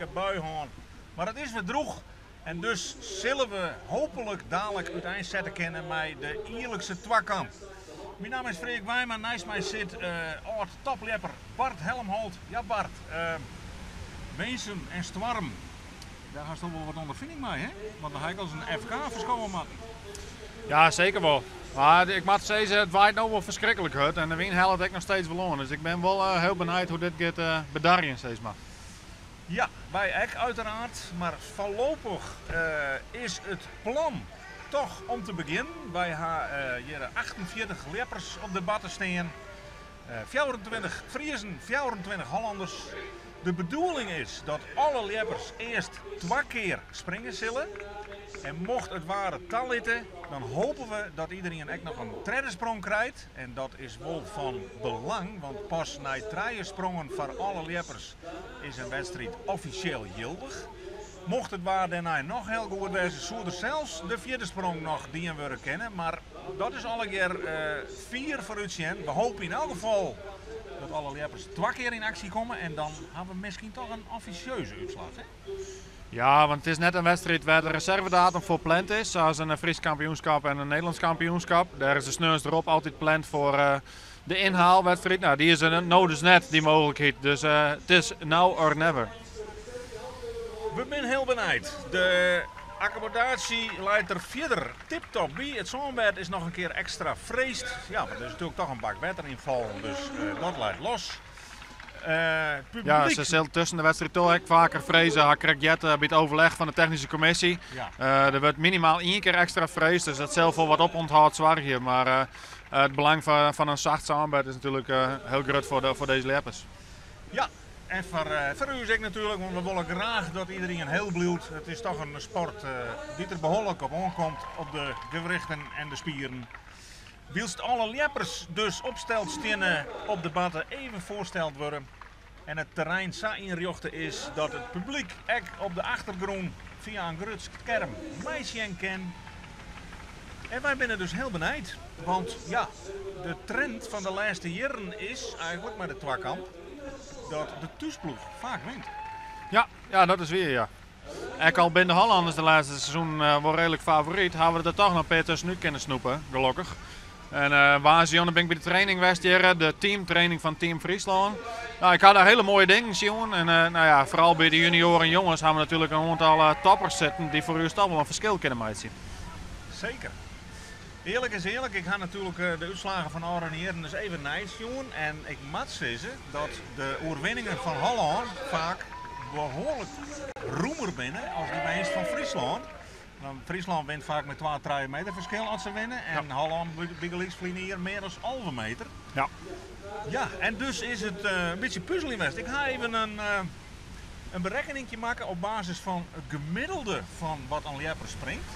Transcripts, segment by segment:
flinke bui hân. Mar it is wer drûch en dus sille we hooplik dalik úteinsette kinne mei de jierlikse twakamp. Myn namme is Freark Wijma, neist my sit âld topljepper Bart Helmholt. Ja Bart, Winsum en stoarm, dêr hasto wol wat ûnderfining mei hè? Want we ha ek alris in FK ferskowe moatten. Ja, seker wol. Mar ik moat sizze, it waait no wol ferskriklik hurd en de wyn hellet ek noch steeds wol oan. Dus ik bin wol hiel benijd hoe't dit giet bedarjen, sis mar. Ja, wy ek uiteraard. Mar foarlopich is it plan toch om te begjinnen. Wy ha hjir 48 ljeppers op de batte stean. 24 Friezen, 24 Hollanders. De bedoeling is dat alle ljeppers earst twa kear springe sille. En mocht it waar it talitte, dan hope we dat iederien ek noch in tredde sprong krijt. En dat is wol fan belang, want pas nei trije sprongen foar alle ljeppers is in wedstriid offisjeel jildich. Mocht it waar dêrnei noch hiel goed wêze, soe der sels de fjirde sprong noch dien wurde kinne. Mar dat is allegear fier foarútsjen. We hoopje yn elk gefal dat alle ljeppers twa kear yn aksje komme en dan ha we miskien toch in offisjeuze útslach. Hè? Ja, want it is net in wedstriid wêr't de reservedatum foar pland is, sa as in Frysk kampioenskip en in Nederlânsk kampioenskip. Dêr is de sneons derop altyd pland foar de ynhaalwedstriid. No, dy is der no dus net, dy mooglikheid. Dus it is now or never. We binne hiel benijd. De akkommodaasje leit der fierder tiptop by. It sânbêd is noch in kear ekstra freesd. Ja, want der is natuerlik toch in bak wetter ynfallen, dus dat leit los. Publyk. Ja, se sille tusken de wedstriid toch ek faker freze. Ha krekt heard by it overleg fan de technyske kommisje. Der wurdt minimaal ien kear ekstra freesd, dus dat sil foar wat opûnthâld soargje. Mar it belang fan in sacht sânbêd is natuerlik hiel grut foar dizze ljeppers. Ja, en foar ús ek natuerlik, want we wolle graach dat iderien hiel bliuwt. It is toch in sport dy't der behoarlik op oankomt, op de gewrichten en de spieren. Wylst alle ljeppers dus opsteld steane op de batte even foarsteld wurde en it terrein sa ynrjochte is dat it publyk ek op de achtergrûn fia in grut skerm meisjen kin. En wy binne dus hiel benijd, want ja, de trend fan de lêste jierren is eigenlik mei de twakamp dat de thúsploech faak wint. Ja, ja, dat is wier, ja. Ek al binne de Hollanners de lêste seizoenen wol reedlik favoryt, hawwe we der toch noch in pear tuskenút kinne snoepe, gelokkich. En woansdei bin ik by de training west hjir, de teamtraining fan Team Fryslân. Nou, ik ha dêr hiele moaie dingen sjoen. En nou ja, foaral by de junioaren jonges ha we natuerlik in oantal toppers sitten dy't foar ús toch wol in ferskil kinne meitsje. Seker. Earlik is earlik, ik ha natuerlik de útslaggen fan ôfrûne jierren dus even neisjoen. En ik moat sizze dat de oerwinningen fan Hollân faak behoarlik rûmer binne as de winst fan Fryslân. Want Fryslân wint faak mei twa, trije meter ferskil as se winne. En Hollân bygelyks ferline jier mear as 11 meter. Ja, en dus is it in bytsje puzeljen west. Ik ha even in berekkeningje makke op basis fan it gemiddelde fan wat in ljepper springt.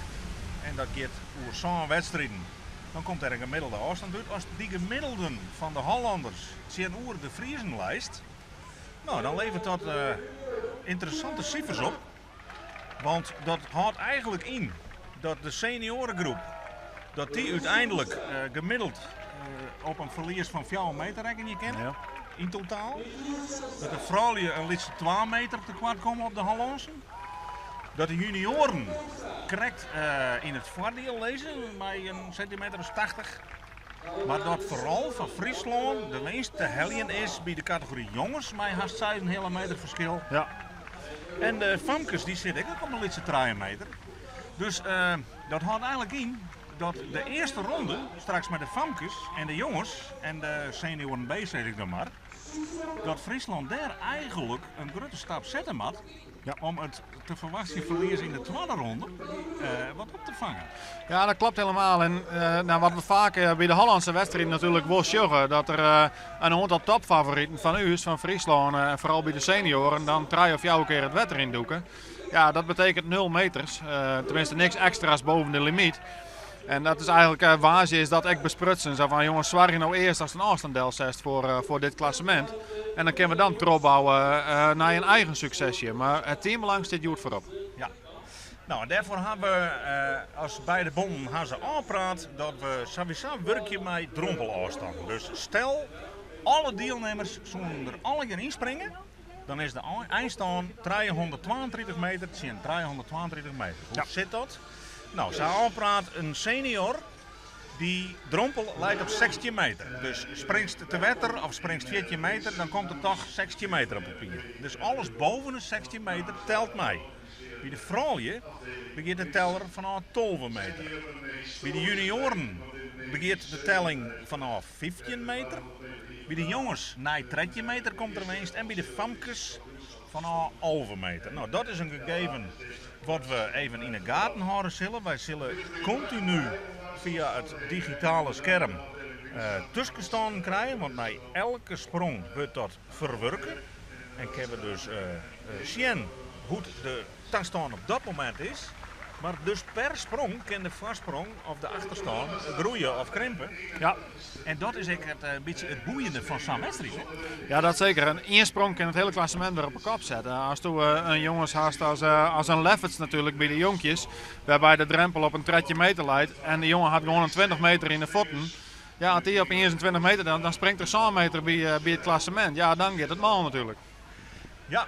En dat giet oer sân wedstriden. Dan komt der in gemiddelde ôfstân út. As dy gemiddelden fan de Hollanders tsjinoer de Friezen leist, no, dan leveret dat ynteressante sifers op. Want dat hâldt eigenlik yn dat de senioaregroep, dat dy úteinlik gemiddeld op in ferlies fan fjouwer meter rekkenje kin yn totaal. Dat de froulju in lytse twa meter tekoart komme op de Hollânsen. Dat de junioaren krekt yn it foardiel lizze mei in sintimeter as 80. Mar dat foaral foar Fryslân de winst te heljen is by de kategory jonges mei hast seis-en-in-heale meter ferskil. En de famkes dy sitte ek op in lytse trije meter. Dus dat hâldt eigenlik yn dat de earste ronde straks mei de famkes en de jonges en de senioaren B sis ik dan mar, dat Fryslân dêr eigenlik in grutte stap sette moat om it te ferwachtsjen ferlies yn de twadde ronde wat op te fangen. Ja, dat klopt helemaal. En nou, wat we faak by de Hollânske wedstriden natuerlik wol sjogge, dat der in oantal topfavoriten fan ús, fan Fryslân, en foaral by de senioaren, dan trije of fjouwer kear it wetter yn dûke. Ja, dat betekent 0 meters. Tenminste, niks ekstra's boven de limyt. En dat is eigenlik, woansdei is dat ek besprutsen. Sa fan, jonges, soargje no earst datst in ôfstân delsetst foar dit klassemint. En dan kinne we dan trochbouwe nei in eigen suksesje. Mar it teambelang stiet hjoed foarop. Ja. Nou, en dêrfoar ha we as beide bonnen ha se ôfpraat dat we sawiesa wurkje mei drompelôfstannen. Dus stel, alle dielnimmers soenen der allegear ynspringe. Dan is de einstân 332 meter tsjin 332 meter. Hoe sit dat? No, sa ôfpraat in senior, dy drompel leit op 16 meter. Dus springst te wetter of springst 14 meter, dan komt der toch 16 meter op papier. Dus alles boven de 16 meter telt mei. By de froulju begjint de teller fanôf 12 meter. By de junioaren begjint de telling fanôf 15 meter. By de jonges nei 13 meter komt der winst en by de famkes fanôf 11 meter. No, dat is in gegeven wat we even yn 'e gaten hâlde sille. Wy sille kontinu fia it digitale skerm tuskenstânnen krije, want nei elke sprong wurdt dat ferwurke en kinne we dus sjen hoe't de tastân op dat momint is. Mar dus per sprong kin de foarsprong of de achterstân groeie of krimpe. Ja. En dat is ek it, in bytsje it boeiende fan sa'n wedstriid. Hè? Ja, dat seker. En ien sprong kin it hiele klassemint wer op 'e kop sette. Asto in jonges hast as, as in Lefferts natuerlik by de jonkjes, wêrby de drempel op in 13 meter leit en de jonge hat gewoan in 20 meter yn de fuotten. Ja, as dy op 21 meter dan, dan springt er 7 meter by, by it klassemint. Ja, dan giet it mal natuerlik. Ja,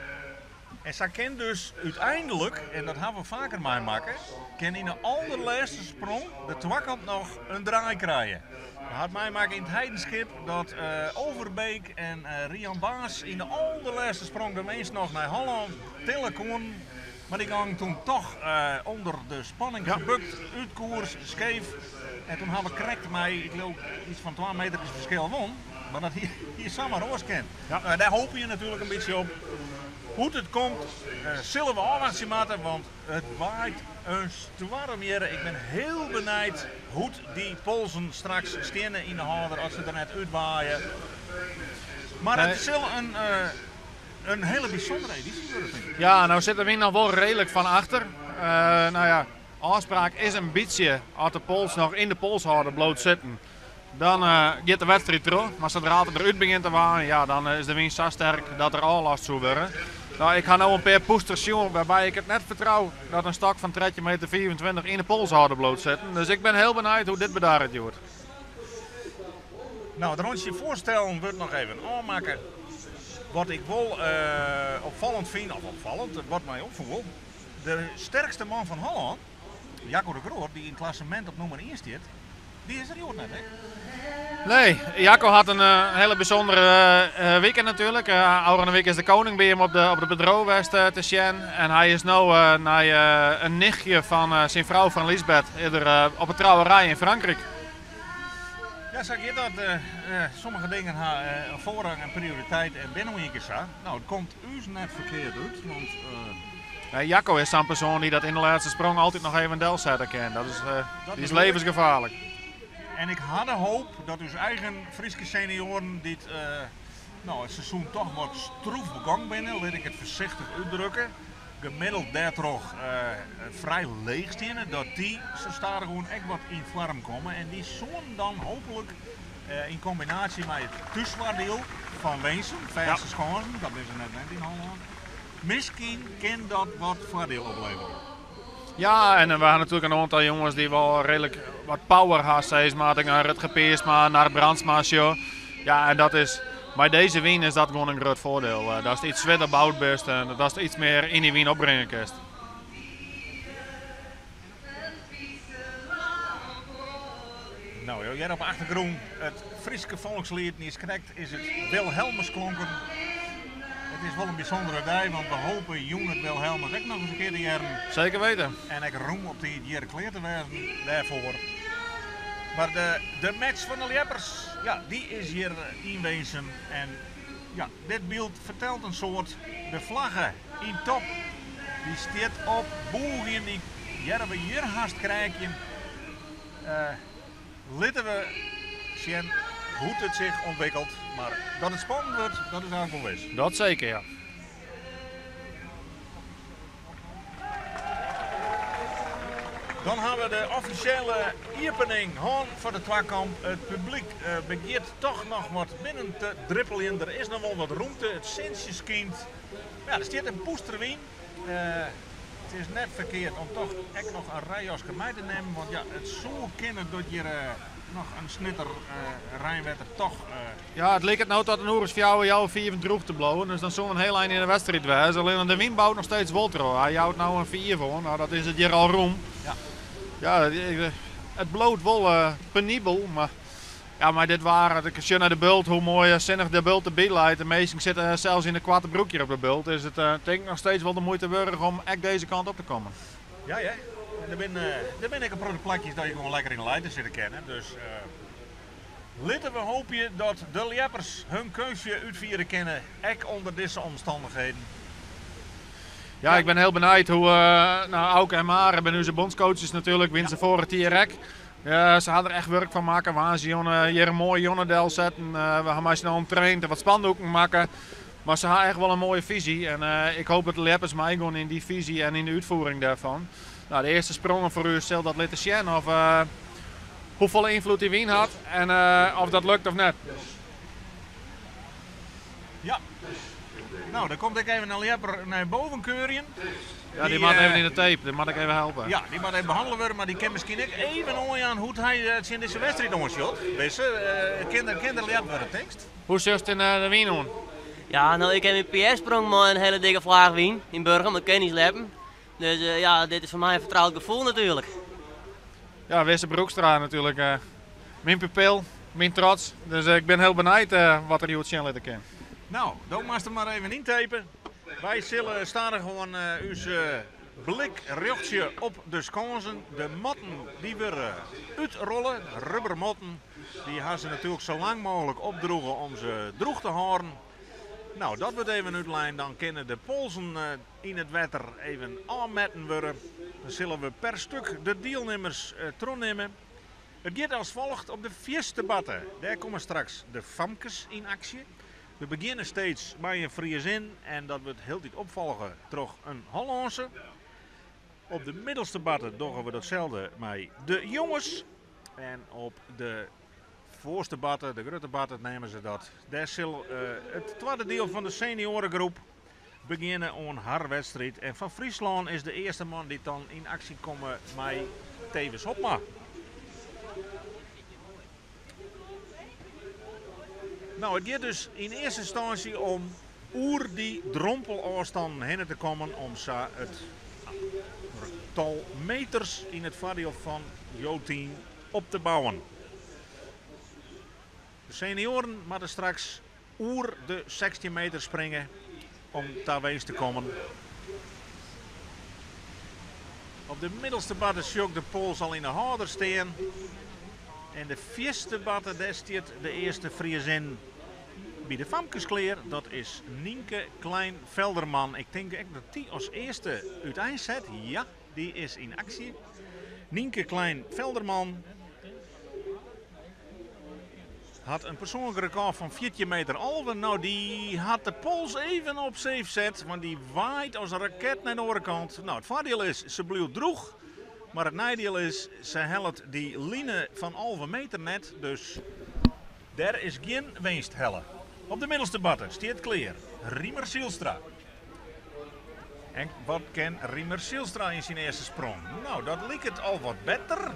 en sa kin dus úteinlik, en dat hawwe we faker meimakke, kin yn de alderlêste sprong de twakamp noch in draai krije. We hat meimakke yn it Heidenskip dat Overbeek en Rian Baas yn de alderlêste sprong de winst noch nei Hollân tille koenen. Mar dy gongen toen toch ûnder de spanning gebukt, út koers, skeef. En toen hawwe we krekt mei, ik leau, iets fan 2 meterkes ferskil wûn. Mar dat hie samar oars kind. Ja. Dêr hoopje je natuerlik in bytsje op. Hoe't it komt, sille we ôfwachtsje moatte, want it waait in stoarm hjir. Ik bin hiel benijd hoe't dy polsen straks steane yn de hâlder as se der net útwaaie. Mar it sil in, in hiele bysûndere edysje wurde, tink ik. Ja, no sit de wyn noch wol reedlik fan achter. No ja, ôfspraak is in bytsje as de pols noch yn de polshâlder bliuwt sitten. Dan giet de wedstriid troch, mar sadra't it derút begjint te waaien, ja, dan is de wyn sa sterk dat der ôflast soe wurde. No, ik ha no in pear pûsters sjoen wêrby ik it net fertrou dat in stok fan 13 meter 25 yn de polshâlder bliuwt sitten. Dus ik bin hiel benijd hoe't dit bedarret hjoed. No, it rûntsje foarstellen wurdt noch even ôfmakke. Wat ik wol opfallend fyn, of opfallend, wat my opfoel, de sterkste man fan Hollân, Jacco de Groot, dy't yn it klassemint op nûmer ien stiet, dy is der hjoed net, hè? Nee, Jacco hat in hiele bysûndere wike natuerlik. Ôfrûne wike is de koning by him op de, op de bedriuw west te sjen. En hy is no nei in nichtje fan syn frou fan Lisbeth eerder op 'e trouwerij yn Frankryk. Ja, sa giet dat. Sommige dingen ha foarrang en prioriteit en binne no ien kear sa. No, it komt ús net ferkeard út, want. Nee, Jacco is sa'n persoan dy't dat yn de lêste sprong altyd noch even delsette kin. Dat is, dat is levensgefaarlik. En ik ha de hoop dat ús eigen Fryske senioaren dy't no, it seizoen toch wat stroef begong binne, lit ik it foarsichtich útdrukke, gemiddeld dêrtroch frij leech steane, dat dy sa stadichoan ek wat yn foarm komme. En dy soenen dan hooplik yn kombinaasje mei it thúsfoardiel fan Winsum, fêste skânsen, dat binne se net wend yn Hollân, miskien kin dat wat foardiel opleverje. Ja, en we ha natuerlik in oantal jonges dy't wol reedlik wat power ha, sis mar. As ik nei Rutger Piersma, Nard Brandsma sjoch. Ja, en dat is, mei dizze wyn is dat gewoan in grut foardiel. Datst iets swierder boud bist en datst iets mear yn dy wyn opbringe kinst. No, jo hearre op de achtergrûn it Fryske folksliet. Niiskrekt is it Wilhelmus klonken. It is wol in bysûndere dei, want we hope jûn it Wilhelmus ek noch ris in kear te hearren. Seker weten. En ek rûm op tiid hjir klear te wêzen dêrfoar. Mar de, de match fan de ljeppers, ja, dy is hjir yn Winsum. En ja, dit byld fertelt in soad. De flagge yn top, dy stiet op bûgjen, dy hearre we hjir hast kreakjen. Litte we sjen hoe't it sich ûntwikkelt. Mar dat it spannend wurdt, dat is eigentlik wol wis. Dat seker, ja. Dan ha we de offisjele iepening hân foar de twakamp. It publyk begjint toch noch wat binnen te drippeljen. Der is noch wol wat rûmte, it sintsje skynt. Ja, der stiet in pûster wyn. It is net ferkeard om toch ek noch in reinjaske mei te nimmen, want ja, it soe kinne dat hjir. noch in snitter reinwetter toch. Ja, it liket no tot in oer as fjouwer, healwei fiven drûch te bliuwen. Dus dan soe in hiel ein yn de wedstriid wêze. Allinne de wyn bout noch steeds wol troch. Hy jout no in 5 oan. No, dat is it hjir al rûm. Ja. Ja, it bliuwt wol penibel, mar ja, mei dit waar, as ik sjoch nei de bult, hoe moai sinnich de bult derby leit. De minsken sitte sels yn de koarte broek hjir op de bult. Is it tink ik noch steeds wol de muoite wurdich om ek dizze kant op te kommen. Ja, ja. En der binne ek in protte plakjes dat je gewoan lekker yn de lijte sitte kinne. Dus litte we hoopje dat de ljeppers hun keunstje útfiere kinne, ek ûnder dizze omstannichheden. Ja, ik bin hiel benijd hoe, nou, Auke en Mare binne ús bondscoaches natuerlik, wiene se foarich jier ek. Se ha der echt wurk fan makke. Woansdei hjir in moaie jûn delsetten. We ha mei syn allen traind en wat spandoeken makke. Mar se ha echt wol in moaie fisy en ik hoop dat de ljeppers meigean yn dy fisy en yn de útfiering dêrfan. Nou, de earste sprongen foar ús sil dat litte sjen of hoefolle ynfloed dy wyn hat en of dat lukt of net. Ja. Nou, dan komt ek even in ljepper nei boven keurjen. Ja, dy moat even yn de tape, dy moat ik even helpe. Ja, dy moat even behannele wurde, mar dy kin miskien ek even oanjaan hoe't hy tsjin dizze wedstriid oansjocht. Wisse, kin der ljept wurde, tinkst? Hoe sjochst yn de wyn oan? Ja, no, ik ha myn PR-sprong mei in hiele dikke flaach wyn yn Burgum, dat kin niet sleppen. Dus ja, dit is foar my in fertroud gefoel natuerlik. Ja, Wisse Broekstra natuerlik. Myn pupil, myn trots. Dus ik bin hiel benijd wat er hjoed sjen litte kin. Nou, do moatst der mar even yntape. Wy sille stadichoan ús blik rjochtsje op de skânsen. De matten dy wurde útrolle, rubbermatten. Dy ha se natuerlik sa lang mooglik opdroege om se drûch te hâlden. Nou, dat wurdt even útlein. Dan kinne de polsen yn it wetter even ôfmetten wurde. Dan sille we per stuk de dielnimmers trochnimme. It giet as folget op de fierste batte. Dêr komme straks de famkes yn aksje. We begjinne steeds mei in Friesin en dat wurdt hieltyd opfolge troch in Hollânse. Op de middelste batte dogge we datselde mei de jonges. En op de foarste batte, de grutte batte neame se dat, dêr sil it twadde diel fan de senioaregroep begjinne oan har wedstriid. En fan Fryslân is de earste man dy't dan yn aksje komme mei Thewis Hobma. Nou, it giet dus yn earste ynstânsje om oer dy drompelôfstannen hinne te kommen om sa it tal meters yn it foardiel fan jo team op te bouwen. De senioaren moatte straks oer de 16 meter springe om ta winst te kommen. Op de middelste batte sjoch ik de pols al yn de hâlder stean. En de fierste batte, dêr stiet de earste Friesin by de famkes klear. Dat is Nynke Klein-Velderman. Ik tink ek dat dy as earste úteinset. Ja, dy is yn aksje. Nynke Klein-Velderman hat in persoanlik rekôr fan fjirtjin meter alve. Nou, dy hat de pols even op safe set, want dy waait as in raket nei de oare kant. Nou, it foardiel is, se bliuwt drûch. Mar it neidiel is, se hellet dy line fan 11 meter net. Dus dêr is gjin winst helle. Op de middelste batte stiet klear Riemer Zylstra. En wat kin Riemer Zylstra yn syn earste sprong? Nou, dat liket al wat better.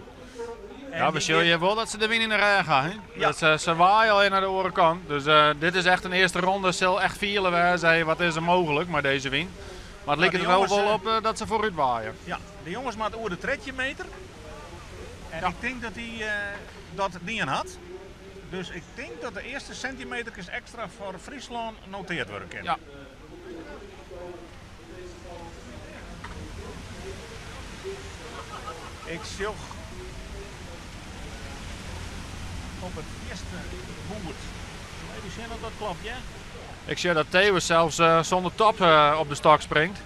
En Ja, we die sjogge giet hjir wol dat se de wyn yn de rêch ha. Hè? Ja. Dat se waaie al nei de oare kant. Dus dit is echt in earste ronde. Sil echt fiele wêze, hey, wat is der mooglik mei dizze wyn. Mar it Nou, liket de der wel jonges, wol op dat se foarút waaie. Ja, de jonges moatte oer de 13 meter. En Ja. ik tink dat dy dat dien hat. Dus ik tink dat de earste sintimeterkes ekstra foar Fryslân noteard wurde kinne. Ja. Ik sjoch op it earste boerd. Even sjen of dat klopt, ja? Ik sjoch dat Thewis sels sûnder top op de stok springt.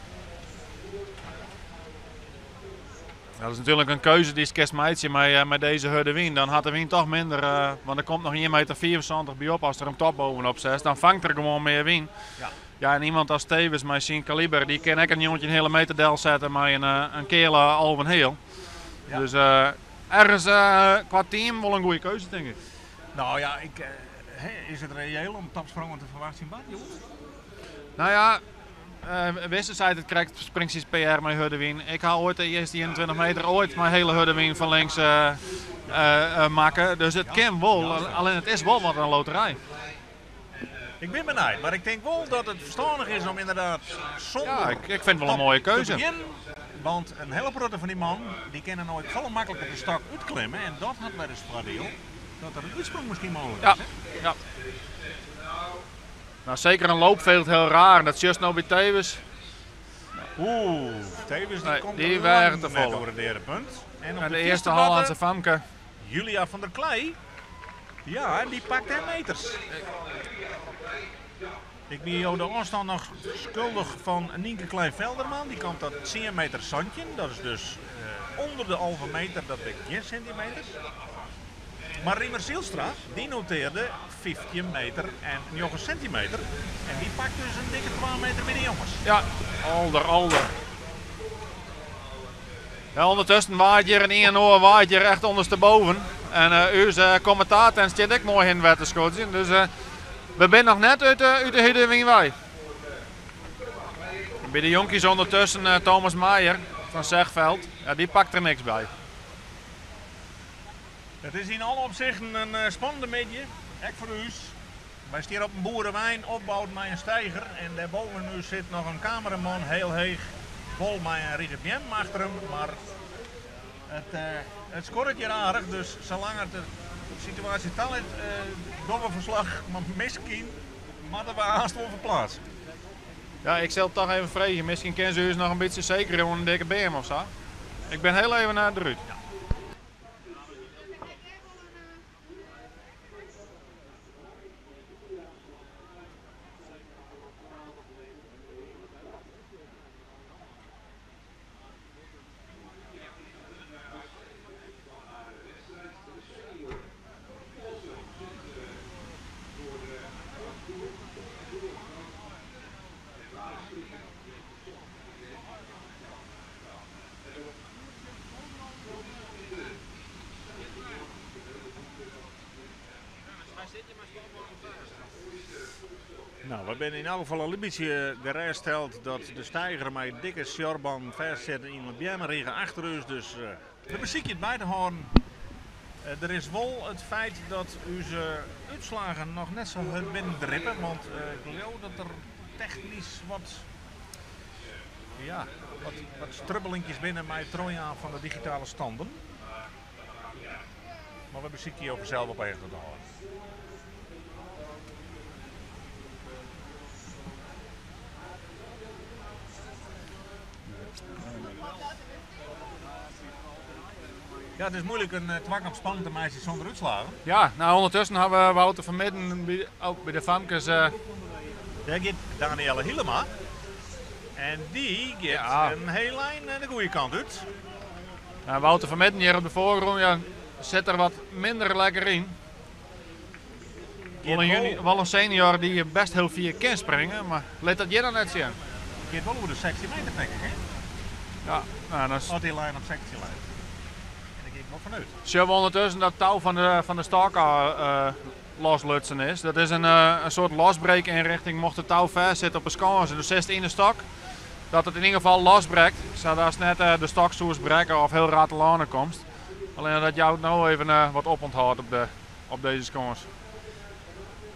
Dat is natuerlik in keuze dy'tst kinst meitsje mei dizze hurde wyn. Dan hat de wyn toch minder, want der komt noch ien meter fiifensantich by op as der in top bovenop setst. Dan fangt er gewoan mear wyn. Ja. Ja, en iemand as Thewis mei syn kaliber, dy kin ek in njoggentjin heale meter delsette mei in keale alve en heal. Ja. Dus ergens kwa team wol in goede keuze, tink ik. Nou ja, ik, hè, is it reëel om topsprongen te ferwachtsjen, Bart, hjoed? Nou ja, Wisse seit it krekt, springt syn PR mei hurde wyn. Ik ha oait de earste 21 meter oait mei hele hurde wyn fan links makke. Dus it kin wol, allinne it is wol wat in loterij. Ik bin benijd, mar ik tink wol dat it ferstannich is om ynderdaad sûnder Ja, ik fyn it wol in moaie te keuze. begjinnen. Want in hiele protte fan dy mannen dy kinne no ek folle makliker de stok útklimme en dat hat wer ris foardiel dat der in útsprong miskien mooglik Ja, is. Hè? ja. Nou, zeker een loop veelt heel raar. Dat sjochst no by Tewes. Oeh, Tewes die Nee, komt die lang weaget te net folle. oer it earepunt. En op En de de fierste earste batte Hollandse famke. Julia van der Klei. Ja, en dy pakt dêr meters. Ik wie jo de ôfstân noch skuldich fan Nynke Klein-Velderman. Dy komt dat 10 meter 17. Dat is dus ûnder de 11 meter, dat binne gjin sintimeters. Mar Riemer Zylstra, dy notearde 15 meter en 9 sintimeter. En dy pakt dus in dikke 2 meter by de jonges. Ja, alder, alder. Ja, ûndertusken waait hjir in ien oar waait hjir echt ûndersteboven. En ús kommentator stiet ek moai hinne wer te skodzjen. Dus we binne noch net út de hurde wyn wei. By de jonkies ûndertusken Thomas Meijer fan Zegveld. Ja, dy pakt der niks by. It is yn alle opsichten in spannende middei, ek foar ús. Wy stean op in boerewein opboud mei in steiger en dêrboven ús sit noch in kameraman heel heech, wol mei in rige beammen achter him, mar it skorret hjir aardich, dus salang it de situaasje talit dogge we ferslach, mar miskien moatte we aanst wol ferplaatse. Ja, ik sil toch even freegje, miskien kinne se ús noch in bytsje sekerje oan in dikke beam of sa. Ik bin heel even derút. Nou, we binne yn elk gefal al in bytsje gerêststeld dat de steiger mei dikke sjorbannen fêstsit yn de beammerige achter ús. Dus we besykje it by te hâlden. Der is wol it feit dat ús útslaggen noch net sa hurd binnendrippe, want ik leau dat der technysk wat, ja, wat strubbelinkjes binne mei it trochjaan fan de digitale standen. Mar we besykje jo fansels op 'e hichte te hâlden. Ja, it is muoilik in twakamp spannend te meitsjen sûnder útslaggen. Ja, nou ûndertusken ha we Wouter van Midden by, oh, by de famkes. Dêr giet Danielle Hielema. En dy giet Ja. in hiel ein de goede kant út. Nou, Wouter van Midden hjir op de foargrûn, ja, sit der wat minder lekker yn. Wol in, junior, wol in senior dy't best hiel fier kin springe, mar lit dat hjir dan net sjen. Giet wol oer de 16 meter, tink ik, hè? Ja, nou, dan As dy lijn op 16 leit. En dêr gean ik wol fanút. Sjogge we ûndertusken dat tou fan de stôk loslutsen is. Dat is in soart losbrekinrichting, mocht it tou fêstsitte op 'e skâns en do sitst yn 'e stok, dat it yn ieder gefal losbrekt, sadatst net de stok soest brekke of hiel raar telâne komst. Allinne dat jout no even wat opûnthâld op dizze skâns.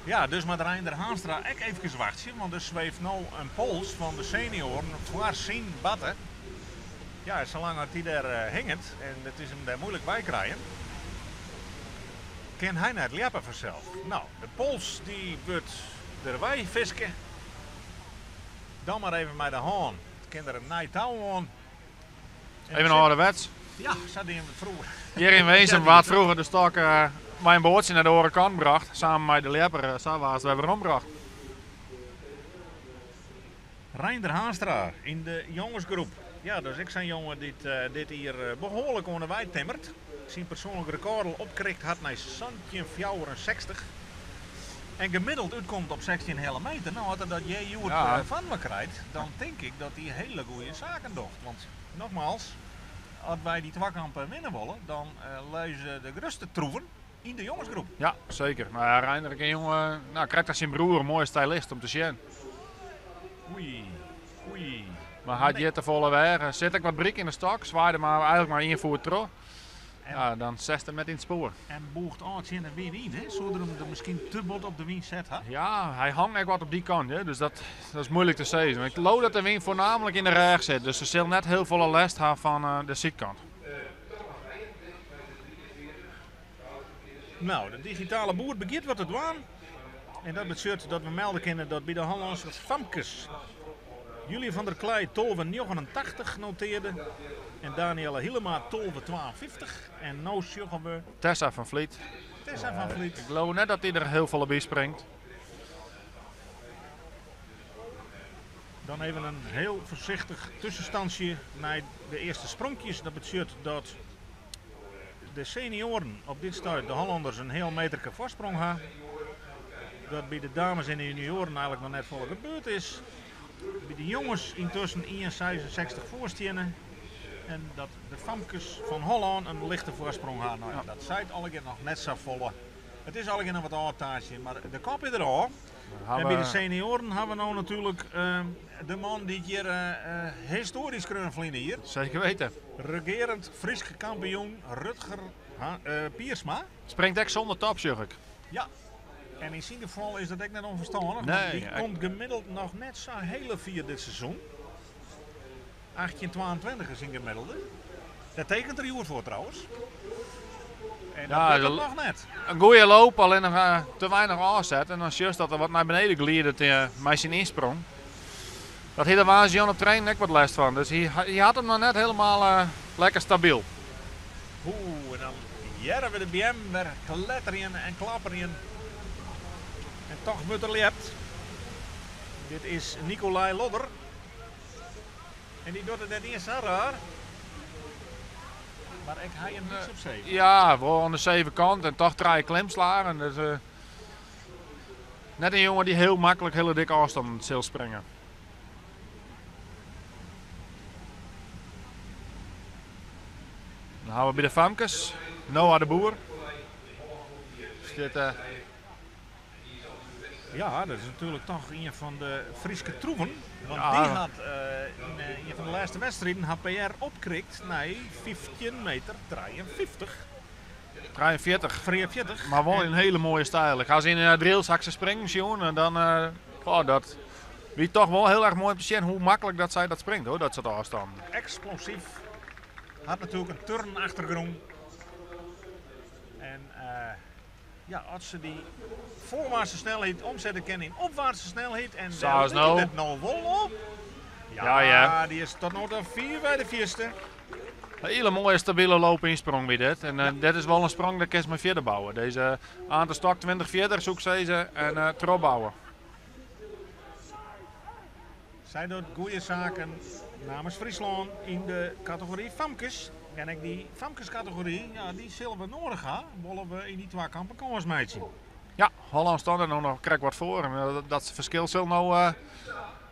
Ja, dus moat Reinder Haanstra ek eefkes wachtsje, want der sweeft no in pols fan de senioaren foar syn batte. Ja, salang as dy dêr hinget en it is him dêr muoilik by krijen, kin hy net ljeppe fansels. No, de pols dy wurdt derwei fiske. Dan mar even mei de hân. Kin der in nij tou oan. En Even âlderwets. Ja, sa dienen we it froeger. Hjir yn Winsum waard froeger de stok mei in boatsje nei de oare kant brocht, samen mei de ljepper, sa waard it wer werombrocht. Reinder Haanstra yn de jongesgroep. Ja, dat is ek sa'n jonge dy't dit jier behoarlik oan de wei timmert. Syn persoanlik rekôr al opkrikt hat nei 17,64. En gemiddeld útkomt op 16,5 meter. Nou, as er dat hjir hjoed fan me krijt, dan tink ik dat hy hiele goede saken docht. Want nogmaals, as wy dy twakampen winne wolle, dan lizze de grutste troeven yn de jongesgroep. Ja, seker. Nou ja, Reinder is in jonge, nou, krekt as syn broer, in moaie stylist om te sjen. Oei. Oei. Mar hat hjir te folle weach. Sit ek wat bryk yn de stok, swaaide mar eigenlik mar ien foet troch. En, Ja, dan setst him net yn it spoar. en bûcht ôf tsjin de wyn yn, hè? Soe er him der miskien te bot op de wyn set ha? Ja, hy hong ek wat op dy kant, hè? Dus dat is moeilik te sizzen. Ik leau dat de wyn foarnaamlik yn de rêch sit, dus se sil net hiel folle lêst ha fan de sydkant. Nou, de digitale boer begjint wat te dwaan. En dat betsjut dat we melde kinne dat by de Hollânske famkes Julie van der Klei 12,89 notearde. En Danielle Hielema 12,52. En no sjogge we Tessa van Vliet. Tessa van Vliet. Ik leau net dat dy der hiel folle by springt. Dan even in hiel foarsichtich tuskenstantsje nei de earste spronkjes. Dat betsjut dat de senioaren op dit stuit, de Hollanners, in heal meterke foarsprong ha. Dat by de dames en de junioaren eigenlik noch net folle gebeurd is. By de jonges yntusken 1,66 foarsteane. En dat de famkes fan Hollân in lichte foarsprong ha. Nou ja, dat seit allegear noch net safolle. It is allegear noch wat ôftaastjen, mar de kop is der ôf. En by de senioaren ha we no natuerlik de man dy't hjir histoarysk skreaun ferline jier. Zeker weten. Regearend Frysk kampioen Rutger Piersma. Springt ek sûnder top, sjoch ik. Ja, en yn syn gefal is dat ek net ûnferstannich. Want Nee, dy komt gemiddeld noch net sa hiele fier dit seizoen. 18,22 is syn gemiddelde. Dêr tekenet er hjoed foar trouwens. En dat Ja, lukt de- noch net. In goede loop, allinnich noch te weinich ôfset. En dan sjochst dat er wat nei beneden glidet mei syn ynsprong. Dat hie de woansdei op trainen ek wat lêst fan. Dus hy hat him noch net hielendal lekker stabyl. Oeh, en dan hearre we de beammen wer kletterjen en klapperjen. En toch wurdt der ljept. Dit is Nicolai Lodder. En dy docht it net iens sa raar. Mar ik ha him niks op 7. Ja, wol oan de seve kant en toch trije klimslagen. Dus, net in jonge dy't hiel maklik hiele dikke ôfstannen sil springe. Dan ha we by de famkes Noah de Boer. Stiet, Ja, dat is natuerlik toch ien fan de Fryske troeven. Want Ja. dy hat yn ien fan de lêste wedstriden har PR opkrikt nei 15 meter 53. 43. 43. Mar wol in hiele moaie styl. Ik ha se yn Drylts ha ik se springen sjoen en dan, oh, dat wie toch wol hiel erch moai om te sjen hoe maklik dat sy dat springt, hoor, dat soart ôfstannen. Eksplosyf. Hat natuerlik in turnachtergrûn. En ja, as se dy foarwaartse snelheid omsette kin yn opwaartse snelheid en Sa dêr is liket no. it no wol op. Ja, Ja, ja. dy is tot no ta fier by de fierste. In hiele moaie stabile loop ynsprong wie dit. En dit is wol in sprong dêr kinst mei fierder bouwe. Dizze oan de stok 20 fierder, soe ik sizze, en trochbouwe. Sy docht goede saken namens Fryslân yn de kategory famkes. En ek dy famkeskategory, ja, dy sille we nedich ha, wolle we yn dy twakamp in kâns meitsje. Ja, Hollân stiet der no noch krekt wat foar. En dat ferskil sil no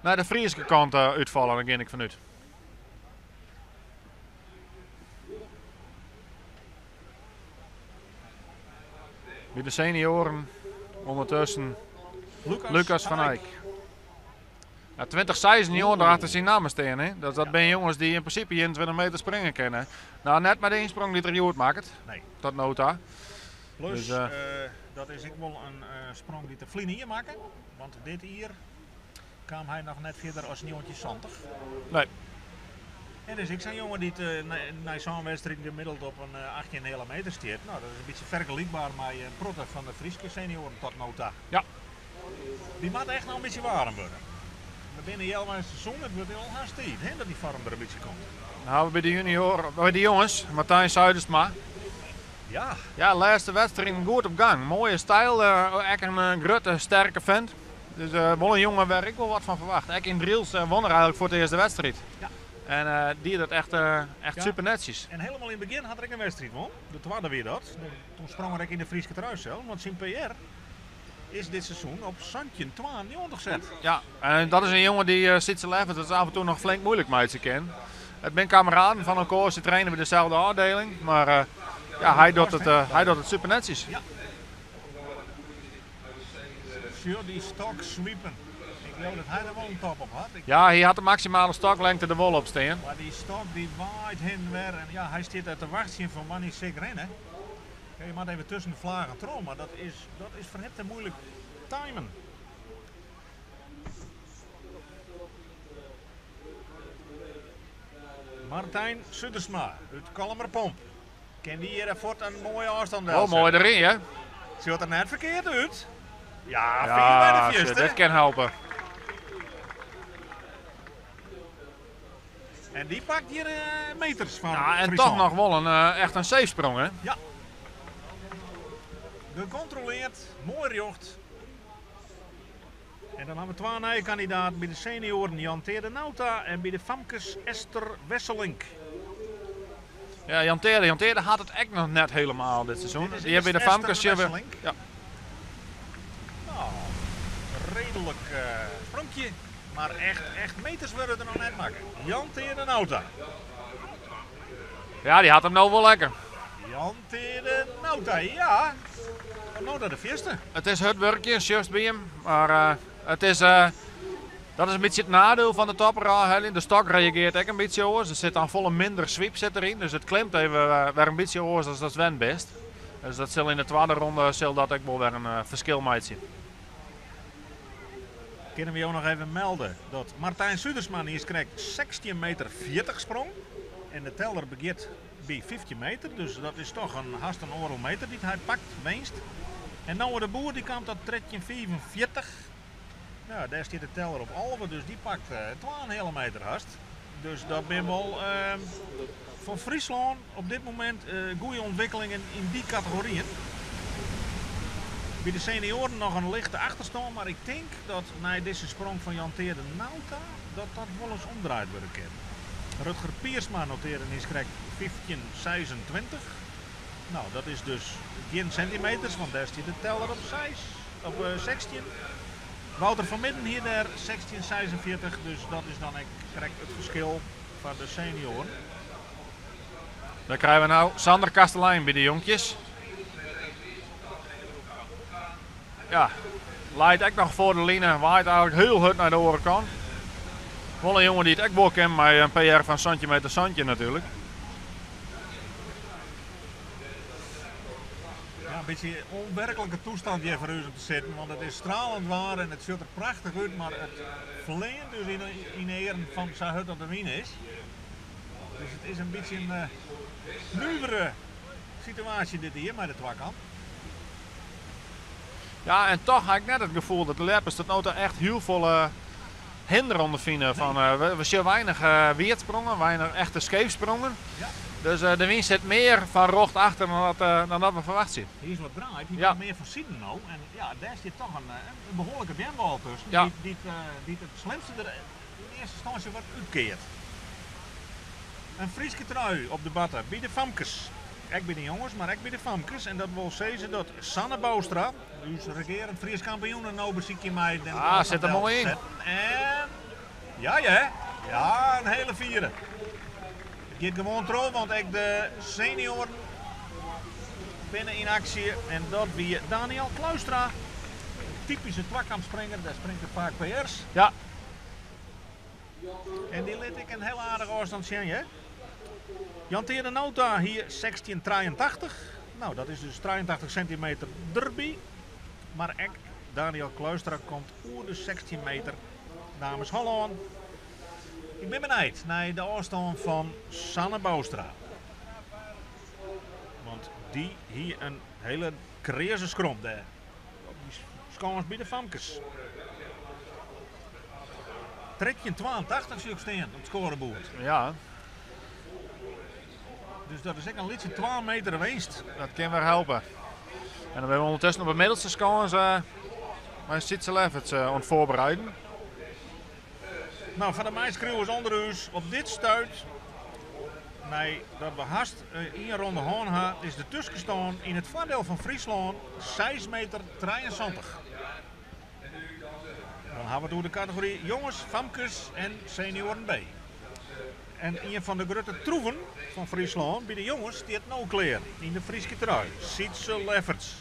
nei de Fryske kant útfalle, dêr gean ik fanút. By de senioaren ûndertusken Lucas, Lucas van Eyck. Ja, 20 jongen achter syn namme stean. Hè? Dat binne jonges dy't yn prinsipe 21 meter springe kinne. Nou, net mei de ynsprong dy't er hjoed makket. Nee. Tot no ta. Plus, Dus, dat is ek wol in sprong dy't er ferline jier makke. Want dit jier kaam hy noch net fierder as 1970. Nee. En dus ek sa'n jonge dy't nei sa'n wedstriid gemiddeld op in 18,5 meter stiet. Nou, dat is in bytsje fergelykber mei in protte fan de Fryske senioaren tot no ta. Dy moat echt noch in bytsje waarm wurde. We binne healwei it seizoen, it wurdt al hast tiid, hè, dat dy foarm der in bytsje komt. Dan ha we by de junior, by de jonges, Martijn Zuidersma. Ja, lêste wedstriid goed op gang. Moaie styl, ek in grutte, sterke vent. Dus wol in jonge wêr't ik wol wat fan ferwacht. Ek yn Drylts wûn er eigenlik foar de earste wedstriid. En die dat echt super netsjes. En hielendal yn it begjin hat er ek in wedstriid wûn. De twadde wie dat. Doe sprong er ek yn de Fryske trui sels, want syn PR is dit seizoen op 17,92 set. Ja, en dat is in jonge dy't Sietse Leffert it af en toe noch flink moeilik meitsje kin. It binne kameraden fan elkoar, se traine by deselde ôfdieling, mar ja, hy docht it super netsjes. Ja. Sjoch dy stok swipen. leau dat hy der wol in top op hat. Ik... Ja, hy hat de maksimale stoklengte der wol op stean. Mar dy stok dy waait hinne en wer en ja, hy stiet dêr te wachtsjen fan wannear sil ik rinne. Ja, je moatte even tusken de flagen troch, mar dat is, dat is ferhipte muoilik timen. Martijn Sudersma út Kollumerpomp. Kin dy hjir fuort in moaie ôfstân Wol delsette? moai deryn, hè? Sjocht der net ferkeard út. Ja, fier by de Ja, fierste. dit kin helpe. En dy pakt hjir meters fan Ja, en toch Fryslân. noch wol in, echt in safe-sprong, hè? Ja. Gecontroleerd, moai rjocht. En dan hawwe we twa nije kandidaten by de senioaren Jan Teade Nauta en by de famkes Esther Wesselink. Ja, Jan Teade, Jan Teade hat it ek noch net helemaal dit seizoen. Dit is Hjir by de eerst famkes Esther sjogge we- Wesselink. Ja. Nou, redelijk spronkje, mar echt, echt meters wurde der noch net makke. Jan Teade Nauta. Ja, dy hat him no wol lekker. Jan Teade Nauta, ja. Fan no ta de fierste. It is hurd wurkjen, sjochst by him. Mar it is, dat is in bytsje it neidiel fan de topper ôfheljen. De stok reagearret ek in bytsje oars. Der sit dan folle minder swiep sit deryn. Dus it klimt even wer in bytsje oars as datst wend bist. Dus dat sil yn de twadde ronde sil dat ek wol wer in ferskil meitsje. Kinne we jo noch even melde dat Martijn Sudersma niis krekt sechstjin meter fjirtich sprong. En de teller begjint by 15 meter, dus dat is toch in, hast in oardel meter dy't hy pakt, winst. En Noah de Boer dy kaam tot 13,45. Nou, dêr stiet de teller op 11, dus dy pakt 2,5 meter hast. Dus dat binne wol fan Fryslân op dit momint goede ûntwikkelingen yn dy kategoryen. By de senioaren noch in lichte achterstân, mar ik tink dat nei dizze sprong fan Jan Teade Nauta dat dat wolris omdraaid wurde kin. Rutger Piersma notearre niis krekt 15,26. Nou, dat is dus gjin sintimeters, want dêr stiet de teller op seis, op 16. Wouter van Midden hie dêr 16,46, dus dat is dan ek krekt it ferskil foar de senioaren. Dan krije we no Sander Kastelein by de jonkjes. Ja, leit ek noch foar de line, waait eigentlik hiel hurd nei de oare kant. Wol in jonge dy't it ek wol kin mei in PR fan santjin meter santjin natuerlik. Ja, in bytsje ûnwerklike toestand hjir foar ús om te sitten, want it is stralend waar en it sjocht der prachtich út, mar it fleant ús yn de earen fan sa hurd dat de wyn is. Dus it is in bytsje in nuvere situaasje dit jier mei de twakamp. Ja, en toch ha ik net it gefoel dat de ljeppers tot no ta echt hiel folle hinder ûnderfine. Fan, we sjogge weinich wjerdsprongen, weinich echte skeefsprongen. Dus de wyn sit mear fan rjocht achter dan dat we ferwachtsje. Hy is wat draaid, hy komt mear fan siden no. En ja, dêr stiet toch in behoarlike beamwâl tusken, dy't it slimste der yn earste ynstânsje wat útkeart. In Fryske trui op de batte by de famkes. Ek by de jonges, mar ek by de famkes. En dat wol sizze dat Sanne Bouwstra, ús regearend Frysk kampioen, no besykje mei den Ah, sit der moai yn. setten. En ja, ja, ja, in hiele fiere. It giet gewoan troch, want ek de senioaren binne yn aksje. En dat wie Daniel Kluistra. Typyske twakampspringer, dêr springt er faak PR's. En dy lit ek in hiel aardige ôfstân sjen, hè? Jan Teade Nauta hie 16,83. Nou, dat is dus 83 sintimeter derby. Mar ek Daniel Kluistra komt oer de 16 meter namens Hollân. Ik bin benijd nei de ôfstân fan Sanne Bouwstra. Want dy hie in hiele kreaze skrom dêr. Op dy skâns by de famkes. 13,82 sjoch ik stean op it skoareboerd. Dus dat is ek in lytse 2 meter winst. Dat kin wer helpe. En dan binne we ûndertusken op de middelste skâns, mei Sietse Lefferts oan it foarbereiden. Nou, foar de meiskriuwers ûnder ús op dit stuit, nei dat we hast ien ronde hân ha, is de tuskenstân yn it foardiel fan Fryslân seis meter trijeensantich. Dan ha we it oer de kategory jonges, famkes en senioaren B. En ien fan de grutte troeven fan Fryslân by de jonges stiet no klear yn de Fryske trui, Sietse Lefferts.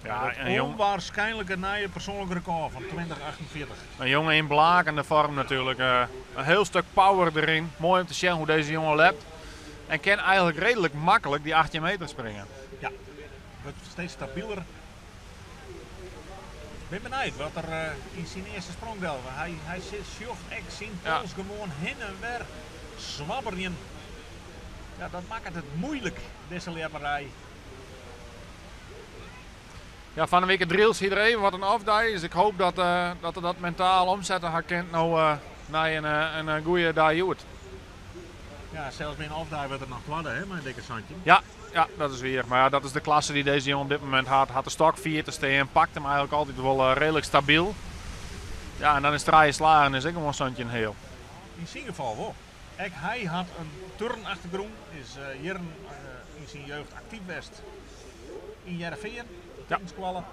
Ja, Het een jong, onwaarschijnlijke nieuwe persoonlijk record van 2048. een jongen in blakende vorm natuurlijk. Een heel stuk power erin. Mooi om te zien hoe deze jongen lept. En kan eigenlijk redelijk makkelijk die 18 meter springen. Ja, wordt steeds stabieler. Ik ben benieuwd wat er in zijn eerste sprong wel. Hij zit sjocht echt zijn pols gewoon heen en weer zwabberen. Ja, dat maakt het moeilijk, deze lepperij. Ja, van de week het drills hier even wat een off-day is. Ik hoop dat er dat mentaal omzetten haar kind nou naar een goede dag uit. Ja, zelfs bij een off-day wordt het nog gladder, hè, mijn dikke Santje. Ja, ja, dat is weer. Maar ja, dat is de klasse die deze jongen op dit moment had. Had de stok 4 te staan, pakt hem eigenlijk altijd wel redelijk stabiel. Ja, en dan is draaien slagen is ik gewoon Santje een heel. In zijn geval wel. Ek, hij had een turnachtergrond, is hier in zijn jeugd actief geweest in Heerenveen, in Squallen.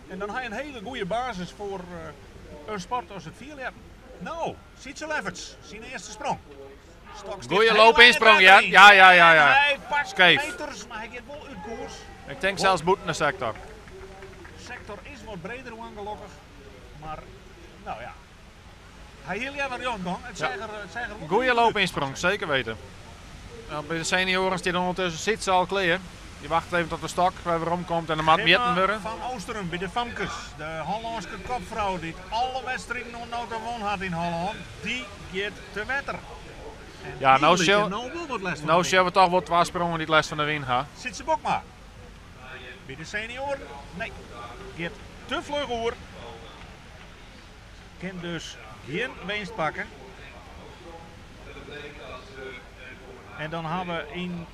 En dan had hij een hele goede basis voor een sport als het vierlep. Nou, Sietse Lefferts, zijn eerste sprong. Stok stift Goeie heel loop erg insprong, ja. lekker in. Ja, ja, ja, ja. Hij pakt Scheef. meters, maar hij gaat wel uit koers. Ik denk zelfs boeten de sector. De sector is wat breder, gelukkig. Maar, nou ja. Hij hield ja wat jong, het zeg er wel Goeie goed loop uit. insprong, zeker weten. Nou, bij de senioren die er ondertussen zit ze al klaar. Die wacht even tot de stok weer omkomt en de mat Gemma meten worden. Van Oosterum bij de Famkes, de Hollandse kopvrouw die alle wedstrijden nog nooit won had in Holland, die gaat te wetter. En Ja, die nou liet zullen er nou wel wat les van nou de zullen we toch wel twee sprongen die het les van de win gaan. Sietse Bokma. Bij de senioren, nee, gaat te vlug hoor. Kan dus geen winst pakken. En dan hebben we in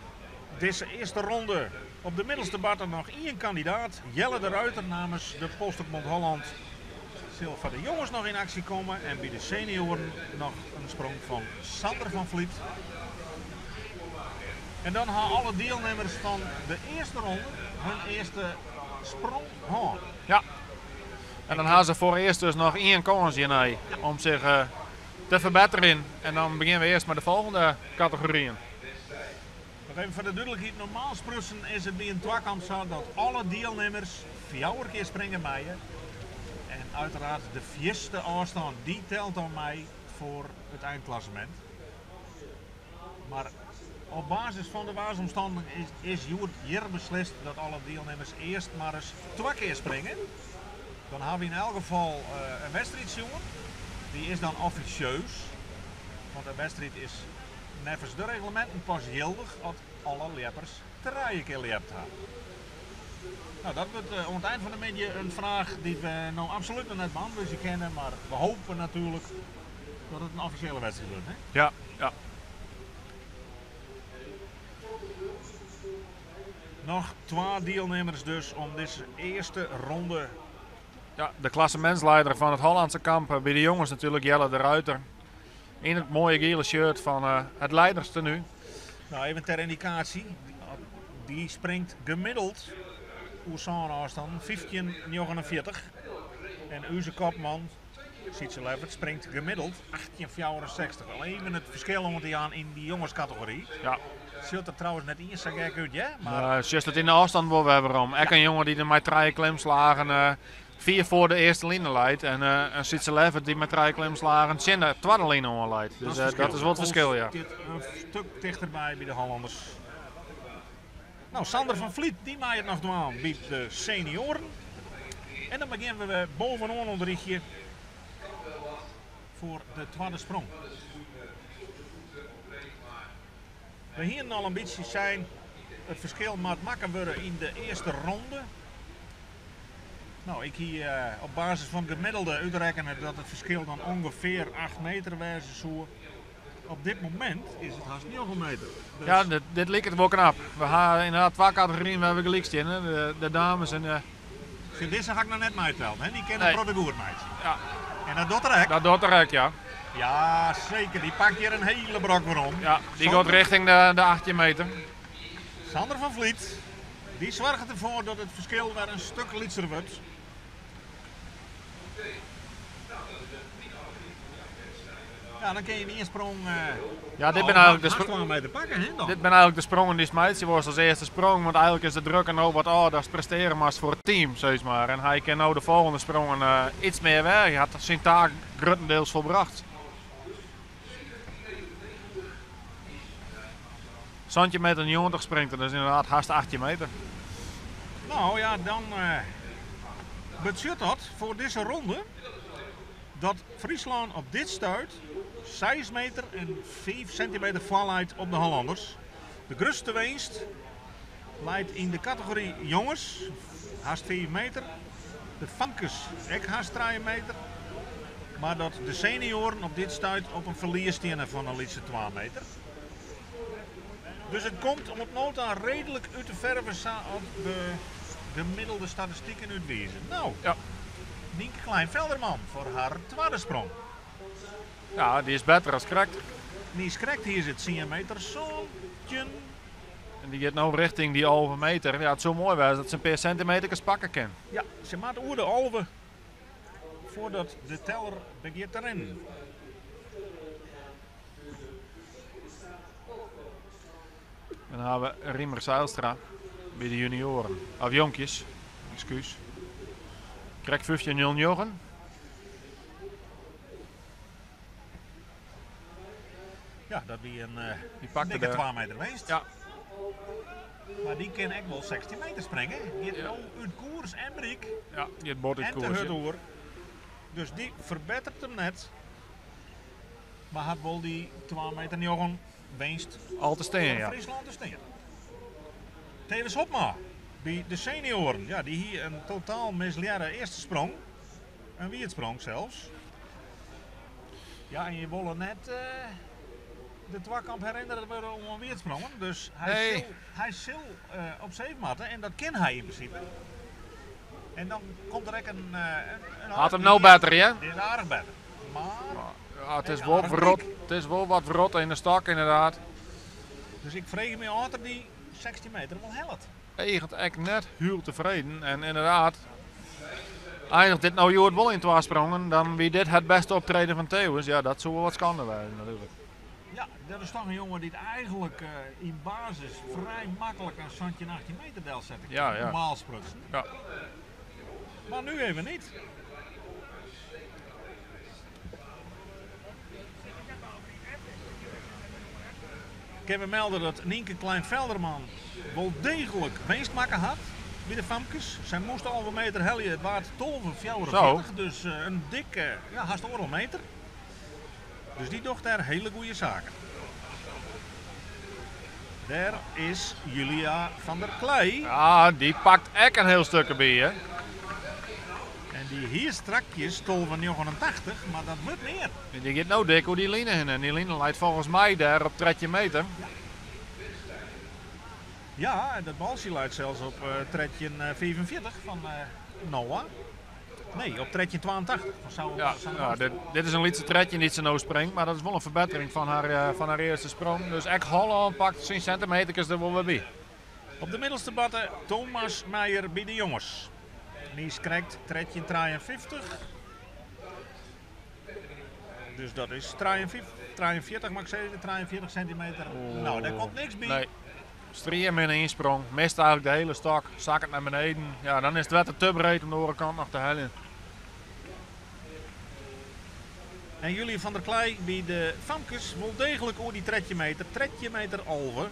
deze eerste ronde op de middelste button nog één kandidaat. Jelle de Ruiter namens de Polstokbond Holland. Zal van de jongens nog in actie komen. En bij de senioren nog een sprong van Sander van Vliet. En dan gaan alle deelnemers van de eerste ronde hun eerste sprong gaan. Ja. En dan gaan ze voor eerst dus nog één kans hierna om zich te verbeteren. En dan beginnen we eerst met de volgende categorieën. Nog even voor de duidelijkheid, normaal sprussen is het bij een twakamp zo dat alle deelnemers 4 keer springen bij je. En uiteraard de vierste afstand, die telt dan mij voor het eindklassement. Maar op basis van de waarsomstandigheden is Joert hier beslist dat alle deelnemers eerst maar eens 2 keer springen. Dan hebben we in elk geval een wedstrijdjongen. Die is dan officieus. Want een wedstrijd is nevens de reglementen pas gildig als alle leppers 3 keer lept hebben. Nou, dat wordt aan het eind van de middag een vraag die we nou absoluut nog net beantwoorden kennen, maar we hopen natuurlijk dat het een officiële wedstrijd wordt. Hè? Ja, ja. Nog 2 deelnemers dus om deze eerste ronde. Ja, de klassementsleider van het Hollandse kamp bij de jongens natuurlijk, Jelle de Ruiter. In het mooie gele shirt van het leiderstenu. Nou, even ter indicatie. Die springt gemiddeld oer afstand 15,49. En onze kopman, Sietse Leffert, springt gemiddeld 18,64. Al even het verschil om die aan in die jongenscategorie. Zult er trouwens net eens zo gek uit, hè? Maar Just het in de afstand waar we hebben om. Ek een jongen die er met 3 klimslagen 4 voor de eerste lijn leidt. En een Sietse Leffert die met 3 klimslagen in de tweede lijn leidt. Dus, Dat is het dat is wel het verschil, ja. Dit een stuk dichterbij bij de Hollanders. Nou, Sander van Vliet, die maait nog aan bij de senioren. En dan beginnen we bovenaan onderrichtje voor de tweede sprong. We hier al een beetje zijn het verschil maar makken worden in de eerste ronde. Nou, ik hier op basis van gemiddelde uitrekenen dat het verschil dan ongeveer 8 meter wezen zou. Op dit moment is het haast 9 meter. Dus Ja, dit lijkt het wel knap. We gaan inderdaad 2 categorieën, we hebben gelijk staan, hè? De dames en de... Zie, deze ga ik nog net meetellen, hè? Die kennen Nee. de goed, meid. Ja. En dat doet er ook. Dat doet er ook, ja. Ja, zeker. Die pakt hier een hele brok weer om. Ja, die gaat richting de 18 meter. Sander van Vliet, die zorgt ervoor dat het verschil weer een stuk lietser wordt. Ja, Ja, dan kin je yn ien sprong Ja, dit binne eigenlik de hast 2 meter pakke, hè, dan. Dit binne eigenlik de sprongen dy'tst meitsje wolst as earste sprong, want eigenlik is de druk no wat ôf datst prestearje moatst foar it team, sis mar. En hy kin no de folgjende sprongen iets mear weagje. Hy hat syn taak gruttendeels folbrocht. 17 meter 90 springt er, dus ynderdaad hast 18 meter. No ja, dan betsjut dat foar dizze ronde dat Fryslân op dit stuit 6 meter en 5 sintimeter foar leit op de Hollanders. De grutste winst leit yn de kategory jonges, hast 5 meter. De famkes ek hast 3 meter. Mar dat de senioaren op dit stuit op in ferlies steane fan in lytse 2 meter. Dus it komt oant no ta reedlik út de ferve sa as de gemiddelde statistiken útwize. No, ja. Nynke Klijn-Velderman foar har twadde sprong. Ja, dy is better as krekt. Niis krekt hie se 10 meter 17. En dy giet no rjochting dy 11 meter. Ja, it soe moai wêze dat se in pear sintimeterkes pakke kin. Ja, se moat oer de 11 foardat de teller begjint te rinnen. Dan hawwe we Riemer Zijlstra by de junioaren. Of jonkjes, ekskús. Krekt 15.09. Ja, dat wie in Die pakte dikke de 2 meter winst. Ja. Mar dy kin ek wol 16 meter springe. Giet no út koers en bryk. Ja, giet bot út En te koers, hurd ja. oer. Dus dy ferbetteret him net. Mar hat wol dy 2 meter 9 winst Al te stean, foar ja. Fryslân te stean. Thewis Hobma by de senioaren. Ja, dy hie in totaal mislearre earste sprong. In wierdsprong sels. Ja, en je wolle net de twakamp herinnere wurde oan wierdssprongen. Dus hy Nee. sil, hy sil op see moatte en dat kin hy yn prinsipe. En dan komt der ek in, in Hat him no better, hè? Dit is aardich better. Mar Ja, it is Ek wol aardich wrot. dik. It is wol wat wrot yn de stok, ynderdaad. Dus ik freegje my ôf oft er dy 16 meter wol hellet. Eaget ek net hiel tefreden. En ynderdaad, einiget dit no hjoed wol yn twa sprongen, dan wie dit it bêste optreden fan Thewis. Ja, dat soe wol wat skande wêze natuerlik. Ja, dat is toch in jonge dy't eigenlik yn basis frij maklik in 17, 18 meter delsette kin. Ja, ja. Normaal sprutsen. Ja. Mar nu even net. Ik kin melde dat Nynke Klijn-Velderman wol deeglik winst makke hat by de famkes. Sy moast 11 meter helje, it waard 12,44. Zo. Dus in dikke, ja, hast oardel meter. Dus dy docht dêr hiele goede saken. Dêr is Julia van der Klei. Ja, dy pakt ek in hiel stik derby, hè? En dy hie strakjes 12,89, mar dat wurdt mear. En dy giet no dik oer dy line hinne. En dy line leit folgens my dêr op 13 meter. Ja, en dat baltsje leit sels op 13,45 fan Noah. Nee, op 13,82 fan Sauer. Ja, ja, dit is in lytse 13 dy't se no springt, mar dat is wol in ferbettering fan har earste sprong. Dus ek Hollân pakt syn sintimeterkes der wol wer by. Op de middelste batte Thomas Meijer by de jonges. Niis krekt 13,53. Dus dat is 43, mag ik zeggen, 43 centimeter. Oh. Nou, dêr komt niks by. Nee. Strieminne ynsprong, mist eigenlik de hiele stok, sakket nei beneden. Ja, dan is it wetter te breed om de oare kant noch te heljen. En Julie van der Klei by de famkes wol deeglik oer dy 13 meter, 13 meter 11.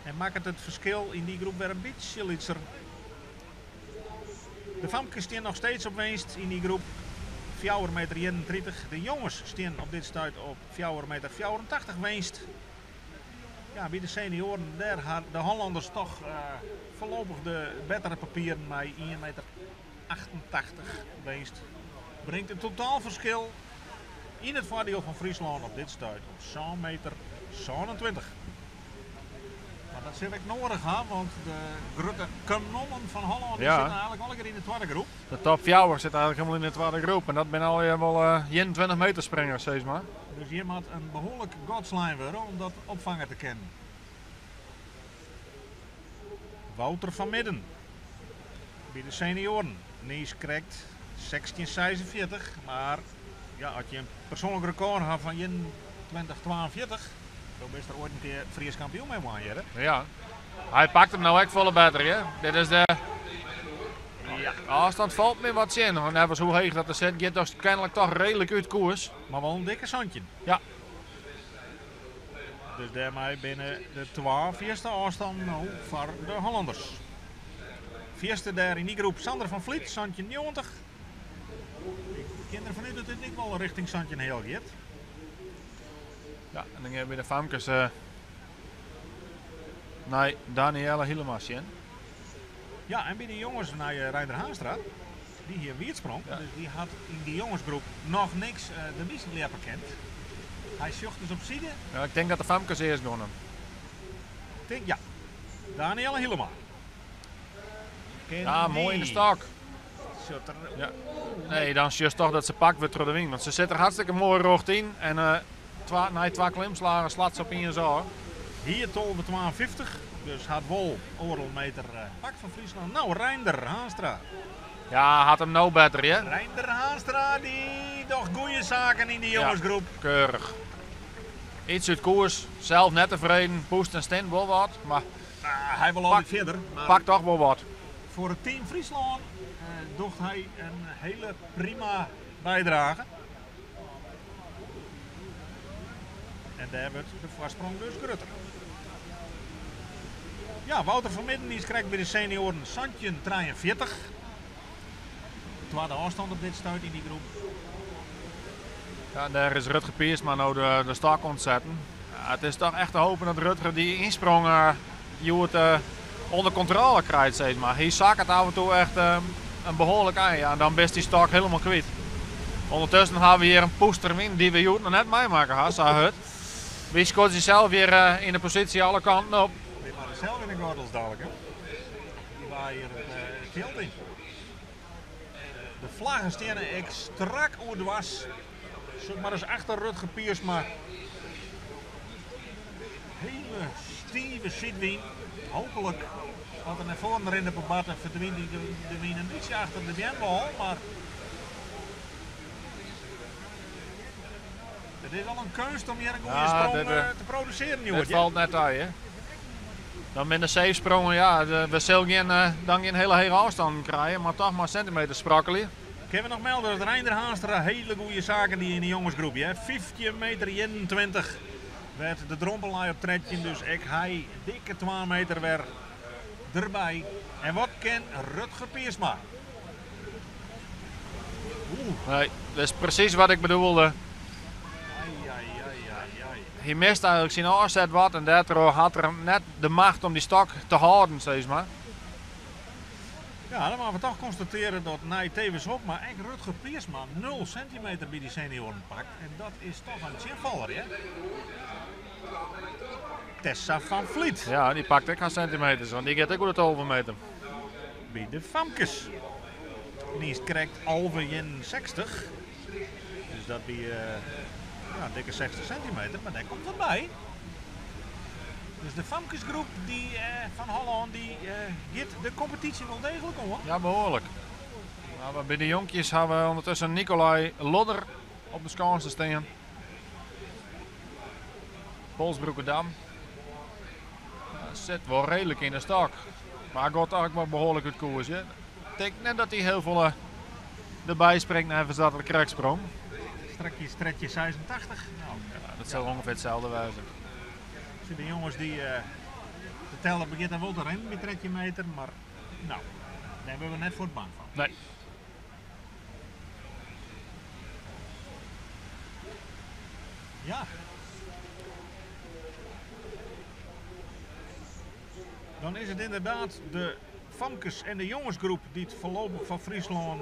En makket it ferskil yn dy groep wer in bytsje lytser. De famkes steane noch steeds op winst yn dy groep. 4 meter 31. De jonges steane op dit stuit op 4 meter 84 winst. Ja, by de senioaren, dêr ha de Hollanders toch foarlopich de bettere papieren mei 1 meter 88 winst. Bringt it totaalferskil yn it foardiel fan Fryslân op dit stuit op sân meter 27. Mar dat sil ek nedich ha, want de grutte kanonnen fan Hollân dy Ja. sitte eigenlik allegear yn de twadde groep. De top 4 sit eigenlik hielendal yn de twadde groep en dat binne allegear wol 21 meter springers, sis mar. Dus hjir moat in behoarlik gat slein wurde om dat opfange te kinnen. Wouter van Midden by de senioaren. Niis krekt 16,46, mar Ja, as je in persoanlik rekôr ha fan 21,42, dan bist der oait in kear Frysk kampioen mei wûn, hearre. Ja. Hy pakt him no ek folle better, hè. Dit is de Ja. ôfstân falt my wat tsjin. Want neffens hoe heech dat der sit, giet dat kenlik toch reedlik út koers. Mar wol in dikke 17. Ja. Dus dêrmei binne de twa fierste ôfstannen no foar de Hollanders. Fierste dêr yn dy groep Sander van Vliet, 17,90. Ik kin derfan út dat dit ek wol richting 17 heal giet. Ja, en dan gean we by de famkes nei Danielle Hielema sjen. Ja, en by de jonges nei Reinder Haanstra. Dy hie in wiedsprong, dus dy hat yn dy jongesgroep noch niks de bysleappe kend. Hy sjocht dus op side. Ja, ik tink dat de famkes earst gongen. Tink, ja. Danielle Hielema. Kin Ja, moai yn de dy. stok. Sjocht er. Ja. Nee, dan sjochst toch dat se pakt wurdt troch de wyn. Want se sit der hartstikke moai rjocht yn. En nei twa klimslagen slacht se opiens ôf. Hier 12,52. Dus hat wol oardel meter pakt fan Fryslân. Nou, Reinder Haanstra. Ja, hat him no better, hè? Reinder Haanstra, dy docht goede saken yn de jongensgroep. Ja, keurig. Iets út koers, sels net tefreden, poest en stint wol wat, mar Nou, hy wol altyd fierder. Mar pakt toch wol wat. Foar it team Fryslân docht hy in hiele prima bydrage. En dêr wurdt de foarsprong dus grutter. Ja, Wouter van Midden is krekt by de senioaren 17,43. Twadde ôfstân op dit stuit yn dy groep. Ja, dêr is Rutger Piersma no de stok oan it setten. Ja, it is toch echt te hoopjen dat Rutger dy ynsprong hjoed ûnder kontrôle krijt, sis mar. Hy sakket af en toe echt in behoarlik ein. Ja, en dan bist dy stok hielendal kwyt. Undertusken hawwe we hjir in poester wyn dy't we hjoed noch net meimakke ha, sa hurd. Wy skodzje sels hjir yn de posysje alle kanten op. Wy moatte sels yn de gordels dadlik, hè? Dy waait hjir it fjild yn. De flaggen steane ek strak oerdwars. Sjoch mar ris achter Rutger Piersma. Hiele stive sydwyn. Hooplik dat er nei foaren rint op 'e bart en ferdwynt de wyn in bytsje achter de beamwâl. Mar it is al in keunst om hjir in goede sprong te produsearjen, Dit Joerd, falt net ta, hè? Dan binne de seefsprongen, ja, we sille dan gjin hiele hege ôfstannen krije, mar toch mar sintimeters sprokkelje. Kinne we noch melde dat Reinder Haanstra hiele goede saken die yn de jongesgroep. Hè? 15 meter 21 werd de drompel op 13, dus ek hy dikke 2 meter wer derby. En wat kin Rutger Piersma? Oeh. Nee, dat is presys wat ik bedoelde. Ai, ai, ai, ai, ai. Hy mist eigentlik syn ôfset wat en dêrtroch hat er net de macht om dy stok te hâlden, sis mar. Ja, dan moatte we toch konstatearje dat nei Thewis Hobma ek Rutger Piersma 0 sintimeter by dy senioaren pakt. En dat is toch in tsjinfaller, hè? Tessa van Vliet. Ja, dy pakt ek har sintimeters, want dy giet ek oer de 12 meter. By de famkes. Dy is krekt 11,61. Dus dat by ja, in dikke 60 sintimeter, mar dêr komt wat by. Dus de famkesgroep dy, fan Hollân dy, giet de kompetysje wol deeglik oan. Ja, behoarlik. Nou, by de jonkjes hawwe we ûndertusken Nicolai Lodder op de skânsen stean. Polsbroekerdam. Ja, sit wol reedlik yn de stok. Mar giet ek wol behoarlik út koers. Hè. Ik tink net dat hy hiel folle derby springt neffens dat er krekt sprong. Strakjes tretje 86. Nou, Ja, dat sil ûngefear itselde wêze. Sjoch, de jonges dy, de teller begjint dan wol te rinnen by 13 meter, mar nou, dêr wurde we net fuort bang fan. Nee. Ja. Dan is it ynderdaad de famkes en de jongesgroep dy't foarlopich fan Fryslân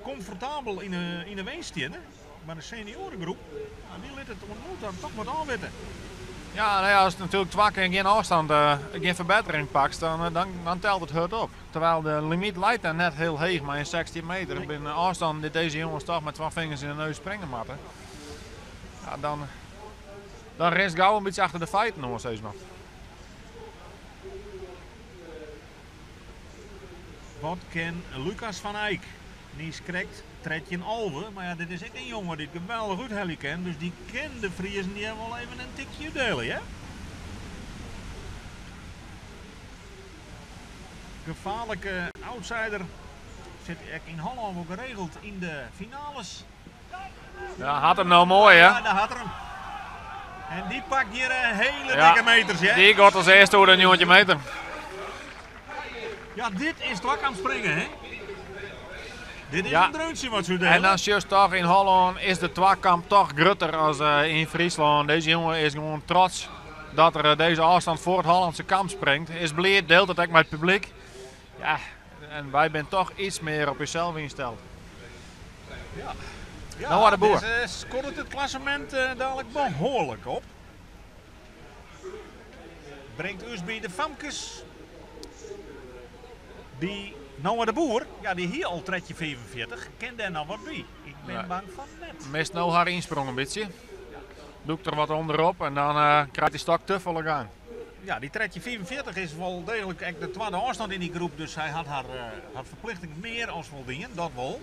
komfortabel yn de winst steane. Mar de senioaregroep, nou, dy lit it oant no ta toch wat ôfwitte. Ja, nou ja, ast natuerlik twa kear gjin ôfstân, gjin ferbettering pakst, dan telt it hurd op. Terwijl de limyt leit dêr net hiel heech, mar yn 16 meter. Nee. Binne ôfstannen dy't dizze jonges toch mei twa fingers yn de neus springe moatte. Ja, dan rinst gau in bytsje achter de feiten oan, sis mar. Wat kin Lucas van Eyck? Niis krekt 13-11. Mar ja, dit is ek in jonge dy't geweldich úthelje kin. Dus dy kin de Friezen hjir wol even in tikje útdiele, hear. Gefaarlike outsider. Sit ek yn Hollân wol geregeld yn de finales. Ja, hat him no moai, hè? Ja, dêr hat er him. En dy pakt hjir in hiele dikke meters, hè? Dy giet as earste oer de 19 meter. Ja, dit is twakampspringe, hè? Dit is in dreuntsje wat se En dan sjochst toch, yn Hollân is de twakamp toch grutter as yn Fryslân. Dizze jonge is gewoan trots dat er dizze ôfstân foar it Hollânske kamp springt. Is bliid, dielt it ek mei it publyk. Ja, en wy binne toch iets mear op ússels ynsteld. Ja. Ja, Noah de Boer. Dizze skoart it klassemint dalik behoarlik op. Bringt ús by de famkes. By Noah de Boer, ja, dy hie al 13,45. Kin dêr noch wat by? Ik bin bang fan net. Mist no har ynsprong in bytsje. Dûkt der wat ûnderop en dan krijt dy stok te folle gang. Ja, dy 13,45 is wol deeglik ek de twadde ôfstân yn dy groep. Dus sy hat har ferplichting mear as foldien, dat wol.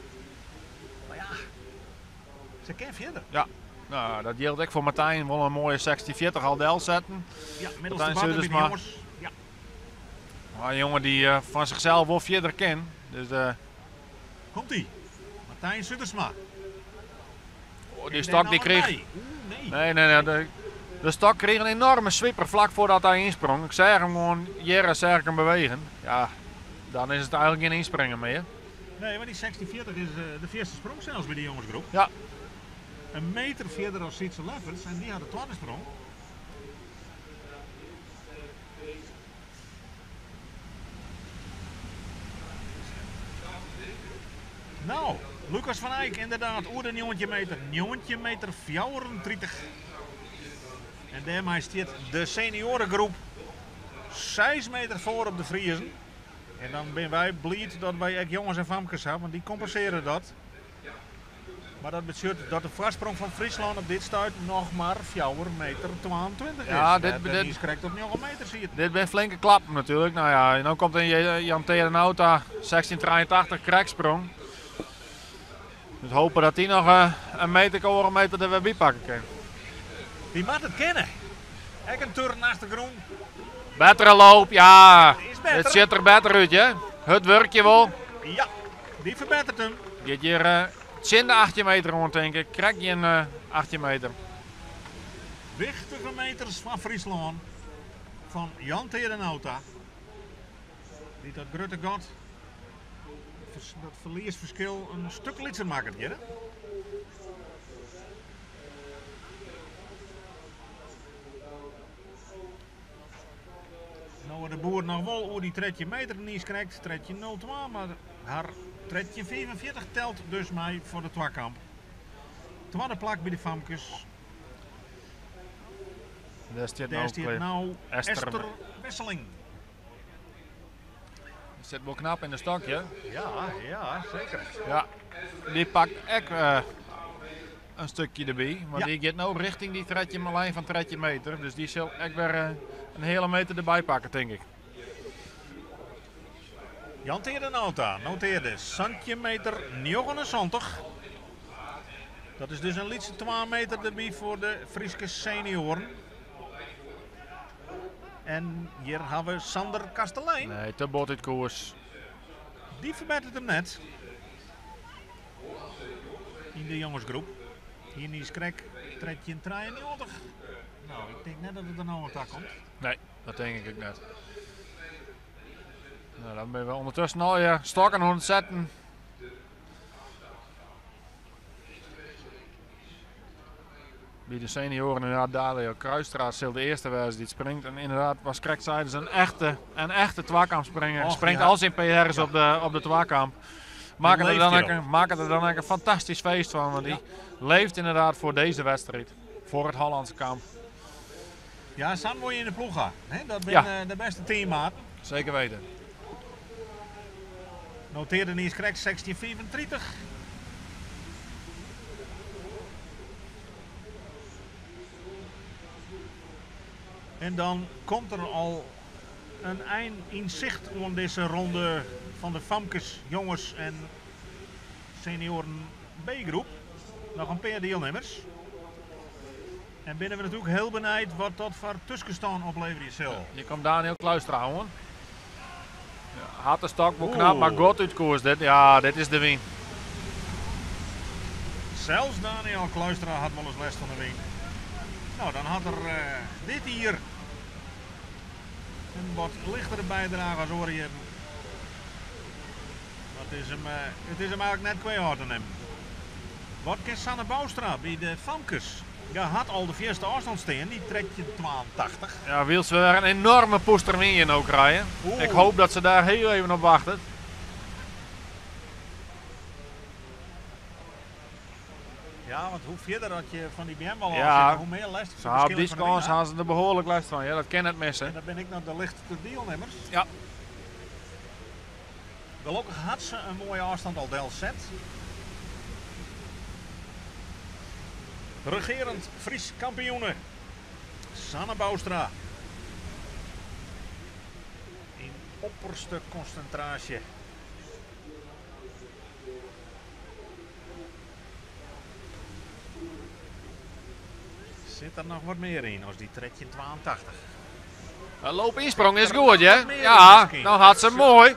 Mar ja, se kin fierder. Ja, no, dat jildt ek foar Martijn. Wol in moaie 16,40 al delsetten. Ja, middelste by de jonges. Ja. Maar in jonge dy't fan sichsels wol fierder kin. Dus, Komt-ie. Martijn Zuidersma. Oh, dy stok dy krige. Nee, nee, nee. De stok krige in enoarme swiper flak foardat hy ynsprong. Ik seach him gewoan hjir, seach ik him bewegen. Ja, dan is it eigentlik gjin ynspringen mear. Nee, mar dy 16,40 is de fierste sprong sels by de jongesgroep. Ja. In meter fierder as Sietse Lefferts en dy hat de twadde sprong. No, Lucas van Eyck ynderdaad oer de 19 meter. 19 meter 34. En dêrmei stiet de senioaregroep 6 meter foar op de Friezen. En dan binne wy bliid dat wy ek jonges en famkes hawwe, want dy kompensearje dat. Mar dat betsjut dat de foarsprong fan Fryslân op dit stuit noch mar 4 meter 22 is. Ja, dit, dit is krekt op 9 meter siet. Dit binne flinke klappen natuerlik. No ja, no komt in Jan Nauta 1683 krekt sprong. Dus hoopje dat dy noch in meter, oardel meter der wer by pakke kin. Dy moat it kinne. Ek in turnachtergrûn. Bettere loop, ja. It sjocht der better út, hè. Hurd wurkje wol. Ja, dy ferbetteret him. Giet hjir tsjin de 18 meter oan, tink ik. Krekt gjin 18 meter. Wichtige meters fan Fryslân. Fan Jan Nauta. Dy't dat grutte gat, dat ferliesferskil in stik lytser makket hjir. Noah de Boer noch wol oer dy 13 meter niis krekt, 13.02, mar har 13.45 telt dus mei foar de twakamp. Twadde plak by de famkes. Dêr stiet Dêr no stiet no Esther. Esther Wesseling. Sit wol knap yn de stok, ja? Ja, ja, seker. Ja, dy pakt ek in stikje derby. Want dy giet no rjochting dy 13, lijn fan 13 meter. Dus dy sil ek wer in heale meter derby pakke, tink ik. Jan Teerde Nauta notearde 17 meter 79. Dat is dus in lytse 2 meter derby foar de Fryske senioaren. En hjir hawwe we Sander Kastelein. Nee, te bot út koers. Dy ferbetteret him net. Yn de jongesgroep. Hjir is krekt 1393. No, ik tink net dat it der no oan ta komt. Nee, dat tink ik ek net. No, dan binne we ûndertusken al je stokken oan it setten. By de senioaren inderdaad Daniel Kruistra sil de earste wêze dy't springt. En ynderdaad, watst krekt sei, is in echte twakampspringer. Och, Springt ja. al syn PR's op de twakamp. Makket der leeft dan ek hjirop. makket der dan ek in fantastysk feest fan. Want dy leeft ynderdaad foar dizze wedstriid. Foar it Hollânske kamp. Ja, sa'n wolle je yn de ploech ha. Hè? Dat binne de bêste teammaten. Seker wite. Notearde niis krekt 1635. En dan komt der al in ein yn sicht oan dizze ronde fan de famkes, jonges en Senioren B-groep noch in pear dielnimmers. En binne we natuerlik hiel benijd wat dat foar tuskenstân opleverje sil. Hjir komt Daniel Kluistra oan. Hat de stok wol knap, mar goed út koers dit. Ja, dit is de wyn. Sels Daniel Kluistra hat wolris lêst fan de wyn. No, dan hat er dit jier in wat lichtere bydrage as oare jierren. Mar it is him, it is him eigentlik net kwea ôf te nimmen. Wat kin Sanne Bouwstra by de famkes? Ja, hat al de fierste ôfstân stean, dy 1382. Ja, wylst we wer in enorme pûster wyn hjir no krije. Ik hoop dat se dêr hiel even op wachtet. Ja, want hoe fierder dat je fan dy beamwal ôf sitte, hoe mear lêst se ha op dy skâns ha se der behoarlik lêst fan. Ja, dat kin net misse. En dat binne ek noch de lichtste dielnimmers. Ja. Gelokkich hat se in moaie ôfstân al delset. Regearend Frysk kampioene Sanne Bouwstra yn opperste konsintraasje. Sit der noch wat mear yn as dy 1382? De loop-ynsprong is goed, hè? Ja, dan hat se moai.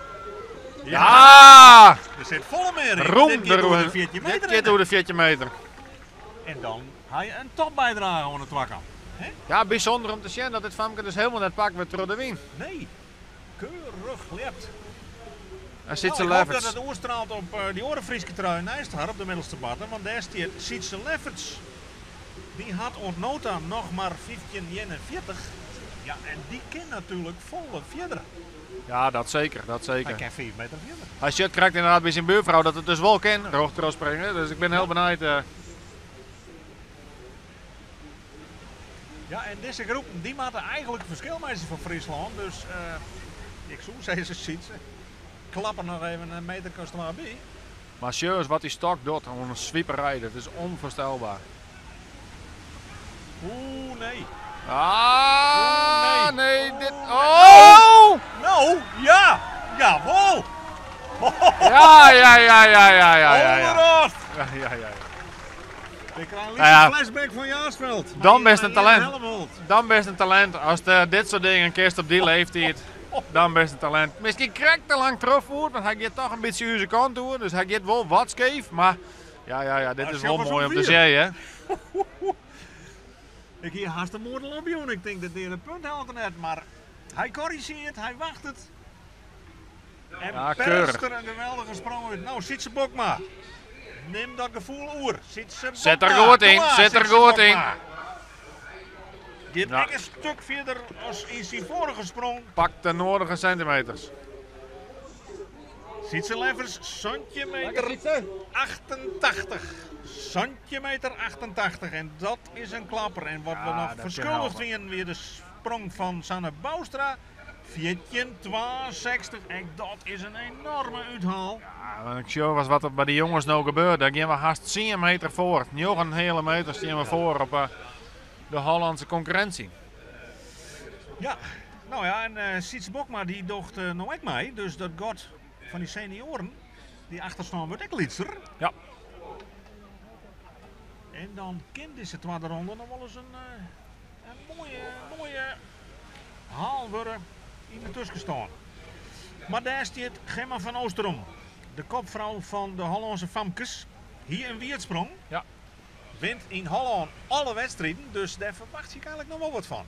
Ja! Der sit folle mear yn. Rûm Dit giet oer de 14 meter. Dit giet oer de 14 meter. En dan ha je in topbydrage oan de twakant. Ja, bysûnder om te sjen dat dit famke dus hielendal net pakt wurdt troch de wyn. Nee, keurich ljept. En Sietse Nou, ik hoop Lefferts. dat it oerstraalt op dy oare Fryske trui neist har op de middelste barte, want dêr stiet Sietse Lefferts. Dy hat oant no ta noch mar 15,41. Ja, en dy kin natuerlik folle fierder. Ja, dat seker, dat Hy seker. kin 5 meter fierder. Hy sjocht krekt ynderdaad by syn buorfrou dat it dus wol kin, rjocht troch springe. Dus ik bin hiel benijd. Ja, en dizze groepen dy moatte eigentlik ferskil meitsje foar Fryslân. Dus ik soe sizze, Sietse, klap der noch even in meter as twa by. Mar sjoch ris wat dy stok docht oan in swiperij, dat is onvoorstelbaar. Oeh, nee. Ah, Oeh, nee. nee, dit... Oh! No, ja! Jawol! Ja, ja, ja, ja, ja, ja, ja, ja. Onderaf! Ja, ja, ja. Ik krijg een Nou ja. flashback van Jaarsveld. Dan bist een talent. Helmholt. Dan bist in talint. As dit soart dingen kinst op dy leeftiid, dan bist in talint. Miskien krekt te lang trochfoerd, want hy giet toch in bytsje ús kant oer. Dus hy giet wol wat skeef, mar ja, ja, ja, dit Maar is sjong wol maar moai zo'n om te vier. sjen, hè. Ik hie hast in moardel opjûn. Ik tink dat de punt hellet net, mar hy korrigearret, hy wachtet. En Ja, perst keurig. der in geweldige sprong út. No, Sietse Bokma. Nim dat gefoel oer. Sietse Sit der Bokma. goed yn, Kom maar, sit der Sietse goed yn. Bokma. Giet Ja. ek in stik fierder as yn syn foarige sprong. Pak de nodige sintimeters. Sietse Leffers, centimeter 88. Centimeter 88. En dat is in klapper. En wat we Ja, noch dat kin ferskuldich helpe. wienen, wie de sprong fan Sanne Bouwstra. 14,62. En dat is in enoarme úthaal. Ja, want ik sjoch ris wat der by de jonges no gebeurt. Dêr gean we hast 10 meter foar. 9 heale meter stean we foar op de Hollandse konkurrinsje. Ja, no ja, en Sietse Bokma dy docht no ek mei. Dus dat gat fan dy senioaren, dy achterstân wurdt ek lytser. Ja. En dan kin dizze twadde ronde noch wolris in moaie haal wurde yn de tuskenstân. Mar dêr stiet Gemma van Oosterom, de kopfrou fan de Hollânske famkes. Hie in wierdsprong. Ja. Wint yn Hollân alle wedstriden, dus dêr ferwachtsje ik eigentlik noch wol wat fan.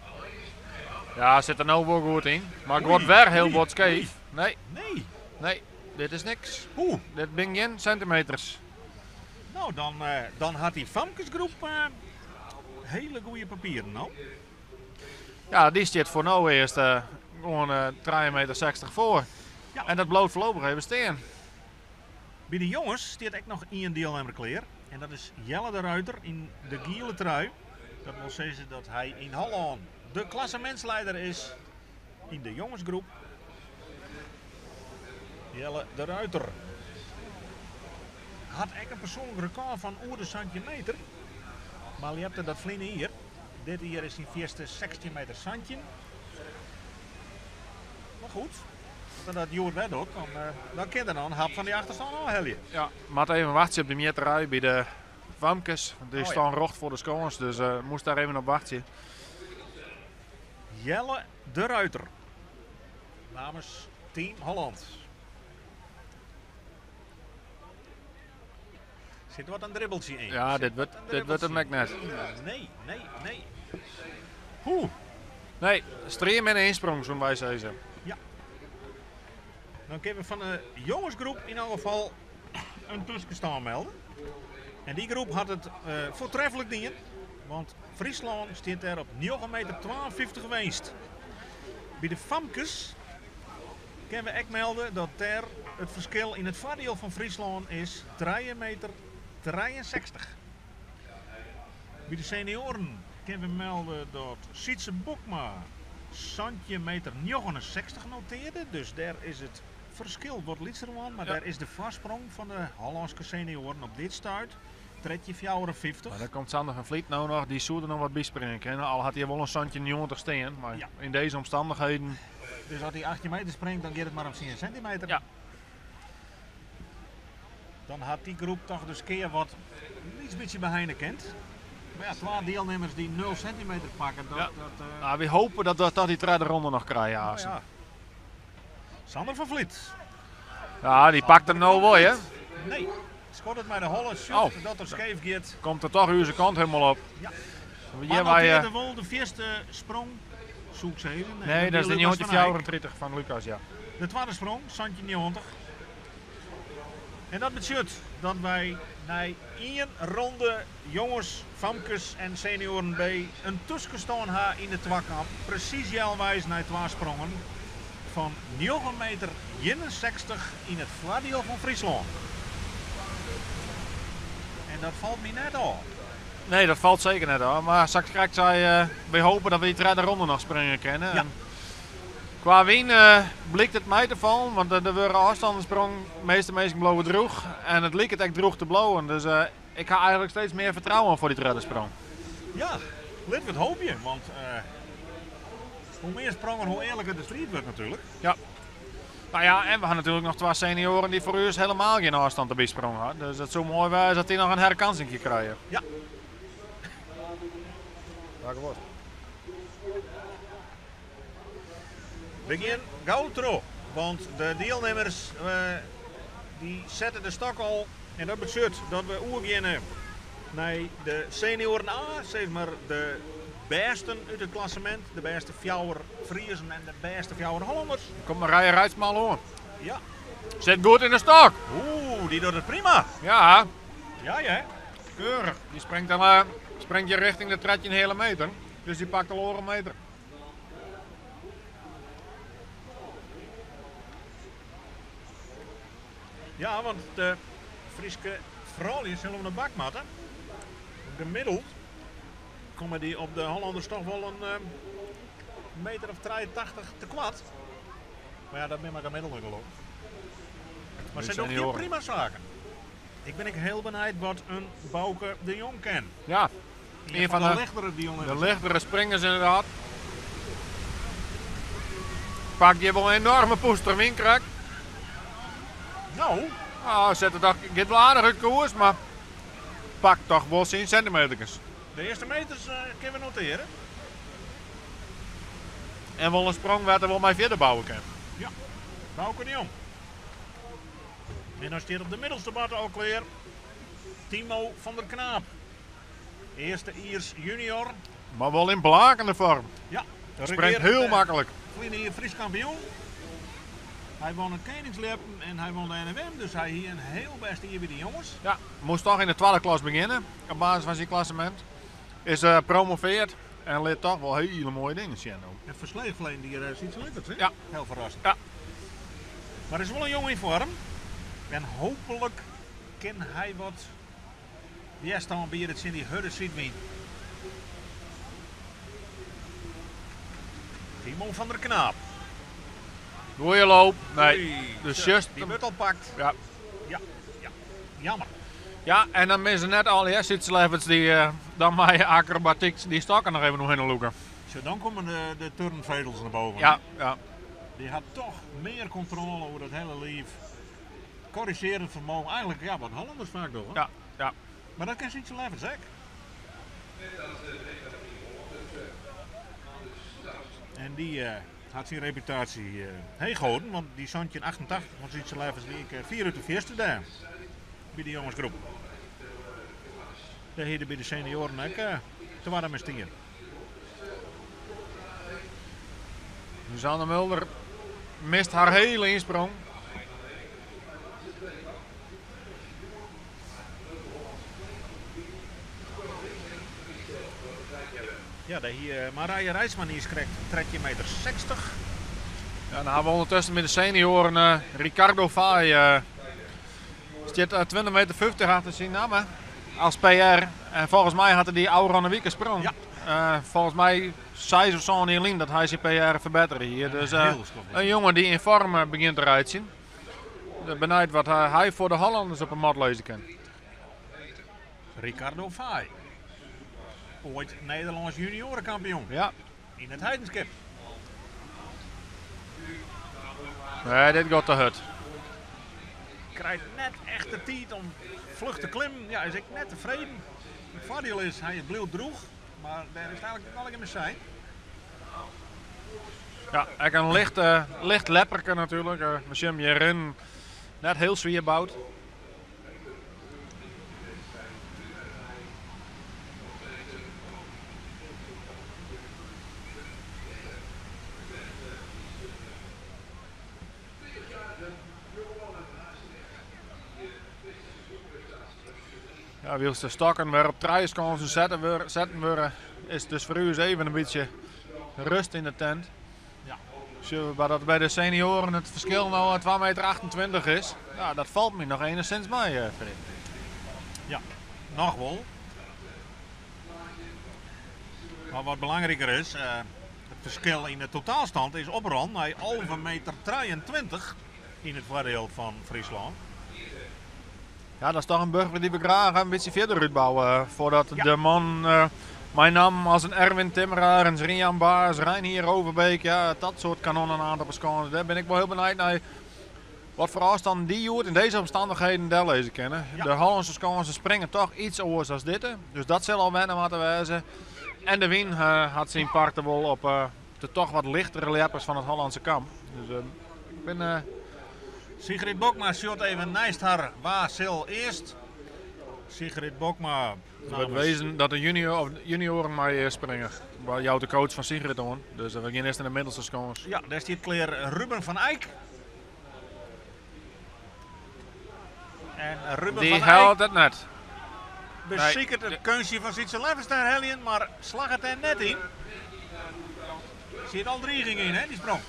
Ja, sit der no wol goed yn. Mar Oei, giet wer hiel oei, wat skeef. oei. Nee, Nee. nee, dit is niks. Oeh. Dit binne gjin sintimeters. No, dan hat dy famkesgroep hiele goede papieren, no. Ja, dy stiet foar no earst gewoan trije meter sechstich foar. Ja. En dat bliuwt foarlopich even stean. By de jonges stiet ek noch ien dielnimmer klear. En dat is Jelle de Ruiter yn de giele trui. Dat wol sizze dat hy yn Hollân de klassemintslieder is yn de jongesgroep. Jelle de Ruiter hat ek in persoanlik rekôr fan oer de 17 meter. Mar ljepte dat ferline jier. Dit jier is syn fierste 16 meter 17. Mar goed. As er dat hjoed wer docht, dan, dan kin er noch in hap fan dy achterstân ôfhelje. Ja, moat even wachtsje op de mjitterij by de famkes. Want dy Oh, ja. staan rocht foar de skâns, dus moast daar even op wachtsje. Jelle de Ruiter namens Team Holland. Sit wat in dribbeltsje yn. Ja, Sit dit wat wurdt in dit wurdt him dribbeltsje ek net. yn. Nee, nee, nee. Oeh. Nee, strieminne ynsprong soene wy sizze. Ja. Dan kinne we fan de jongesgroep yn elk gefal in tuskenstân melde. En dy groep hat it foartreflik dien, want Fryslân stiet dêr op njoggen meter 52 winst. By de famkes kinne we ek melde dat dêr it ferskil yn it foardiel fan Fryslân is trije meter 63. By de senioaren kinne we melde dat Sytse Bokma santjin meter 69 notearde, dus dêr is it ferskil wat lytser oan, mar Ja. dêr is de foarsprong fan de Hollânske senioaren op dit stuit 13,54. Mar dan komt Sander van Vliet no noch, dy soe der noch wat by springe kinne, al hat hy wol in 17,90 stean, mar Ja. yn dizze omstannichheden. Dus as hy 18 meter springt, dan giet it mar om 10 sintimeter. Ja. Dan hat dy groep toch de skea wat in lyts bytsje beheine kind. Mar ja, twa dielnimmers dy't 0 sintimeter pakke, dat... Ja. dat Nou, wy hoopje dat we toch dy tredde ronde noch krije, nou Asen. ja. Sander van Vliet. Ja, dy pakt him no wol, hè? Nee, skoot it mei de holle, sjocht Oh. dat er skeef giet. Komt er toch ús kant hielendal op. Ja. Hjir Maar wy, noteerde wol de earste sprong, soe ik sizze. nee, dat is de wie Lucas van Eyck. 1934 fan Lucas, ja. De twadde sprong, 1790. En dat betsjut dat wy nei ien ronde jonges, famkes en senioaren B in tuskenstân ha yn de twakamp. Presys healweis nei twa sprongen fan njoggen meter 61 yn it foardiel fan Fryslân. En dat falt my net ôf. Nee, dat falt seker net ôf. Mar sa't ik krekt sei, wy hoopje dat we dy tredde ronde noch springe kinne. Ja. En kwa wyn blykt it mei te fallen, want der wurde ôfstannen sprongen, de measte minsken bliuwe drûch. En it liket ek drûch te bliuwen, dus ik ha eigentlik steeds mear fertrouwen foar dy tredde sprong. Ja, litte we it hoopje, want hoe mear sprongen, hoe earliker de striid wurdt natuerlik. Ja. Nou ja, en we ha natuerlik noch twa senioaren dy't foar ús hielendal gjin ôfstân derby sprongen ha. Dus it soe moai wêze as dy noch in herkansinkje krije. Ja. Wakker word. We gean gau troch, want de dielnimmers dy sette de stok al. En dat betsjut dat we oergeane nei de senioaren A, sis mar de bêsten út it klassemint, de bêste fjouwer Friezen en de bêste fjouwer Hollanners. Komt Marije Reitsma al oan. Ja. Sit goed yn de stok. Oeh, dy docht it prima. Ja. Ja, ja. Keurich. Dy springt dan springt je richting de 13 heale meter. Dus dy pakt al oardel meter. Ja, want de Fryske froulju sille oan de bak moatte. Gemiddeld komme dy op de Hollanners toch wol in meter of 83 tekoart. Mar ja, dat binne mar gemiddelden gelokkich. Mar Dit se zijn docht die hjir oaren. prima saken. Ik bin ek hiel benijd wat in Bauke de Jong kin. Ja. Ien Ien fan fan de de lichtere dielnimmers. De lichtere springers ynderdaad. Pak hjir wol in enoarme pûster wyn krekt. Nou. Nou, set it toch, giet wol aardich út koers, mar pak toch wol syn sintimeterkes. De earste meters kinne we notearje. En wol in sprong wêr't er wol mei fierder bouwe kin. Ja, Bauke de Jong. En dan stiet op de middelste barte al klear Timo van der Knaap. Earstejiersk junior. Mar wol yn blakende foarm. Ja, Springt regearend, hiel maklik. Ferline jier Frysk kampioen. Hy wûn it Keningsljeppen en hy wûn de NFM, dus hy hie in hiel bêst jier by de jonges. Ja, moast toch yn de twadde klas begjinne op basis fan syn klassemint. Is promoveard en lit toch wol hiele moaie dingen sjen. En fersleech ferline jier Sietse Lippert, hè? Ja. Hiel ferrassend. Ja. Mar is wol in jong yn foarm. En hooplik kin hy wat wjerstân biede tsjin dy hurde sydwyn. Timo van der Knaap. Goeie loop. Nee. Oei, Dus zo, just die wordt al pakt. Ja. Ja, ja. Jammer. Ja, en dan binne se net allegear Sietse Lefferts dy't dan mei akrobatyk dy stokken noch even oerhinne lûke. Zo, dan komme de turnvedels nei boven. Ja, ja. Dy hat toch mear kontrôle oer dat hiele liif. Korrizjearjend fermogen, eigentlik ja, wat Hollanners faak dogge. Ja, ja. Mar dat kin Sietse Leffers ek. En dy hat syn reputaasje heech holden, want dy 1788 fan Sietse Leffers wie ek fierút de fierste dêr by de jongesgroep. Dêr hie er by de senioaren ek twadde mei stien. Suzanne Mulder mist har hiele ynsprong. Ja, dêr hie Marije Reitsma niis krekt 13 meter 60. Ja, dan hawwe we ûndertusken by de senioaren eh, Ricardo Faaij eh, stiet 20 meter 50 achter syn namme as PR. En folgens my hat er dy ôfrûne wike sprong. Ja. Uh, folgens my seis of sân jier lyn dat hy syn PR ferbettere hie. Dus in jonge dy't yn foarm begjint te reitsjen. Benijd wat hy foar de Hollanners op 'e mat lizze kin. Ricardo Faaij. Oait Nederlânsk junioarekampioen. Ja. Yn It Heidenskip. Nee, dit giet te hurd. Krijt net echt de tiid om fluch te klimmen. Ja, is ek net tefreden. It foardiel is, hy bliuwt drûch. Mar dêr is it eigentlik allegear mei sein. Ja, ek in licht, licht lepperke natuerlik. We sjogge him hjir rinnen. Net hiel swier boud. Ja, wylst de stokken wer op trije skânsen setten wurde, is it dus foar ús even in bytsje rust yn de tent. Ja. Sjogge we dat by de senioaren it ferskil no 2 meter 28 is. Ja, dat falt my noch enigszins mei, eh, Fred. Ja, noch wol. Mar wat belangriker is, eh, it ferskil yn de totaalstand is oprûn nei 11 meter 23 yn it foardiel fan Fryslân. Ja, dat is toch in buffer dy't we graach in bytsje fierder útbouwe. Foardat de man uh, mei nammen as in Erwin Timmeraar, en Jan Baas, Reinier Overbeek, ja, dat soart kanonnen oan op 'e skâns. Dêr bin ik wol hiel benijd nei wat foar ôfstannen dy hjoed yn dizze omstannichheden dellizze kinne. Ja. De Hollânske skânsen springe toch iets oars as dit. Dus dat sil al wenne moatte wêze. En de wyn uh, hat syn part wol op uh, de toch wat lichtere ljeppers fan it Hollânske kamp. Dus ik bin Sigrid Bokma sjocht even neist har. Wa sil earst? Sigrid Bokma. Het wurdt wezen dat de junior, of junioaren mei earst springe. Wa jout de coach fan Sigrid oan. Dus we gean earst yn de middelste skâns. Ja, dêr stiet klear Ruben van Eijk. En Ruben Dy van Eijk hellet it net. besiket it keunstje fan Sietse Leffers te herheljen, mar slagget dêr net yn. Sit al driging yn, hè, dy sprong.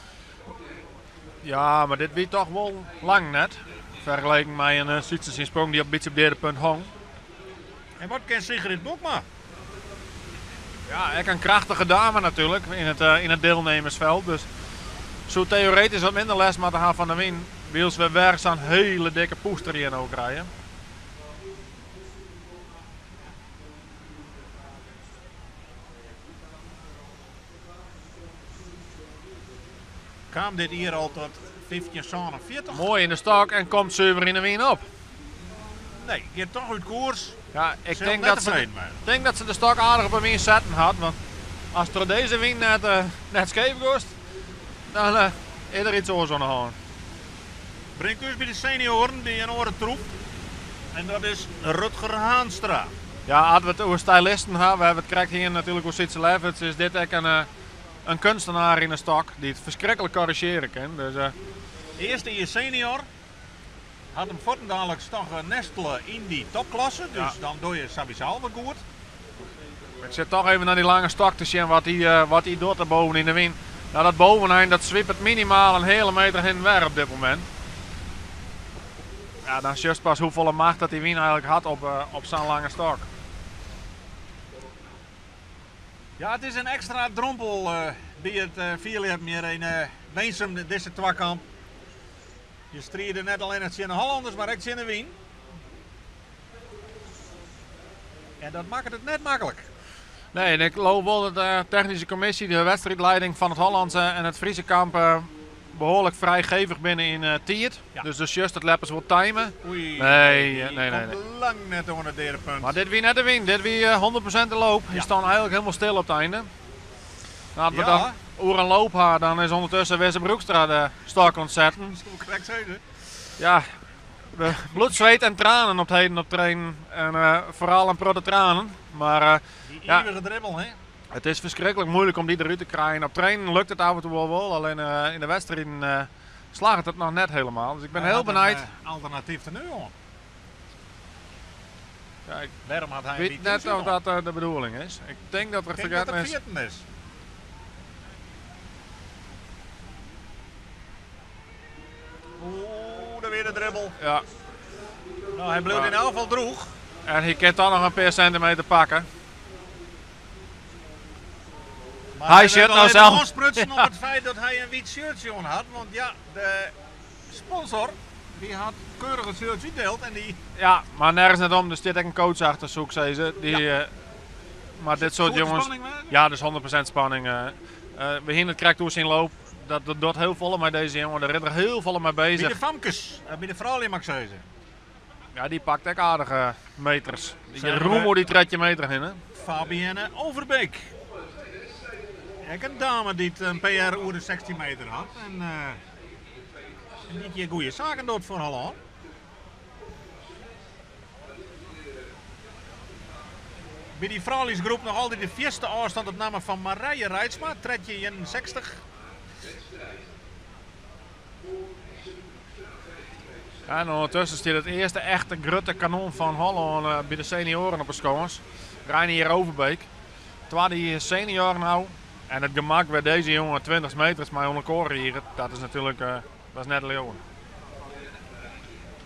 Ja, mar dit wie toch wol lang net. Fergeleken mei in Sietse syn sprong dy't op in bytsje op derde punt hong. En wat kin Sigrid Bokma? Ja, ek in krachtige dame natuerlik yn it dielnimmersfjild. Dus soe teoretysk wat minder lêst moatte ha fan de wyn. Wylst we wer sa'n hiele dikke pûster hjir no krije. Kaam dit jier al tot 1547. Moai yn de stok en komt suver yn de wyn op. Nee, giet toch út koers. Ja, ik Sil tink net dat, se, tefreden wêze. tink dat se de stok aardich op de wyn setten hat. Want as troch dizze wyn net skeef giest, dan is der iets oars oan de hân. Bringt ús by de senioaren by in oare troep. En dat is Rutger Haanstra. Ja, as we it oer stylisten ha, we hawwe it krekt hjir natuerlik oer Sietse Lefferts, is dit ek in keunstner yn 'e stok dy't it ferskriklik korrizjearje kin. Dus, Earste jier senior. Hat him fuortendaliks toch nestele yn dy topklasse. Dus dan doch je sawiesa al wat goed. Ik sit toch even nei dy lange stok te sjen wat dy docht dêr boven yn de wyn. Nou, dat bovenein dat swiepet minimaal in heale meter hinne en wer op dit momint. Ja, dan sjochst pas hoefolle macht dat dy wyn eigentlik hat op sa'n lange stok. Ja, it is in ekstra drompel by it fierljeppen hjir yn Winsum, dizze twakamp. Je stride net allinnich tsjin de Hollanners, mar ek tsjin de wyn. En dat makket it net maklik. Nee, en ik leau wol dat de technyske kommisje, de wedstriidlieding fan it Hollânske en it Fryske kamp behoarlik frijgevich binne yn tiid. Ja. Dus do sjochst dat leppers wol time. Oei, Nee, die nee, nee, komt lang net oan it derde punt. Maar dit wie net de wyn, dit wie 100% de loop. Hy Ja. stond eigenlijk helemaal stil op het einde. Nou, als we Ja. dan oer een loop ha, dan is ondertussen Wisse Broekstra de stok ontzetten. Soe ik krekt sizze. Ja, bloed, zweet en tranen op het heden op trainen. En vooral een protte tranen. Maar Die Ja. eeuwige dribbel, hè? het is verschrikkelijk moeilijk om die eruit te krijgen. Op trainen lukt het af en toe wel, wel alleen in de wedstrijden slaagt het nog net helemaal. Dus ik ben Hij heel had een, benijd. alternatief te nu, jongen. Ja, ik Waarom had hij weet die net kiezer of dan? dat de bedoeling is. Ik denk dat er Ik denk dat vergeten het is. 14 is. Oeh, daar weer de dribbel. Ja. Nou, hij bleef Ja. in elk geval droeg. En hij kan dan nog een paar centimeter pakken. Maar Hij werd zit al nou even zelf. aansprutsen op het feit dat hij een wit shirtje on had. Want ja, de sponsor die had keurig het shirtje uitdeeld en die Ja, maar nergens net om. Er zit ook een coach achter, zoek zei ze. Die, maar dit soort Soort jongens. spanning waren? Ja, dus 100% spanning. We zien het krijgt door zijn loop. Dat doet heel veel met deze jongen. Daar is er heel veel mee Bij bezig. de famkes, bij de vrouwen mag ik zeggen. Ja, die pakt ook aardige meters. Die Zijn we- Roemo die trekt je meter in, hè? Fabienne Overbeek. Ook een dame die het een PR over de 16 meter had. En, en die keer goede zaken doet voor Holland. Bij die vrouwelijksgroep nog altijd de vierste afstand op naam van Marije Reitsma, tredje 61. Ja, en ondertussen staat het eerste echte grote kanon van Holland bij de senioren op de schoons. Reinier Overbeek. Tweede hier senior nou. En het gemak bij deze jongen 20 meters maar onder koren hier, dat is natuurlijk dat is net leeuwen.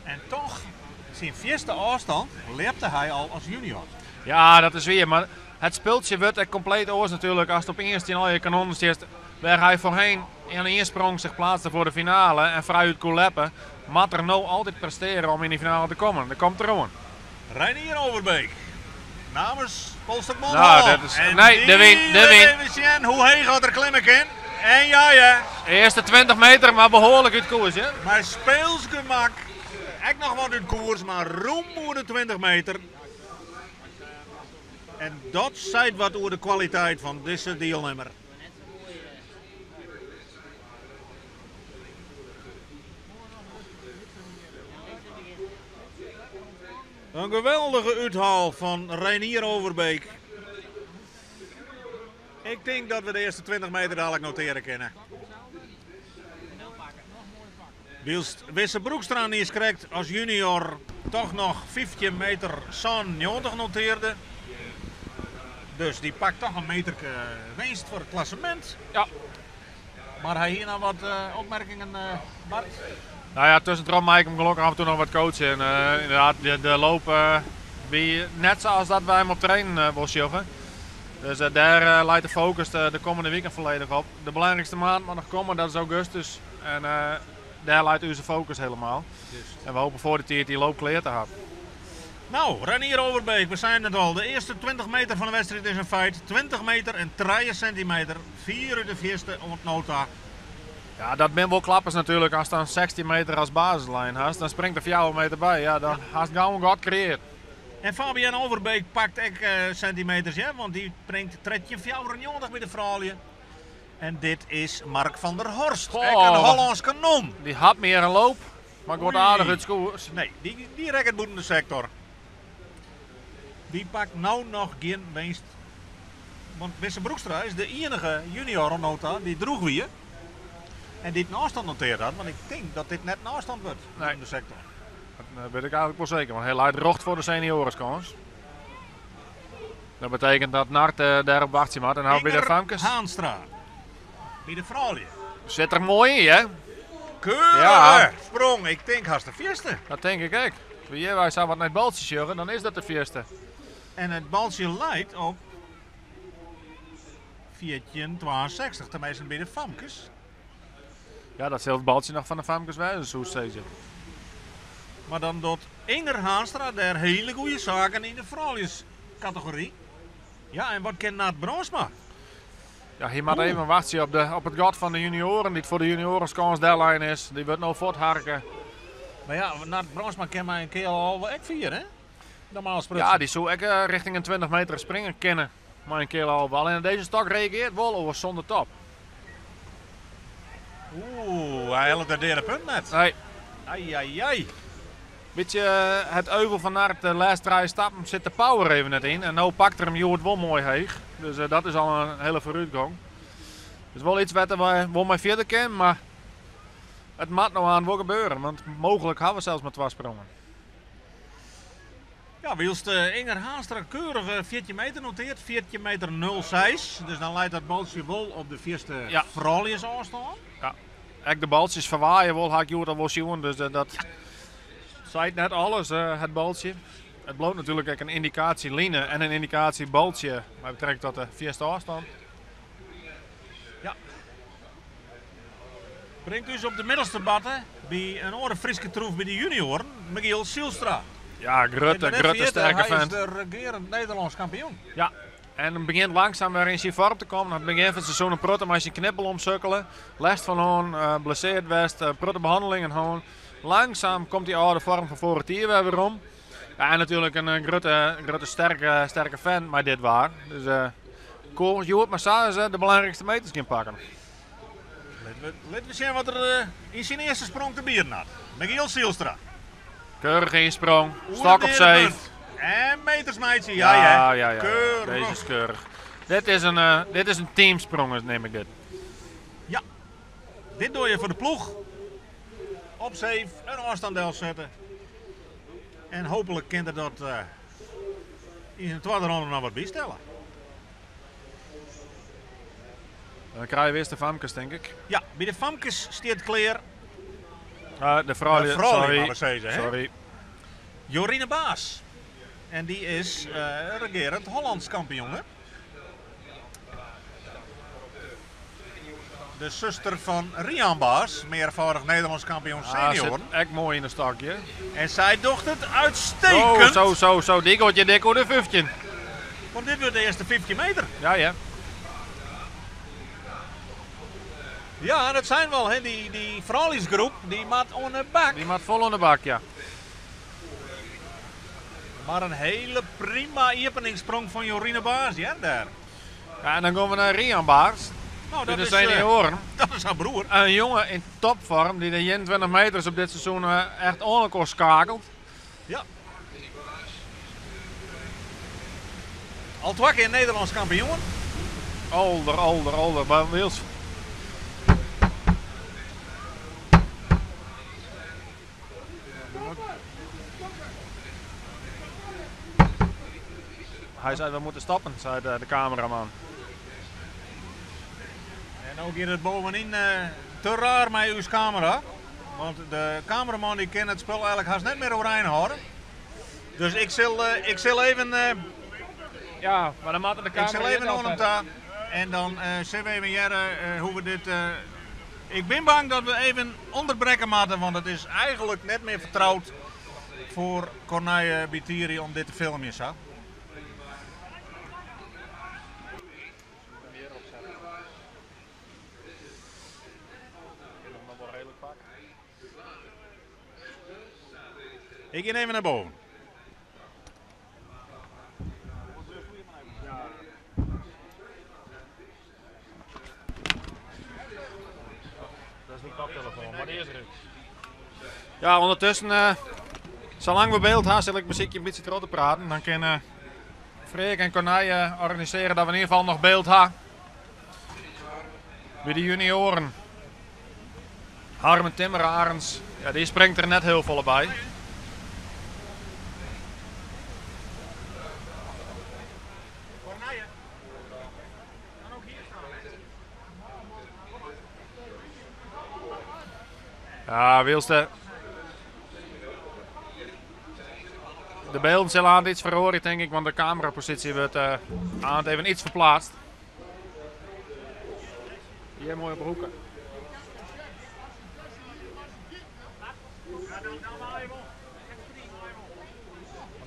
En toch, zijn vierste afstand leefde hij al als junior. Ja, dat is weer. Maar het speeltje wordt echt compleet oors natuurlijk als het opeens in al je kanonnen zit. Waar hij voorheen in een sprong zich plaatste voor de finale en vrij uit kon leppen, moet er nou altijd presteren om in die finale te komen. Dat komt er gewoon. Reinier Overbeek. Namens Polstok Nou, dat is- En nee, de win, de die win. Even zien hoe heeg gaat er klimmen in. En ja, ja. Eerste 20 meter, maar behoorlijk uit koers, hè? Maar speelsgemak. Ook nog wat uit koers, maar roem over de 20 meter. En dat zei wat over de kwaliteit van deze deelnemer. Een geweldige uithaal van Reinier Overbeek. Ik denk dat we de eerste 20 meter dadelijk noteren kunnen. Wielst Wisse Broekstra niet is correct als junior toch nog 15 meter San 90 noteerde. Dus die pakt toch een meter winst voor het klassement. Ja. Maar hij hier nou wat opmerkingen, Bart? Nou ja, tussendoor Mike hem gelukkig af en toe nog wat coachen. En inderdaad, de loop wie, net zoals dat wij hem op trainen wil sjoggen. Dus daar leidt de focus de komende weekend volledig op. De belangrijkste maand moet nog komen, dat is augustus. En daar leidt u zijn focus helemaal. En we hopen voor de tijd die loop klaar te hebben. Nou, Renier Overbeek, we zijn het al. De eerste 20 meter van de wedstrijd is een feit. 20 meter en 3 centimeter. 4 uit de vierste nota. Ja, dat ben wel klappers natuurlijk. Als dan 16 meter als basislijn hast, dan springt er voor jou een meter bij. Ja, dan hast gauw een gat creëert. En Fabian Overbeek pakt ook centimeters, hè, want die brengt tredje 94 bij de vrouwen. En dit is Mark van der Horst. Goh. Ook een Hollands kanon. Die had meer een loop, maar ik word Oei. aardig uit koers. Nee, die rekt het boeten de sector. Die pakt nou nog geen winst. Want Wisse Broekstra is de enige junior nota die droeg weer. En die het een afstand noteerd had, want ik denk dat dit net een afstand wordt Nee. in de sector. Dat weet ik eigenlijk wel zeker, want hij leidt rocht voor de seniorenskans. Dat betekent dat Nart daarop wacht moet en nou bij de Inger Famkes. Haanstra. Bij de vrouwen. Zit er mooi in, hè? Keurige Ja. sprong. Ik denk haast de vierste. Dat denk ik ook. Wie wij zijn wat naar het baltje sjoggen, dan is dat de vierste. En het baltje leidt op 1462, tenminste bij de Famkes. Ja, dat zal het baltje nog van de Famkes wijzen, zo steeds. Maar dan doet Inger Haanstra daar hele goede zaken in de vrouwenscategorie. Ja, en wat kent Naat Bronsma? Ja, hy moat even wachtsje op it gat fan de junioaren, dy't foar de junioaren dellein is. Dy wurdt no fuortharke. Mar ja, Nard Brandsma kin mei in keal 11 ek fier, hè? Normaal sprutsen. Ja, dy soe ek richting in 20 meter springe kinne mei in keal 11. Allinnich dizze stok reagearret wol oars sûnder top. Oeh, hy hellet de derde punt net. Nee. Ai, ai, ai. Weet je, it euvel fan Nard, de lêste trije stappen sit de power even net yn. En no pakt er him hjoed wol moai heech. Dus dat is al in hiele foarútgong. Dus wol yts wêr't we wol mei fierder kinne, mar it moat no oan wol gebeuren. Want mooglik ha we sels mar twa sprongen. Ja, wylst Inger Haanstra keurich 14 meter notearret, 14 meter 06. Dus dan leit dat baltsje wol op de fierste frouljusôfstân. Ja, ek de baltsjes ferwaaie wol, ha ik hjoed al wol sjoen. Dus dat seit net alles, it baltsje. It bliuwt natuerlik ek in yndikaasjeline en in yndikaasjebaltsje mei betrekking tot de fierste ôfstân. Ja. Bringt ús op de middelste batte by in oare Fryske troef by de junioaren, Michiel Zylstra. Ja, grutte, Ik ben net grutte, ferjitten, sterke hy is vent. de regearend Nederlânsk kampioen. Ja, en it begjint langsum wer yn syn foarm te kommen. It begjin fan it seizoen in protte mei syn knibbel omsukkele. Lêst fan hân, blessearre west, protte behannelingen hân. Langsum komt dy âlde foarm fan foarich jier wer werom. Ja, en natuerlik in grutte, grutte sterke, sterke vent mei dit waar. Dus cool, hjoed mar sa is de belangrykste meters gean pakken. Litte we sjen wat er yn syn earste sprong te bieden hat. Michiel Zylstra. Keurige ynsprong, Oer stok de op derde safe. punt. En meters meitsje, ja, Ja, ja. ja. Keurig. Dizze is keurich. Dit is in teamsprong, neam ik dit. Ja, dit doch je foar de ploech. Op safe, in ôfstân delsette. En hooplik kin er dat yn de twadde ronde noch wat bystelle. Dan krije we earst de famkes, tink ik. Ja, by de famkes stiet klear. De froulju, De froulju, sorry. moatte we sizze, hè? Sorry. Jorine Baas. En dy is regearend Hollands kampioen, hè? De suster fan Rian Baas, mearfâldich Nederlânsk kampioen Ah, senior. sit ek moai yn de stokje. En sy docht it uitstekend. Zo, zo, zo, zo. Dy giet je dik oer de 15. Want dit wurdt de earste 15 meter. Ja, ja. Ja, dat zijn wel, hè. Die frouljusgroep, dy moat oan de bak. Dy moat fol oan de bak, ja. Mar in hiele prima iepeningssprong fan Jorine Baas, ja, dêr. Ja, en dan gean we nei Rian Baas. Nou, Bij dat de is, senioren. dat is har broer. In jonge yn topfoarm dy't de 21 meters op dit seizoen echt oan elkoar skakelt. Ja. Al twa kear Nederlânsk kampioen. Alder, alder, alder. Maar Wils. Hy sei, we moatte stoppen, sei de kameraman. En ek giet it boppe-yn te raar mei ús kamera. Want de kameraman dy kin it spul eigentlik hast net mear oerein hâlde. Dus ik sil even, Ja, mar dan moat de ik kamera sil even net oan him ta. En dan sille we even hearre hoe't we dit. Ik bin bang dat we even ûnderbrekke moatte, want it is eigentlik net mear fertroud foar Corneille Bitiri om dit te filmjen. Sa. Ik gean even nei boppen. Dat is myn koptelefoan, mar dy is der. Ja, ûndertusken, salang't we byld ha, sil ik besykje in bytsje troch te praten. Dan kin Freek en Corneille organisearje dat we yn ieder gefal noch byld ha. By de junioaren. Harmen Timmerarends, ja, dy springt der net hiel folle by. Corneille. Dan ook hier staan. Ja, wylst de bylden sille oan yts feroarje, tink ik, want de kameraposysje wurdt oan even yts ferpleatst. Hjir moai op 'e hoeke. Ja, dan maar even.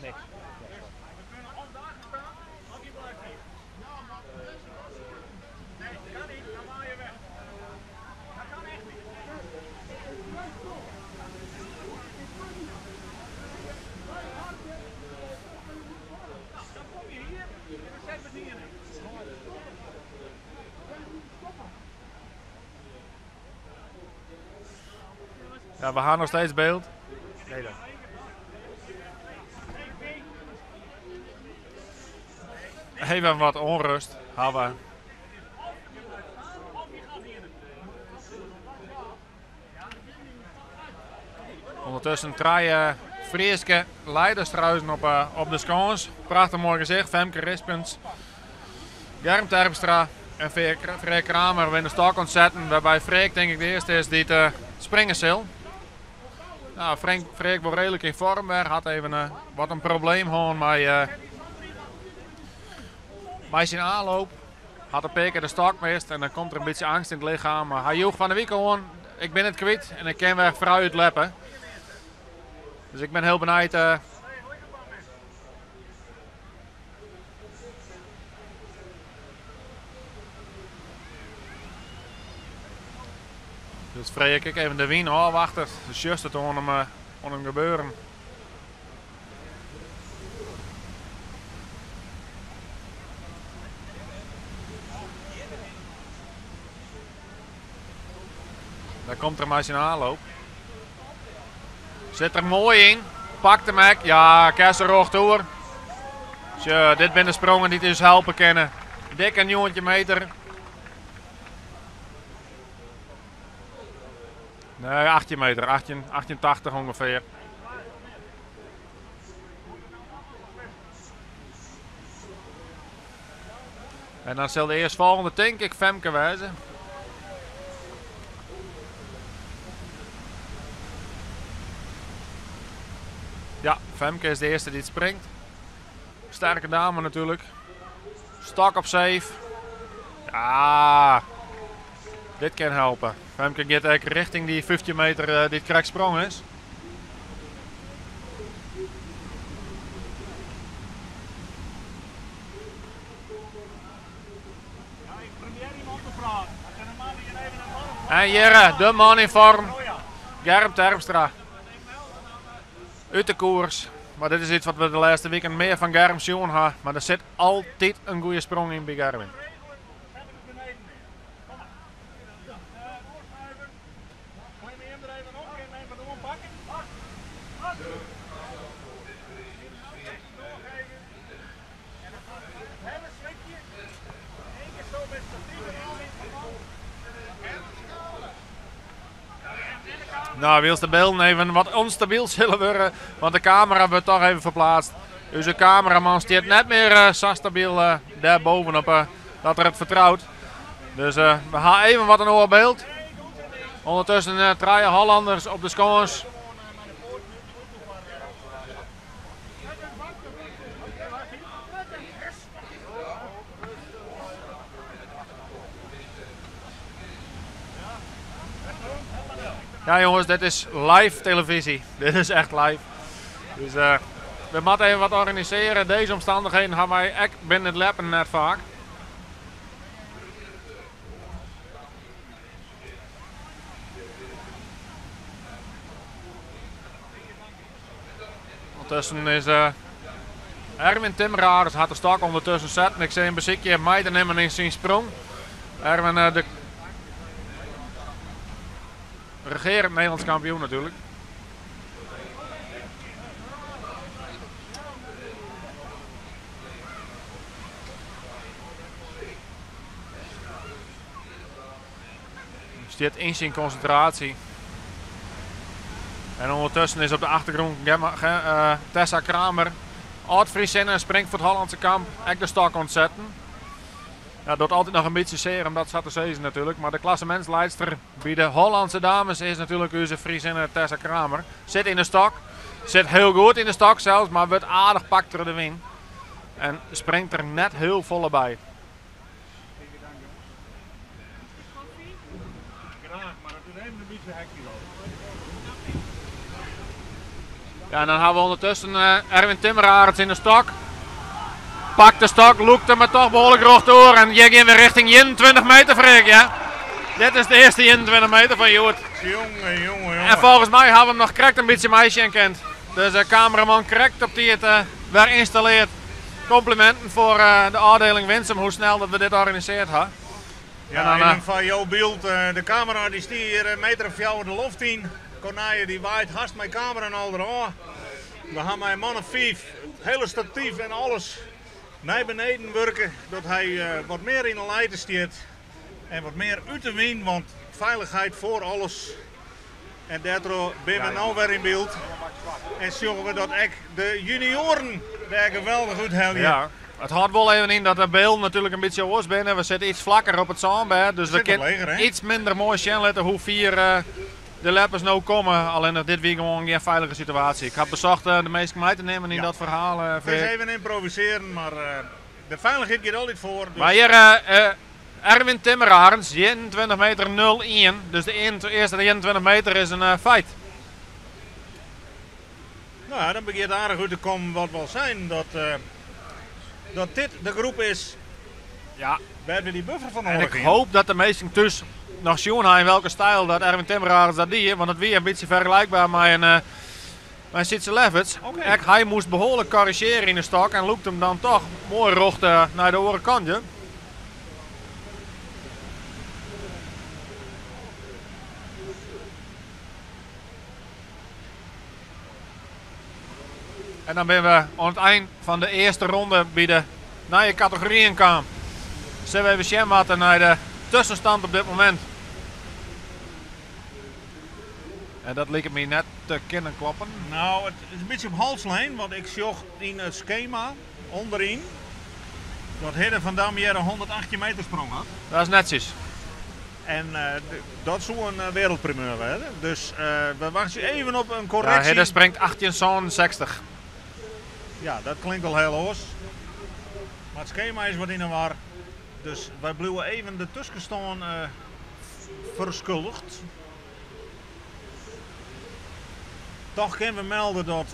Nee. We kunnen of daar gaan staan, of je blijft hier. Ja, we ha noch steeds byld. Nee dan. Even wat ûnrêst hawwe. Ûndertusken trije Fryske leiderstruisen op de skâns. Prachtich moai gesicht. Femke Rispens, Germ Terpstra en Freek Kramer binne de stok oan it setten. Wêrby Freek tink ik de earste is dy't springe sil. Nou, Freek wol reedlik yn foarm wer. Hat even wat in probleem hân mei syn aanloop. Hat in pear kear de stok mist en dan komt der in bytsje eangst yn it lichem. Mar hy joech fan 'e wike oan, ik bin it kwyt en ik kin wer frijút leppe. Dus ik bin hiel benijd. Dus Freek ek even de wyn ôfwachtet. Dus sjochst it oan him gebeuren. Daar komt er mei syn aanloop. Sit der moai yn. Pakt him ek. Ja, kersenrocht oer. Sjoch, dit binne de sprongen dy't ús helpe kinne. Dikke 19 meter. Nee, 18 meter. 18, 18,80 ûngefear. En dan sil de earstfolgjende tink ik Femke wêze. Ja, Femke is de earste dy't springt. Sterke dame natuerlik. Stok op safe. Ja, dit kin helpe. Femke giet ek rjochting dy 15 meter dy't krekt sprongen is. En hjirre, de man yn foarm, Germ Terpstra. Ut de koers. Mar dit is yts wat we de lêste wiken mear fan Germ sjoen ha. Mar der sit altyd in goede sprong yn by Gerwin. Nou, wylst de bylden even wat ûnstabyl sille wurde, want de kamera wurdt toch even ferpleatst. Us kameraman stiet net mear sa stabyl dêr bovenop dat er it fertrout. Dus we ha even wat in oar byld. Ûndertusken trije Hollanners op de skâns. Ja jonges, dit is live televyzje. Dit is echt live. Dus we moatte even wat organisearje. Dizze omstannichheden ha wy ek binnen it leppen net faak. Ûndertusken is Erwin Timmerharders hat de stok ûndertusken setten. Ik sil him besykje mei te nimmen yn syn sprong. Erwin, de regearend Nederlânsk kampioen natuerlik. Stiet yn syn konsintraasje. En ûndertusken is op de achtergrûn Tessa Kramer, âld-Friezinne, springt foar it Hollandse kamp, ek de stok oan it setten. Ja, docht altyd noch in bytsje sear om dat sa te sizzen natuerlik. Mar de klassemintsliedster by de Hollandse dames is natuerlik ús Friezinne Tessa Kramer. Sit yn de stok, sit hiel goed yn de stok sels, mar wurdt aardich pakt troch de wyn. En springt der net hiel folle by. Ja, en dan ha we ûndertusken Erwin Timmerarends yn de stok. Pakt de stok, lûkt him mar toch behoarlik rjochtoer. En hjir gean we rjochting 21 meter, Freek. Ja. Dit is de earste 21 meter fan hjoed. Jonge, jonge, jonge. En folgens my ha we him noch krekt in bytsje meisjen kind. Dus de kameraman krekt op tiid wer ynstallearre. Kompliminten foar de ôfdieling Winsum hoe snel dat we dit organisearre ha. Ja, En dan, even foar jo byld. De kamera dy stie hjir in meter of fjouwer de loft yn. Corneille die waait hast mei kamera en al derôf. We ha mei in man of fiif it hiele statyf en alles nei beneden wurke, dat hy wat mear yn 'e lijte stiet en wat mear út de wyn, want feilichheid foar alles. En dêrtroch binne we no wer yn byld en sjogge we dat ek de junioaren dêr geweldich úthelje. Ja, it hâldt wol even yn dat de bylden natuerlik in bytsje oars binne. We sitte iets flakker op it sânbêd, dus we kinne iets minder moai sjen litte hoe fier de leppers no komme. Allinnich dit wie gewoan gjin feilige situaasje. Ik ha besocht de minsken mei te nimmen yn dat ferhaal. It is even ymprovisearjen, mar de feilichheid giet altyd foar. Dus. Mar hjir Erwin Timmerarends, 21 meter 01. Dus de earste 21 meter is in feit. No ja, dan begjint aardich út te kommen wat wol sein dat, dat dit de groep is ja. wêr't we dy buffer fan En nedich ik hiene. hoop dat de minsken thús noch sjoen ha yn welke styl dat Erwin Timmerarends dat die, want it wie in bytsje fergelykber mei in mei Sietse Lefferts. Oké. Ek hy moast behoarlik korrizjearje yn de stok en lûkte him dan toch moai rjocht nei de oare kant. Ja. En dan binne we oan it ein fan de earste ronde by de nije kategoryen kaam. Sille we even sjen moatte nei de tuskenstand op dit momint. En dat liket my net te kinnen kloppen. No, it is in bytsje op halslijn, want ik sjoch yn it skema ûnderyn dat Hidde van Dam hjir in 118 meter sprong hat. Dat is netsjes. En dat soe in wereldprimeur wêze. Dus we wachtsje even op in Ja, korreksje. Hidde springt 1867. Ja, dat klinkt al hiel oars. Mar it skema is wat yn 'e war. Dus wy bliuwe even de tuskenstân ferskuldigd. Toch kinne we melde dat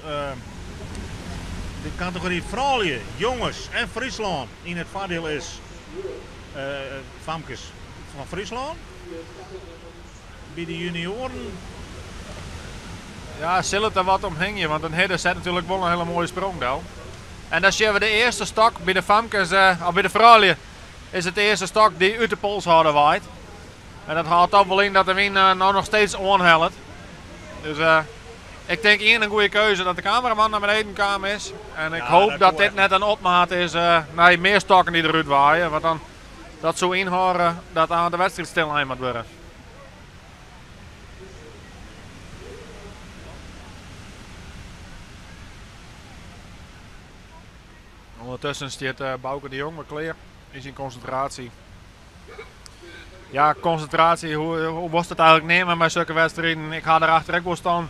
de kategory froulju, jonges en Fryslân yn it foardiel is famkes fan Fryslân. By de junioaren. Ja, sil it der wat om hingje, want in Hidde set natuerlik wol in hiele moaie sprong del. En dan sjogge we de earste stok by de famkes, of by de froulju, is it de earste stok dy't út de polshâlder waait. En dat hâldt toch wol yn dat de wyn no noch steeds oanhellet. Dus ik tink ien in goede keuze dat de kameraman nei beneden kaam is. En ik Ja, hoop dat dat koe dit echt. net in opmaat is nei mear stokken dy't derút waaie. Want dan, dat soe ynhâlde dat aan de wedstriid stillein moat wurde. Ondertussen stiet Bauke de Jong wer klear yn syn konsintraasje. Ja, konsintraasje, hoe wolst it eigenlik neame mei sokke wedstriden? Ik ha derachter ek wol staan.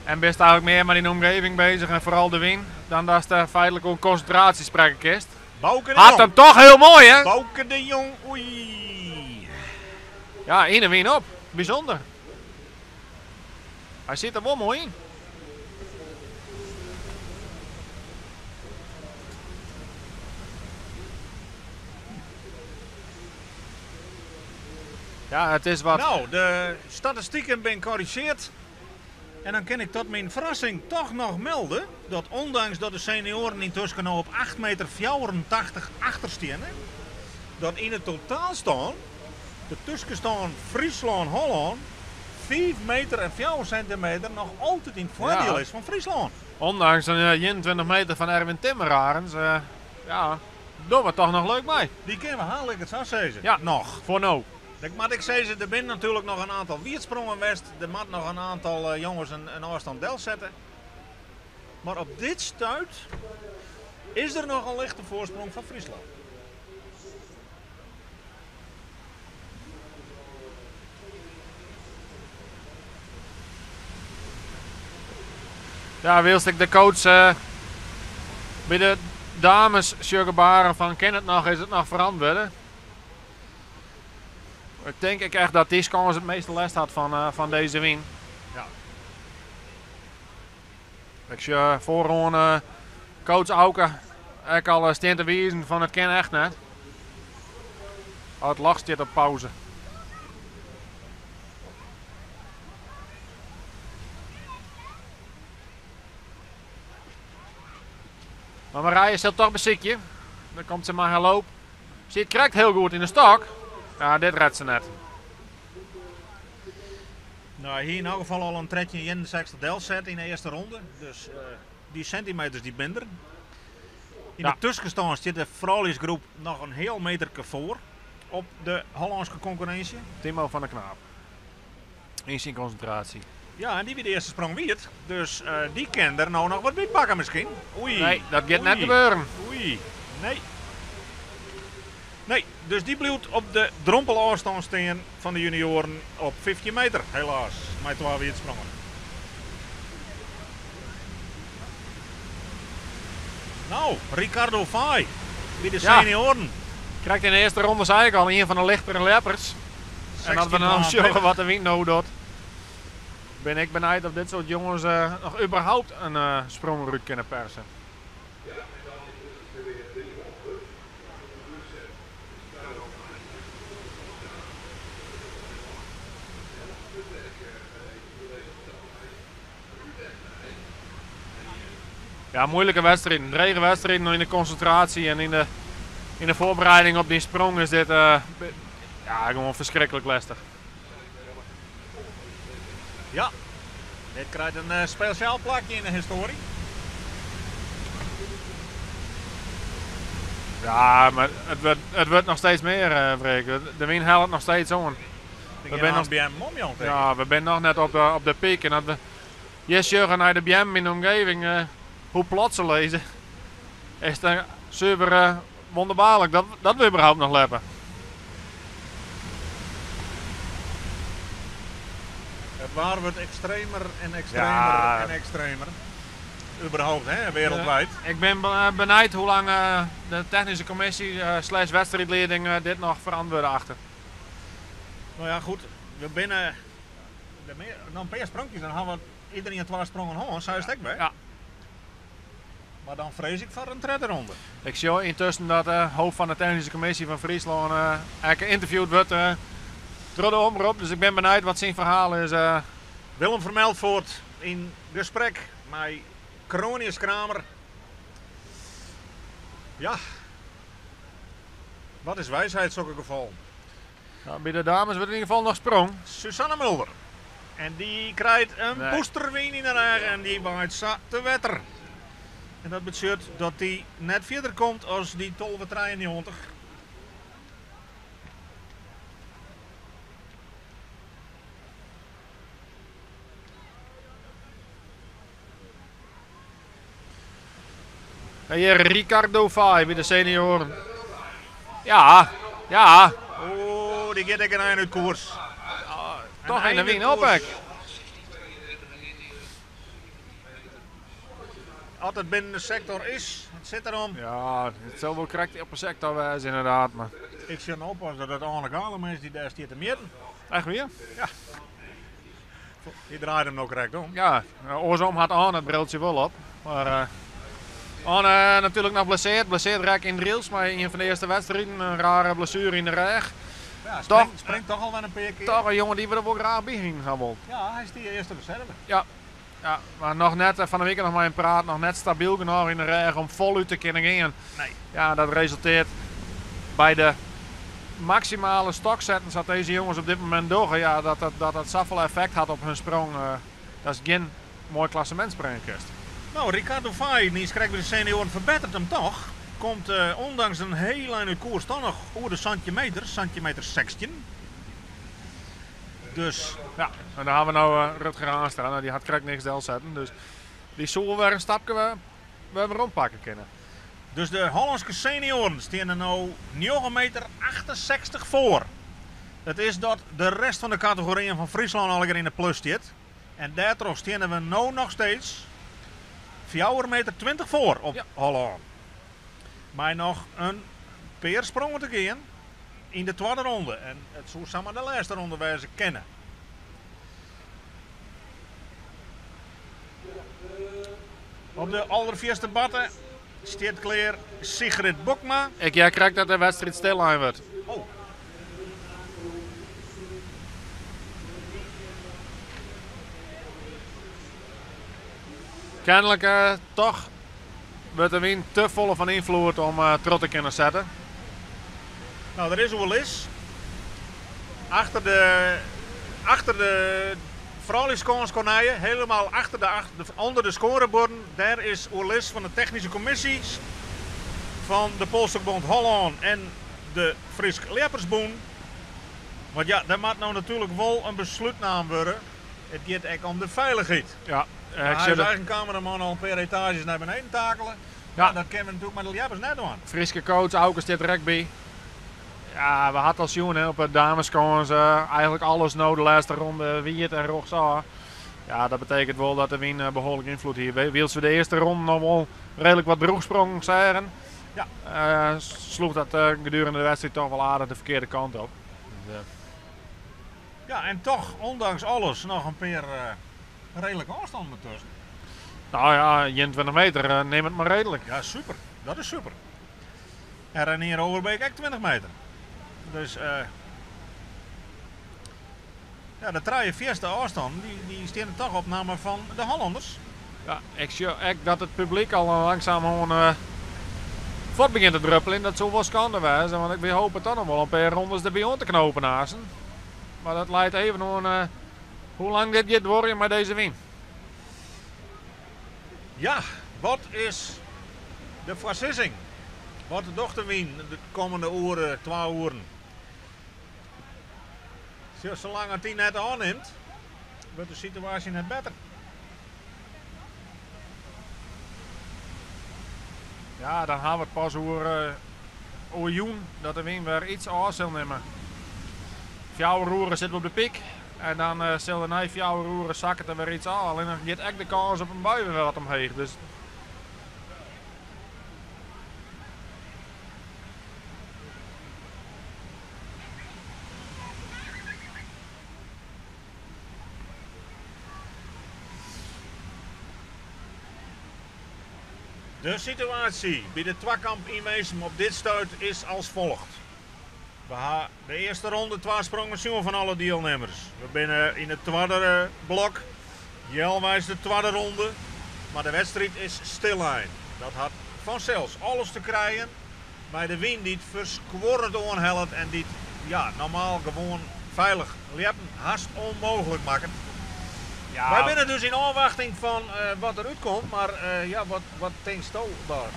En bist eigenlik mear mei dyn omgeving bezich en foaral de wyn, dan datst feitlik oer konsintraasje sprekke kinst. Bauke de Hat Jong. him toch hiel moai, hè? Bauke de Jong, oei. Ja, yn 'e wyn op. Bysûnder. Hy sit der wol moai yn. Ja, it is wat. No, de statistiken binne korrizjeard. En dan kin ik tot myn ferrassing toch noch melde dat ûndanks dat de senioaren yntusken no op acht meter 84 achter steane, dat yn it totaalstân de tuskenstân Fryslân-Hollân 5 meter en 4 sintimeter noch altyd yn it foardiel is fan Fryslân. Ondanks in 21 meter fan Erwin Timmerarends, ja, dogge we toch noch leuk mei. Dy kinne we ha, lit ik it sa sizze. Ja, Noch. Foar no. Ik moat ek sizze, der binne natuerlik noch in oantal wiersprongen west. Der moat noch in oantal jonges in ôfstân delsette. Mar op dit stuit is der noch in lichte foarsprong foar Fryslân. Ja, wylst ik de coach by de dames sjoch gebaren fan kin it noch, is it noch ferantwurde. Ik tink ek echt dat dy skâns it measte lêst hat fan dizze wyn. Ik sjoch foaroan coach Auke ek al stean te wizen fan it kin echt net. Oh, it ljocht stiet op pauze. Mar Marije sil toch besykje. Dan komt se mei har loop. Siet krekt hiel goed yn de stok. Ja, dit redt se net. Nou, hy hie yn elk gefal al in 1361 delset yn de earste ronde. Dus dy sintimeters dy binne der. Yn de tuskenstân stiet de frouljusgroep noch in heal meterke foar op de Hollânske konkurrinsje. Timo van der Knaap yn syn konsintraasje. Ja, en dy wie de earste sprong wiet. Dus dy kin der no noch wat by pakke miskien. Oei. Nee, dat giet net Oei. gebeuren. Oei, nee. Nee, dus dy bliuwt op de drompelôfstân stean fan de junioaren op 15 meter, helaas, mei twa wietsprongen. Nou, Ricardo Faaij by de senioaren. Krekt yn de earste ronde sei ik al, ien fan de lichtere ljeppers. En as we dan sjogge wat de wyn no docht, bin ik benijd of dit soart jonges noch überhaupt in sprong derút kinne perse. Ja, moeilike wedstriden, drege wedstriden yn de konsintraasje en yn de foarbereiding op dy sprong is dit ja, gewoan ferskriklik lestich. Ja, dit krijt in spesjaal plakje yn de histoarje. Ja, mar it wurdt noch steeds mear, Freek. De wyn hellet noch steeds oan. We binne noch beammen om, jong. Ja, we binne noch net op de pyk. En as we hjir sjogge nei de beammen yn de omgeving, hoe plat se lizze, is it suver wonderbaarlik dat we überhaupt noch leppe. It waar wurdt ekstremer en ekstremer en ekstremer. Überhaupt, hè, wereldwijd. Ik bin benijd hoe lang de technyske kommisje slash wedstriidlieding dit noch ferantwurde achtet. No ja, goed, we binne noch in pear spronkjes, dan hawwe we iderien twa sprongen hân, sa is it ek wer. Ja. Mar dan frees ik foar in tredde ronde. Ik sjoch yntusken dat de hoofd fan de technyske kommisje fan Fryslân ek ynterviewd wurdt troch de omrop, dus ik bin benijd wat syn ferhaal is. Willem Vermeltfoort yn gesprek mei Coronius Kramer. Ja, wat is wijsheid sokke gefallen? Ja, by de dames wurdt yn ieder gefal noch sprong. Susanne Mulder. En dy krijt in Nee. poesterwyn yn de rêch en dy waait sa te wetter. En dat betsjut dat dy net fierder komt as dy 12,93. En hjir Ricardo Faaij by de senioaren. Ja, ja. Oeh, dy giet ek in ein út koers. Toch yn de wyn op ek. As it binnen de sektor is, it sit derom. Ja, it sil wol krekt op de sektor wêze inderdaad. Mar. Ik sjoch no pas dat it Arne Galem is dy't dêr stiet te mjitten. Echt wier? Ja. Hy draait him no krekt om. Ja, oarsom hat Arne it briltsje wol op. Mar Arne natuerlik noch blesseard. Blesseard rekke yn Drylts mei ien fan de earste wedstriden. In rare blessuere yn de rêch. Ja, springt toch al wer in pear kear. Toch in jonge dy't we der wol graach by hienen ha wol. Ja, hy stie earste reserve. Ja. Ja, mar noch net, fan 'e wike noch mei him praat, noch net stabyl genôch yn de rêch om folút te kinnen gean. Nee. Ja, dat resulteart by de maksimale stoksetten sa't dizze jonges op dit momint dogge, ja, dat dat, dat, dat safolle effekt hat op hun sprong, datst gjin moai klassemint springe kinst. No, Ricardo Faaij, dy krekt by de senioaren ferbetteret him toch. Komt ûndanks in hiel ein út koers toch noch oer de 17 meter, 17 meter 16. Dus. Ja, en dan hawwe we no Rutger Haanstra, no, dy hat krekt niks delsetten, dus dy soe wer in stapke wer werom pakke kinne. Dus de Hollânske senioaren steane no njoggen meter 68 foar. It is dat de rest fan de kategoryen fan Fryslân allegear yn de plus stiet. En dêrtroch steane we no noch steeds fjouwer meter 20 foar op Hollân. Mei noch in pear sprongen te gean yn de twadde ronde. En it soe samar de lêste ronde wêze kinne. Op de alderfierste batte stiet klear Sigrid Bokma. Ik hear krekt dat de wedstriid stillein wurdt. Oh. Kenlik toch wurdt de wyn te folle fan ynfloed om troch te kinnen setten. No, der is oerlis. Achter de, achter de frouljuskâns Corneille, helemaal achter de, onder de scoreborden. Dêr is oerlis fan de technyske kommisjes fan de Polstokbond Hollân en de Frysk Ljeppersbûn. Want ja, dêr moat no natuerlik wol in beslút naam wurde. It giet ek om de feilichheid. Ja, ik sjoch de eigen kameraman al in pear etaazjes nei beneden takele. Ja, dat kinne we natuerlik mei de ljeppers net dwaan. Fryske coach Auke stiet der ek by. Ja, we ha al sjoen hè, op de dameskâns eigentlik alles no de lêste ronde wiet en rjochtsôf. Ja, dat betekent wol dat de wyn behoarlik ynfloed hie. Wylst we de earste ronde noch wol reedlik wat drûchsprongen seagen, sloech dat gedurende de wedstriid toch wol aardich de ferkearde kant op. Dus, Ja, en toch, ondanks alles, noch in pear reedlike ôfstannen dertusken. No ja, 21 meter, nim it mar reedlik. Ja, super. Dat is super. En Renier Overbeek ek 20 meter. Dus ja, de trije fierste ôfstannen dy, dy steane toch op namme fan de Hollanders. Ja, ik sjoch ek dat it publyk al langsumoan fuort begjint te druppeljen. Dat soe wol skande wêze, want ik hoopje toch noch wol in pear rondes derby oan te knopen aansten. Mar dat leit even oan hoe lang dit giet duorjen mei dizze wyn. Ja, wat is de foarsizzing? Wat docht de wyn de kommende oere, twa oeren? Salang it dy net ôfnimt, wurdt de situaasje net better. Ja, dan ha we it pas oer, oer jûn dat de wyn wer yts ôf sil nimme. 4 oere sitte we op de pyk en dan sil der nei 4 oere sakket der wer yts ôf. Allinnich giet ek de kâns op in bui wer wat omheech. Dus De situaasje by de twakamp yn Winsum op dit stuit is as folget. We ha de earste ronde twa sprongen sjoen fan alle dielnimmers. We binne yn it twadde blok, healweis de twadde ronde, mar de wedstriid is stillein. Dat hat fansels alles te krijen mei de wyn dy't ferskuorrend oanhellet en dy't ja, normaal gewoan feilich ljeppen hast ûnmooglik makket. Wy binne dus yn ôfwachting fan wat der útkomt, mar ja, wat, wat tinksto Bart?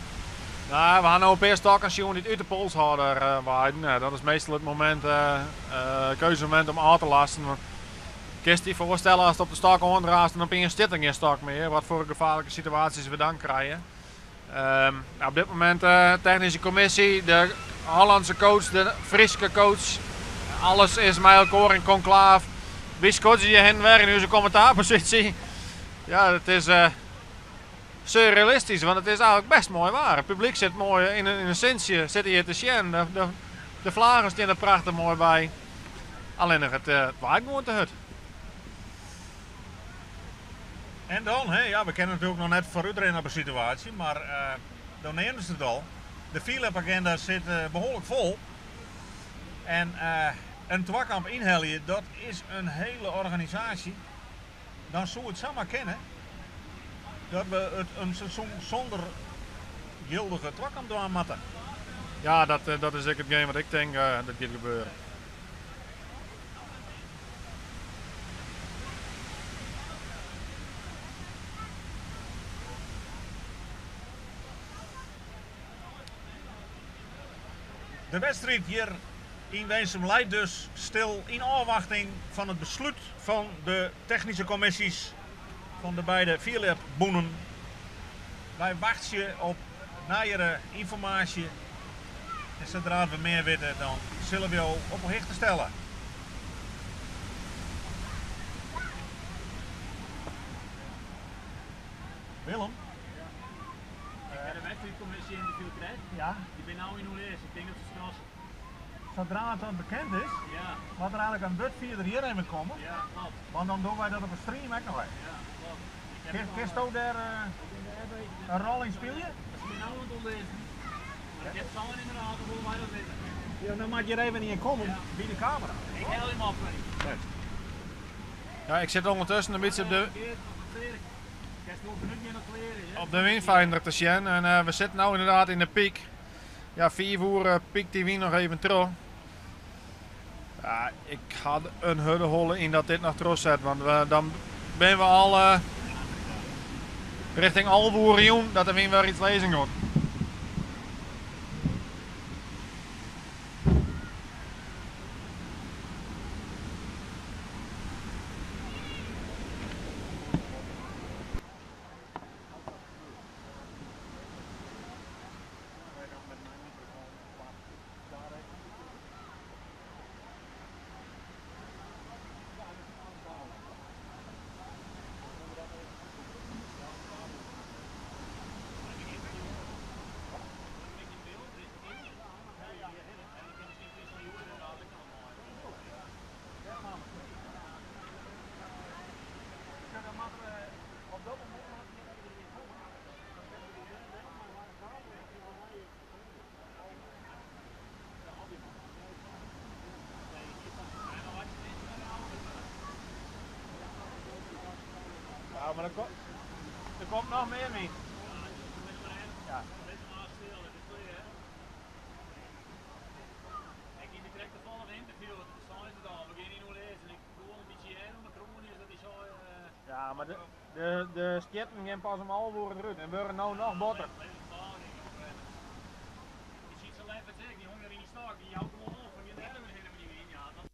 Nou, we ha no in pear stokken sjoen dy't út de polshâlder waaiden. Nou, dat is meastal it momint, keuzemomint om ôf te lasten. Want kinst dy foarstelle ast op de stok oandraast en opiens stiet der gjin stok mear, wat foar gefaarlike situaasjes we dan krije. Nou, op dit momint technyske kommisje, de Hollandse coach, de Fryske coach, alles is mei elkoar yn konklaaf. Wy skodzje hjir hinne en wer yn ús kommentaarposysje. Ja, it is surrealistysk, want it is eigentlik bêst moai waar. It publyk sit moai yn in sintsje, sitte hjir te sjen. De flaggen stean der prachtich moai by. Allinnich it waait gewoan te hurd. En dan, hè, ja, we kinne natuerlik noch net foarútrinne op 'e situaasje, mar do neamdest it al, de fierljepagenda sit behoarlik fol. En in twakamp ynhelje, dat is in hiele organisaasje. Dan soe it samar kinne dat we it in seizoen sûnder jildige twakamp dwaan moatte. Ja, dat is ek itgene wat ik tink dat giet gebeuren. De wedstriid hjir yn Winsum leit dus stil yn ôfwachting fan it beslút fan de technyske kommisjes fan de beide fierljepbûnen. Wy wachtsje op nijere ynformaasje en sadra't we mear witte dan sille we jo op 'e hichte stelle. Willem? Ik ha de wedstriidkommisje ynterviewd krekt. Ja. Dy binne no yn oerlis. Ik tink dat se skrasse. Sadra it dan bekend is, Ja. moat der eigentlik in wurdfierder hjir even komme. Ja, klopt. Want dan dogge wy dat op 'e stream ek noch even. Ja, klopt. Ik heb Kinsto dêr in rol yn spylje? Se binne no oan it oerlizzen. Mar ik heb sein inderdaad, dan wolle wy dat witte. Ja, dan moat hjir even ien komme by de kamera. Ik helje him op foar dy. Ja, ik sit ûndertusken in bytsje op de wynfinder te sjen en we sitte no ynderdaad yn de pyk. Ja, 5 oere pykt dy wyn noch even troch. Ja, ik ha in hurde holle yn dat dit noch trochset, want we, dan binne we al richting 11 oere jûn dat de wyn wer iets lizzen giet. Ja, mar der komt noch mear wyn. Ja. Ik hie krekt tafallich in ynterview, seine se al, we gean yn oerlis en ik bedoel in bytsje hearre oan de kroan is dat hy sei. Ja, mar de stjitten gean pas om 11 oere derút en wurde no noch botter. Je ziet ze leffert ek, dy hong der yn dy stok, dy jout gewoan op en gjin dêr wer hinne mei dy wyn. Ja, dat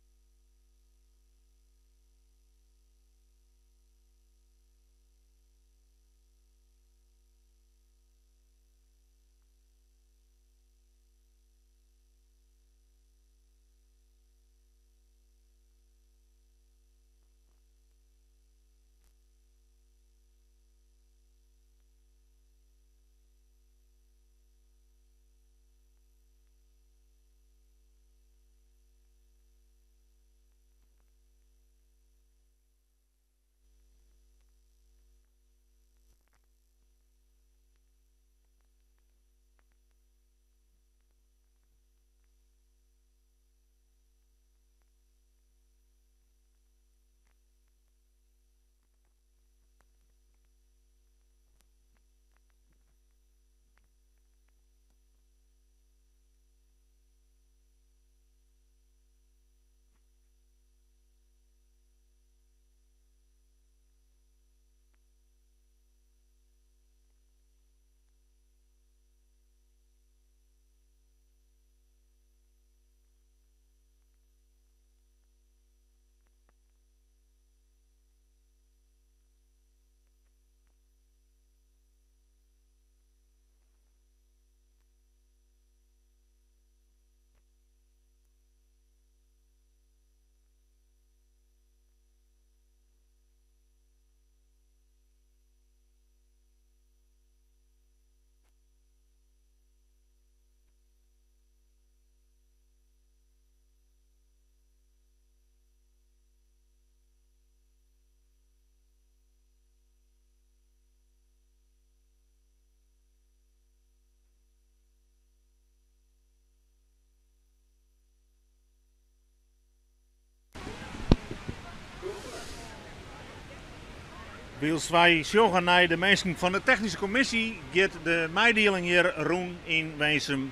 Wylst wy sjogge nei de minsken fan de technyske kommisje, giet de meidieling hjir rûn yn Winsum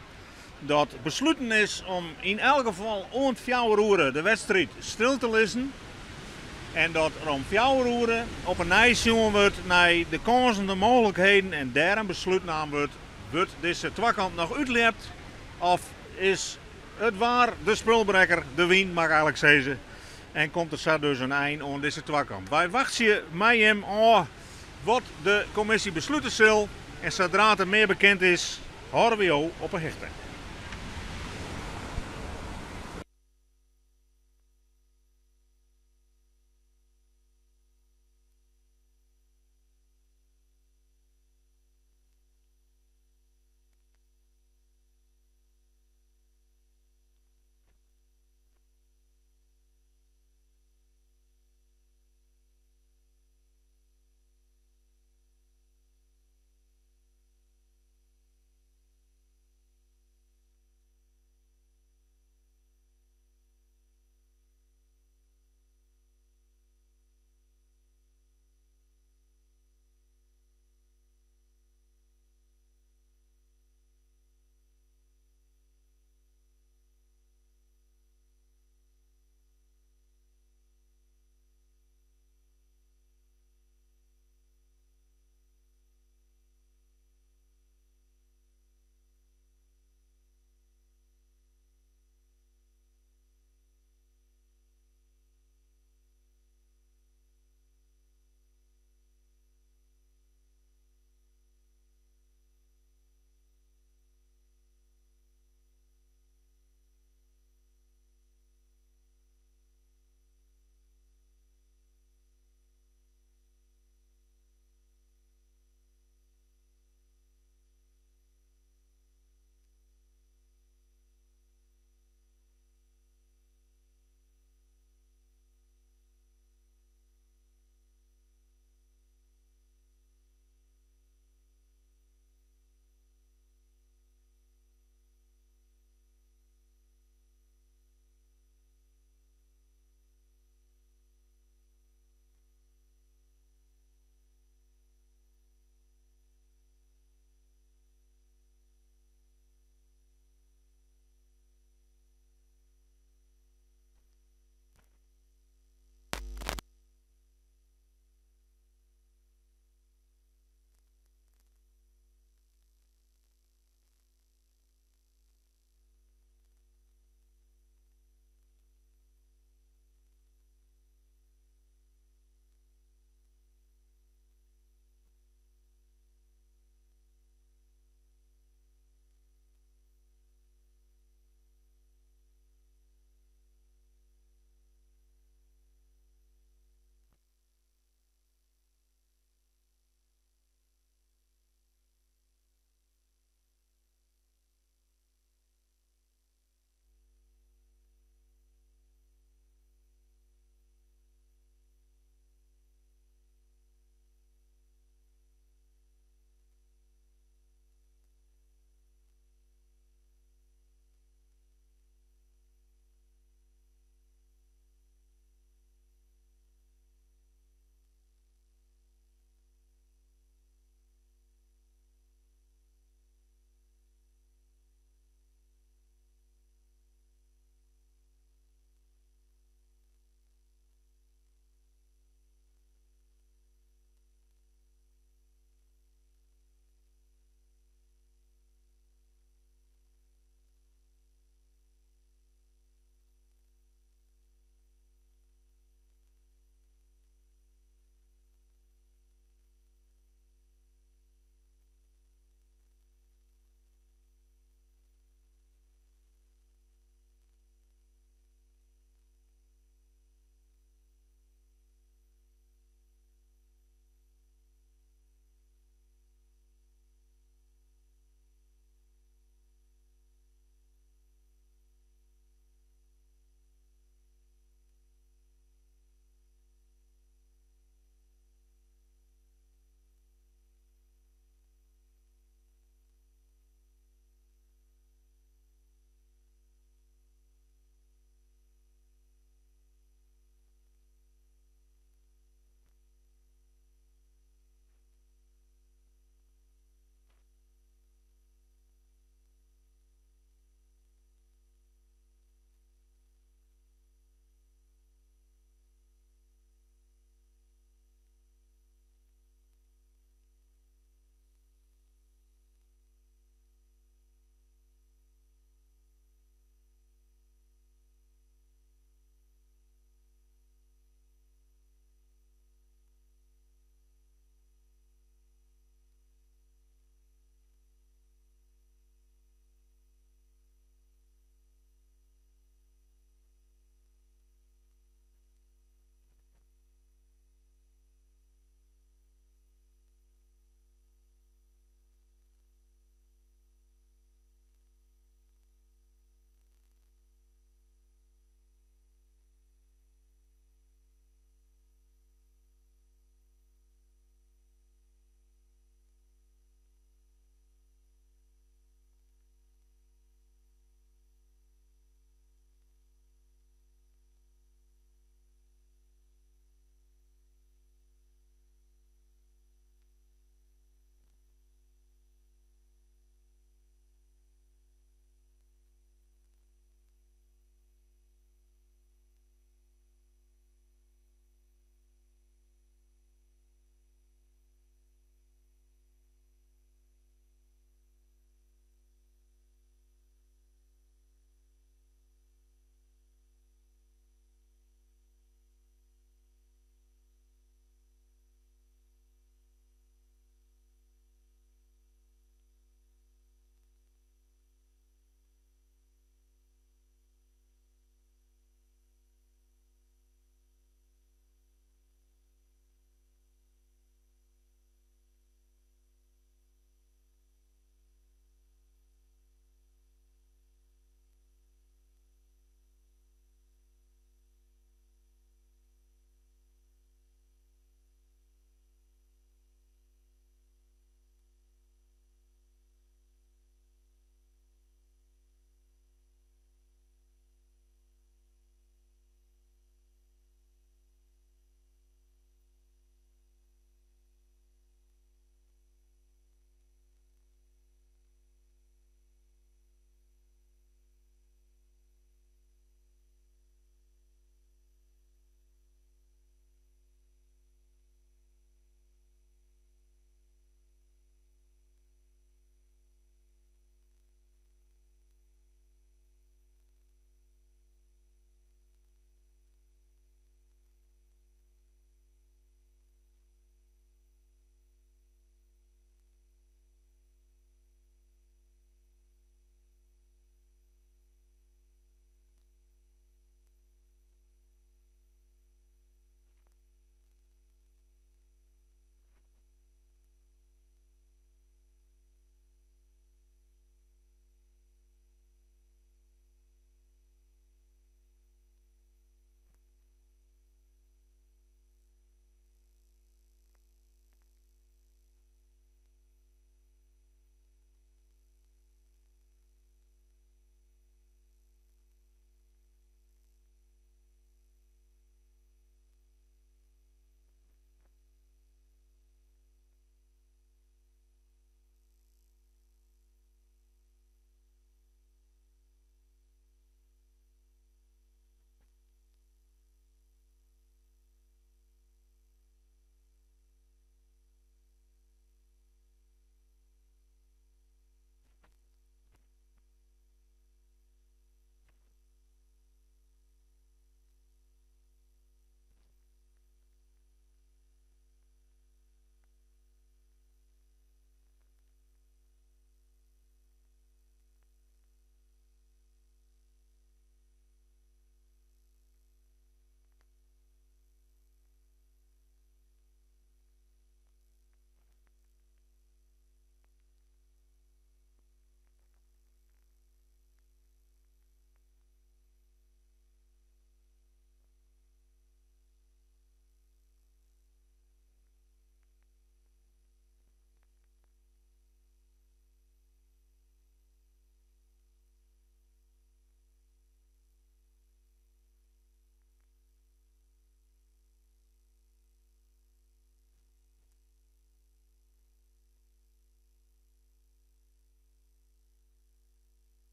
dat besluten is om yn elk gefal oant 4 oere de wedstriid stil te lizzen en dat der om 4 oere op 'e nij sjoen wurdt nei de kânsen, de mooglikheden en dêr in beslút naam wurdt, wurdt dizze twakamp noch útljept of is it waar de spulbrekker, de wyn mag ik eigentlik sizze, en komt der sa dus in ein oan dizze twakamp. Wy wachtsje mei jim ôf wat de kommisje beslute sil en sadra't der mear bekend is, hâlde we jo op 'e hichte.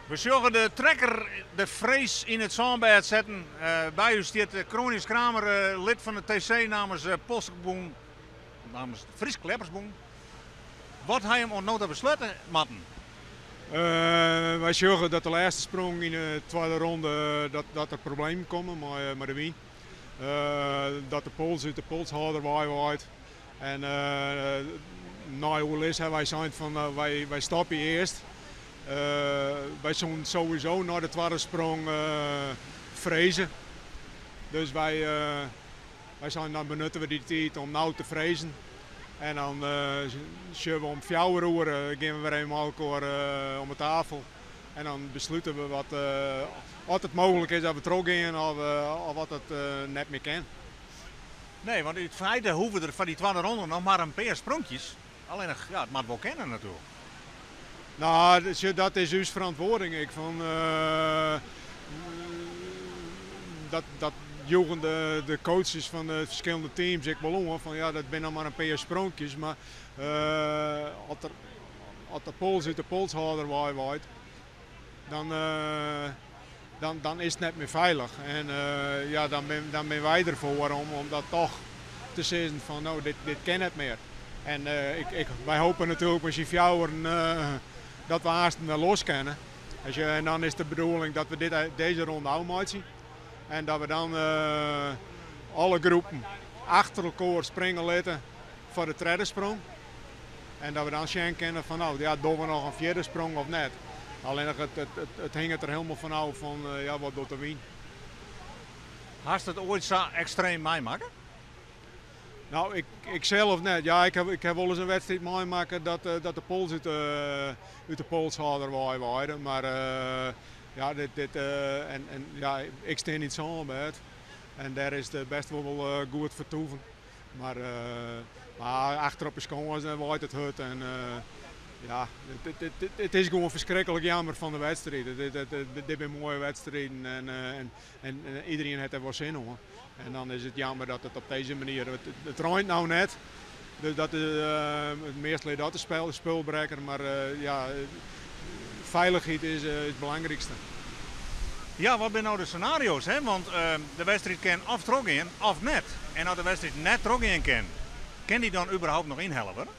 We sjogge de trekker de frees yn it sânbêd setten. By ús stiet Kronius Kramer, lid fan de TC namens Polstokbûn, namens it Frysk Ljeppersbûn. Wat ha jim oant no ta beslutte moatten? Wy sjogge dat de lêste sprong yn de twadde ronde dat der problemen komme mei de wyn. Dat de pols út de polshâlder wei waait. En nei oerlis hawwe wy sein fan wy stopje earst. Wy soenen sowieso nei de twadde sprong freze. Dus wy seinen dan benutte we dy tiid om no te frezen. En dan sjogge we om fjouwer oere gean we wer even mei elkoar om 'e tafel. En dan beslute we wat, oft it mooglik is dat we trochgean of oft it net mear kin. Nee, want yn feite hoege der foar dy twadde ronde noch mar in pear spronkjes. Allinnich, ja, it moat wol kinne natuerlik. No, sjoch, dat is ús ferantwurding ek. Fan, dat, dat joegen de, de coaches fan de ferskillende teams ek wol oan. Fan ja, dat binne noch mar in pear spronkjes, mar as der, as de pols út de polshâlder wei waait, dan, dan, dan is it net mear feilich. En ja, dan bin, dan binne wy derfoar om, om dat toch te sizzen fan no, dit, dit kin net mear. En ik, ik, wy hoopje natuerlik mei syn fjouweren dat we aansten wer los kinne. En dan is de bedoeling dat we dit, dizze ronde ôfmeitsje. En dat we dan alle groepen achter elkoar springe litte foar de tredde sprong. En dat we dan sjen kinne fan no, ja, dogge we noch in fjirde sprong of net. Allinnich it, it, it, it hinget der hielendal fan ôf fan ja, wat docht de wyn. Hast it oait sa ekstreem meimakke? No, ik, ik self net. Ja, ik ha, ik ha wolris in wedstriid meimakke dat, dat de pols út de, út de polshâlder wei waaide. Mar ja, dit, dit, en, en, ja, ik stean yn it sânbêd en dêr is it bêst wol goed fertoeven. Mar, mar achter op de skâns waait it hurd en ja, it is gewoan ferskriklik jammer fan de wedstriid. Dit binne moaie wedstriden en, en, en iderien hat der wol sin oan. En dan is it jammer dat it op dizze manier, it reint no net, dus dat is meastal is dat de spulbrekker, mar ja, feilichheid is it belangrykste. Ja, wat binne no de senario's? Hè? Want de wedstriid kin of trochgean of net. En as de wedstriid net trochgean kin, kin dy dan überhaupt noch ynhelle wurde?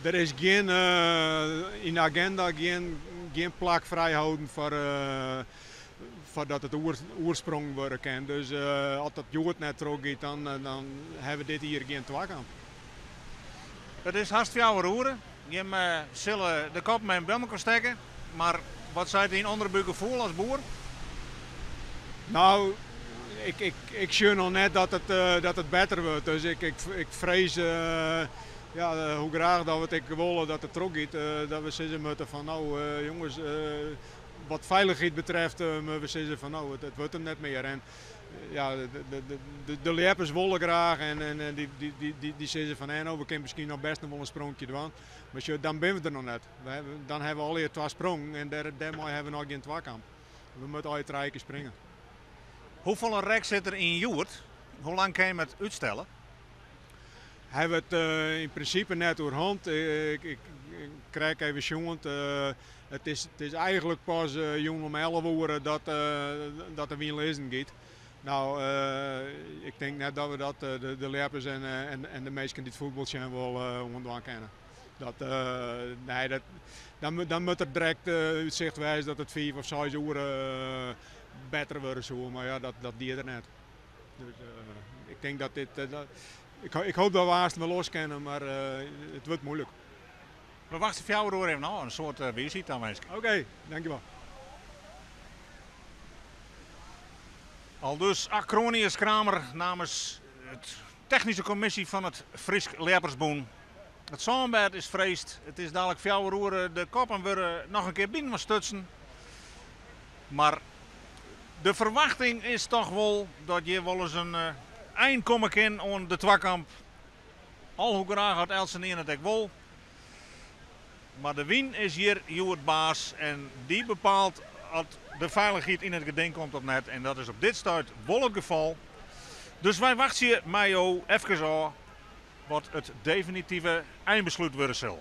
Der is gjin, yn de agenda gjin, gjin plak frijholden foar, foar dat it oersprongen wurde kin. Dus as dat hjoed net trochgiet, dan, dan hawwe we dit jier gjin twakamp. It is hast fjouwer oere. Jim sille de koppen even by elkoar stekke. Mar wat seit dyn ûnderbúkgefoel as boer? No, ik, ik, ik sjoch noch net dat it, dat it better wurdt. Dus ik, ik, ik frees, ja, hoe graach dat we it ek wolle dat it trochgiet, dat we sizze moatte fan no jonges, wat feilichheid betreft, moatte we sizze fan no, it, it wurdt him net mear. En ja, de ljeppers wolle graach en, en dy, dy, dy, dy sizze fan no, we kinne miskien noch bêst noch wol in spronkje dwaan. Mar sjoch, dan binne we der noch net. Dan hawwe we allegear twa sprongen en dêr, dêrmei hawwe we noch gjin twakamp. We moatte allegear trije kear springe. Hoefolle rek sit der yn hjoed? Hoe lang kin jim it útstelle? Hawwe we it yn prinsipe net oer hân. Ik, ik, ik krekt even sjoen. It is, it is eigentlik pas jûn om 11 oere dat, dat de wyn lizzen giet. No, ik tink net dat we dat de, de ljeppers en, en, en de minsken dy't fuotbal sjen wol oandwaan kinne. Dat, nee, dat, dan, dan moat der direkt útsicht wêze dat it 5 of 6 oere better wurde soe. Mar ja, dat, dat die der net. Dus ik tink dat dit. Dat, ik, ik hoop dat we aanst wer los kinne, mar it wurdt muoilik. We wachtsje 4 oere even ôf. In soad wiisheid tawinske. Oké, okay, dankjewol. Aldus Acronius Kramer namens het technyske kommisje fan it Frysk Ljeppersbûn. It sânbêd is freesd. It is dalik 4 oere. De koppen wurde noch in kear byinoar stutsen. Mar de ferwachting is toch wol dat hjir wolris in ein komme kin oan de twakamp. Al hoe graach at eltsenien it ek wol. Mar de wyn is hjir hjoed baas en dy bepaalt at de feilichheid yn it geding komt of net. En dat is op dit stuit wol it gefal. Dus wy wachtsje mei jo efkes ôf wat it definitive einbeslút wurde sil.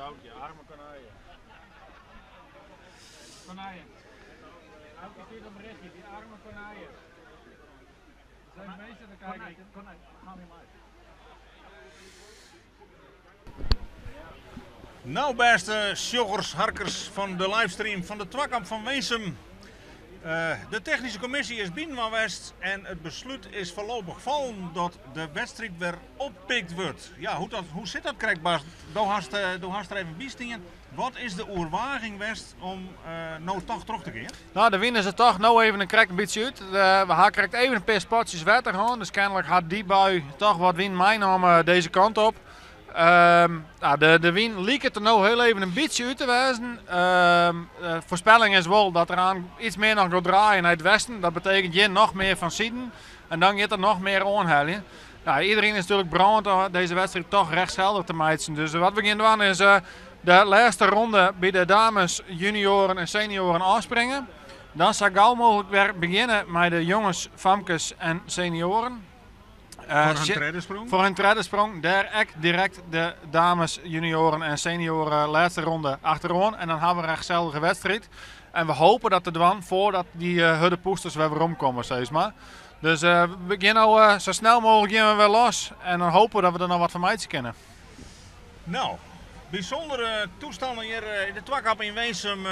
Aukje, arme konije. Konije. Aukje stuurt een berichtje, die arme konije. Er zijn mensen te kijken. Konij, ga weer live. Nou, beste sjoggers, harkers van de livestream van de Twakamp van Winsum. De technische commissie is binnen van West en het besluit is voorlopig vallen dat de wedstrijd weer oppikt wordt. Ja, hoe zit dat, Krek, Bas? Do hast er even bij. Wat is de oerwaging West om nou toch terug te keren? Nou, de winnen ze toch nou even een krek een beetje uit. We gaan krekt even een paar spotjes water gaan, dus kennelijk gaat die bui toch wat win meenemen deze kant op. De win liep het er nou heel even een beetje uit te wijzen. De voorspelling is wel dat er aan iets meer nog gaat draaien naar het westen. Dat betekent je nog meer van Sieden en dan gaat er nog meer aanhalen. Nou, iedereen is natuurlijk brand om deze wedstrijd toch rechtsgeldig te maken. Dus wat we gaan doen is de laatste ronde bij de dames, junioren en senioren afspringen. Dan zal gauw mogelijk weer beginnen met de jongens, famkes en senioren. Voor een tweede sprong? Voor een tweede sprong. Daar echt direct de dames, junioren en senioren laatste ronde achterom. En dan hebben we een rechtsgeldige wedstrijd. En we hopen dat de dwan voordat die hudde poesters weer weer omkomen, zeg maar. Dus we beginnen nou zo snel mogelijk gaan we weer los. En dan hopen we dat we er nog wat van meidjes kennen. Nou, bijzondere toestanden hier in de Twakamp in Winsum.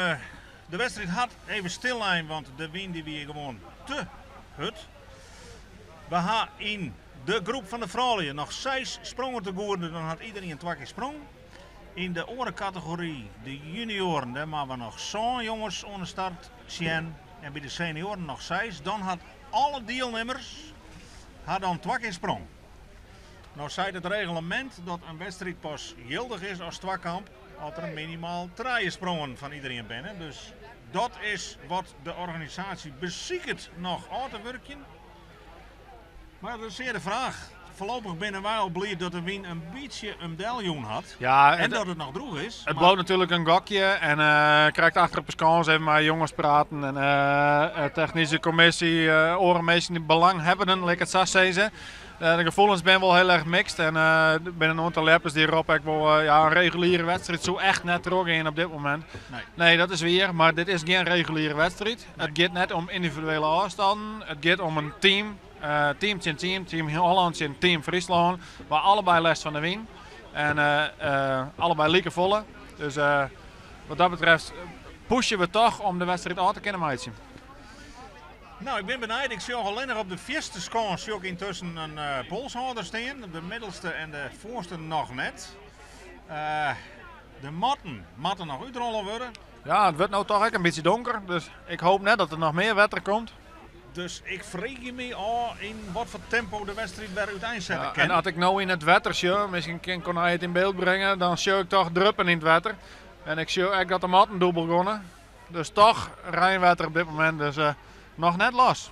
De wedstrijd had even stillijn, want de wind die weer gewoon te hut. We gaan in de groep van de vrouwen nog 6 sprongen te goeden, dan had iedereen een twakje sprong. In de orencategorie, de junioren, daar maken we nog zo'n jongens onder start zien. En bij de senioren nog 6. Dan had alle deelnemers had dan twakje sprong. Nou zei het reglement dat een wedstrijd pas gildig is als twakamp, als er minimaal 3 sprongen van iedereen binnen. Dus dat is wat de organisatie beziekert nog aan te werken. Maar dat is zeer de vraag. Voorlopig binnen wij al blij dat de win een beetje een deljoen had. Ja, en dat het nog droeg is. Het maar bloopt natuurlijk een gokje en krijgt achter op kans even maar jongens praten. En technische commissie, oren die belang hebben, lekker het zo zeggen. De gevoelens zijn wel heel erg mixed en er zijn een aantal leppers die erop ook wel een reguliere wedstrijd zo echt net terug in op dit moment. Nee. Nee, dat is weer, maar dit is geen reguliere wedstrijd. Nee. Het gaat net om individuele afstanden, het gaat om een team. Team tegen team, team Holland tegen team Friesland, waar allebei les van de win. En allebei lieke volle. Dus wat dat betreft pushen we toch om de wedstrijd aan te kunnen maken. Nou, ik ben benieuwd. Ik zie alleen nog op de vierste score zie ik intussen een polshouder staan. De middelste en de voorste nog net. De matten nog uitrollen worden. Ja, het wordt nou toch ook een beetje donker. Dus ik hoop net dat er nog meer wetter komt. Dus ik vreeg me al in wat voor tempo de wedstrijd weer uiteenzetten Ja, kan. en als ik nou in het wetter zie, misschien kan hij het in beeld brengen, dan zie ik toch druppen in het wetter. En ik zie ook dat de matten dubbel begonnen. Dus toch rijnwetter op dit moment, dus nog net los.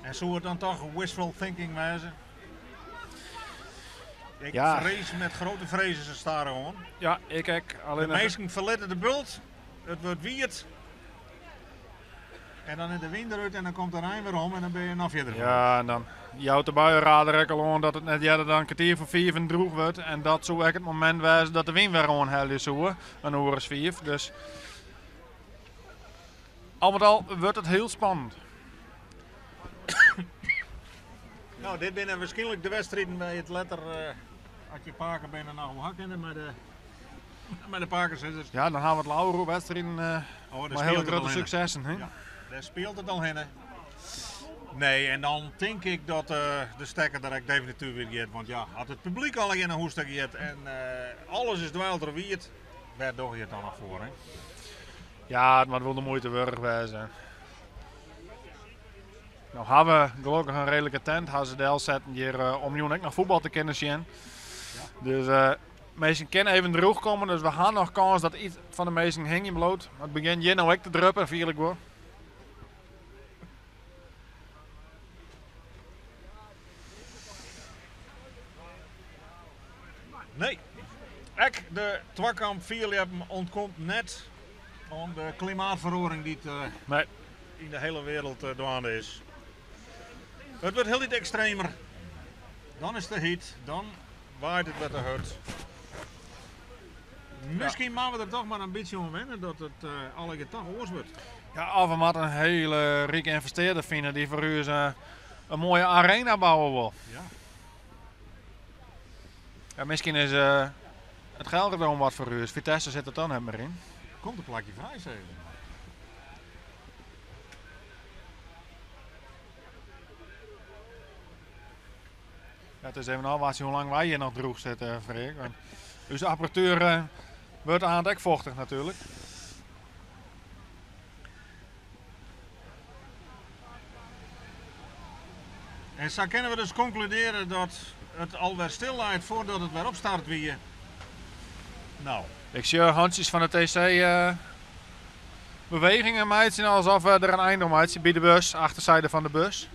En zou het dan toch wishful thinking wijzen? Ik vrees met grote vrezen ze staren gewoon. Ja, ik ook. Alleen de even meesten verletten de bult, het wordt wierd. En dan in de wind eruit en dan komt de Rijn weer om en dan ben je nog verder. Ja, en dan jouwt de buienradar ook al aan dat het net eerder dan kwartier voor vier en droeg wordt. En dat zou ook het moment wijzen dat de wind weer aanhellen zou, een uur is 4. Dus al met al wordt het heel spannend. Nou, dit binnen waarschijnlijk de wedstrijden bij het letter, als je Parker bijna nog hoe hak in, maar de Parkers is het. Ja, dan gaan we het Lauro wedstrijden, Oh, daar maar hele speelt het grote al in. successen, hè? Ja, daar speelt het al heen. Nee, en dan denk ik dat de stekker daar ook definitief weer gaat. Want ja, had het publiek al in een hoestek gehad en alles is dweilter wierd, waar doe je het dan nog voor, hè? Ja, het moet wel de moeite waard wezen. Nou hebben we gelukkig een redelijke tent, hebben ze de zetten hier om jong ook nog voetbal te kunnen zien. Dus meesten kunnen even droog komen, dus we gaan nog kans dat iets van de meesten hing in bloot. Maar het begint hier nou ook te druppen, viel ik hoor. Nee, ek de Twakamp Vierleppen ontkomt net om de klimaatverandering die het in de hele wereld dwaande is. Het wordt heel iets extremer. Dan is de heat, dan waait het met de hut. Miskien moatte we der toch mar in bytsje oan wenne dat it allegear toch oars wurdt. Ja, of we moatte in hiele rike ynvestearder fine dy't foar ús in moaie arena bouwe wol. Ja. Ja, miskien is it Gelredome wat foar ús. Vitesse sit der dan net mear yn. Komt in plakje frij, sizze se. Ja, it is even ôfwachtsjen hoe lang wy hjir noch drûch sitte, Freark. Want ús apparatuer wurdt oan it ek fochtich natuerlik. En sa kinne we dus konkludearje dat it alwer stil leit foardat it wer opstart wie. No. Ik sjoch hantsjes fan de TC bewegingen meitsjen alsof we der in ein oan meitsje by de bus, achterzijde fan de bus.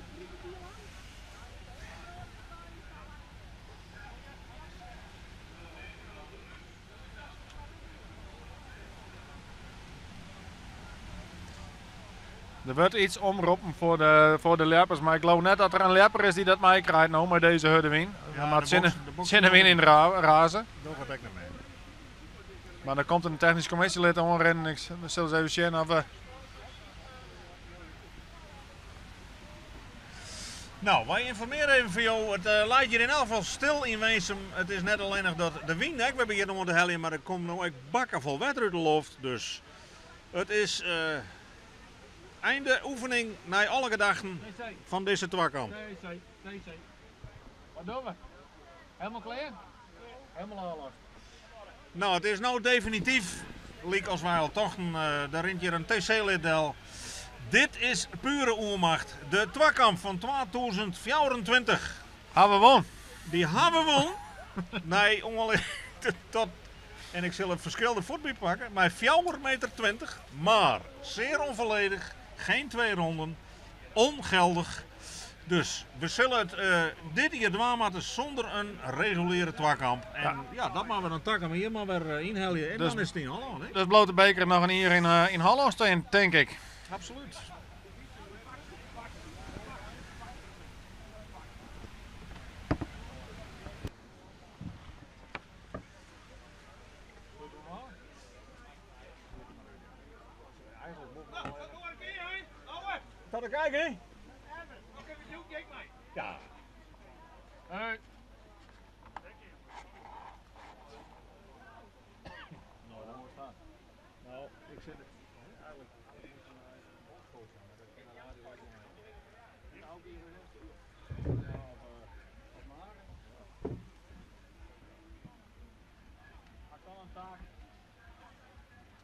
Der wurdt iets omroppen foar de ljeppers, mar ik leau net dat der in ljepper is dy't dat meikrijt no mei dizze hurde wyn. Ja, moat de tsjin de wyn yn raze. Doch it ek net mear. Mar der komt in technysk kommisjelid oanrinnen. Ik sil ris even sjen oft we. No, wy ynformearje even foar jo. It leit hjir yn elk gefal stil yn Winsum. It is net allinnich dat de wyn ek wer begjint oan te heljen, mar der komt no ek bakken fol wetter út de loft. Dus it is einde oefening nei alle gedachten fan dizze twakamp. TC, TC. Wat dogge we? Helemaal klear? Helemaal ôflost. No, it is no definityf, lykas wy al tochten, der rint hjir in TC-lid del. Dit is pure oermacht. De twakamp fan 2024. Ha we wûn. Dy ha we wûn. Nei oanlieding tot, en ik sil it ferskil der fuort by pakke, mei fjouwer meter 20, mar zeer onvolledig, geen twee ronden, ongeldig. Dus we sille it dit jier dwaan moatte sûnder in reguliere twakamp. En ja, dat moatte we dan takom jier mar wer ynhelje. En dan is it yn Hollân, hè? Dus bliuwt de beker noch in jier yn Hollân stean, tink ik. Absolút. Ta de kijk, hè? Ja. Hey. Nou, ik zit eigenlijk.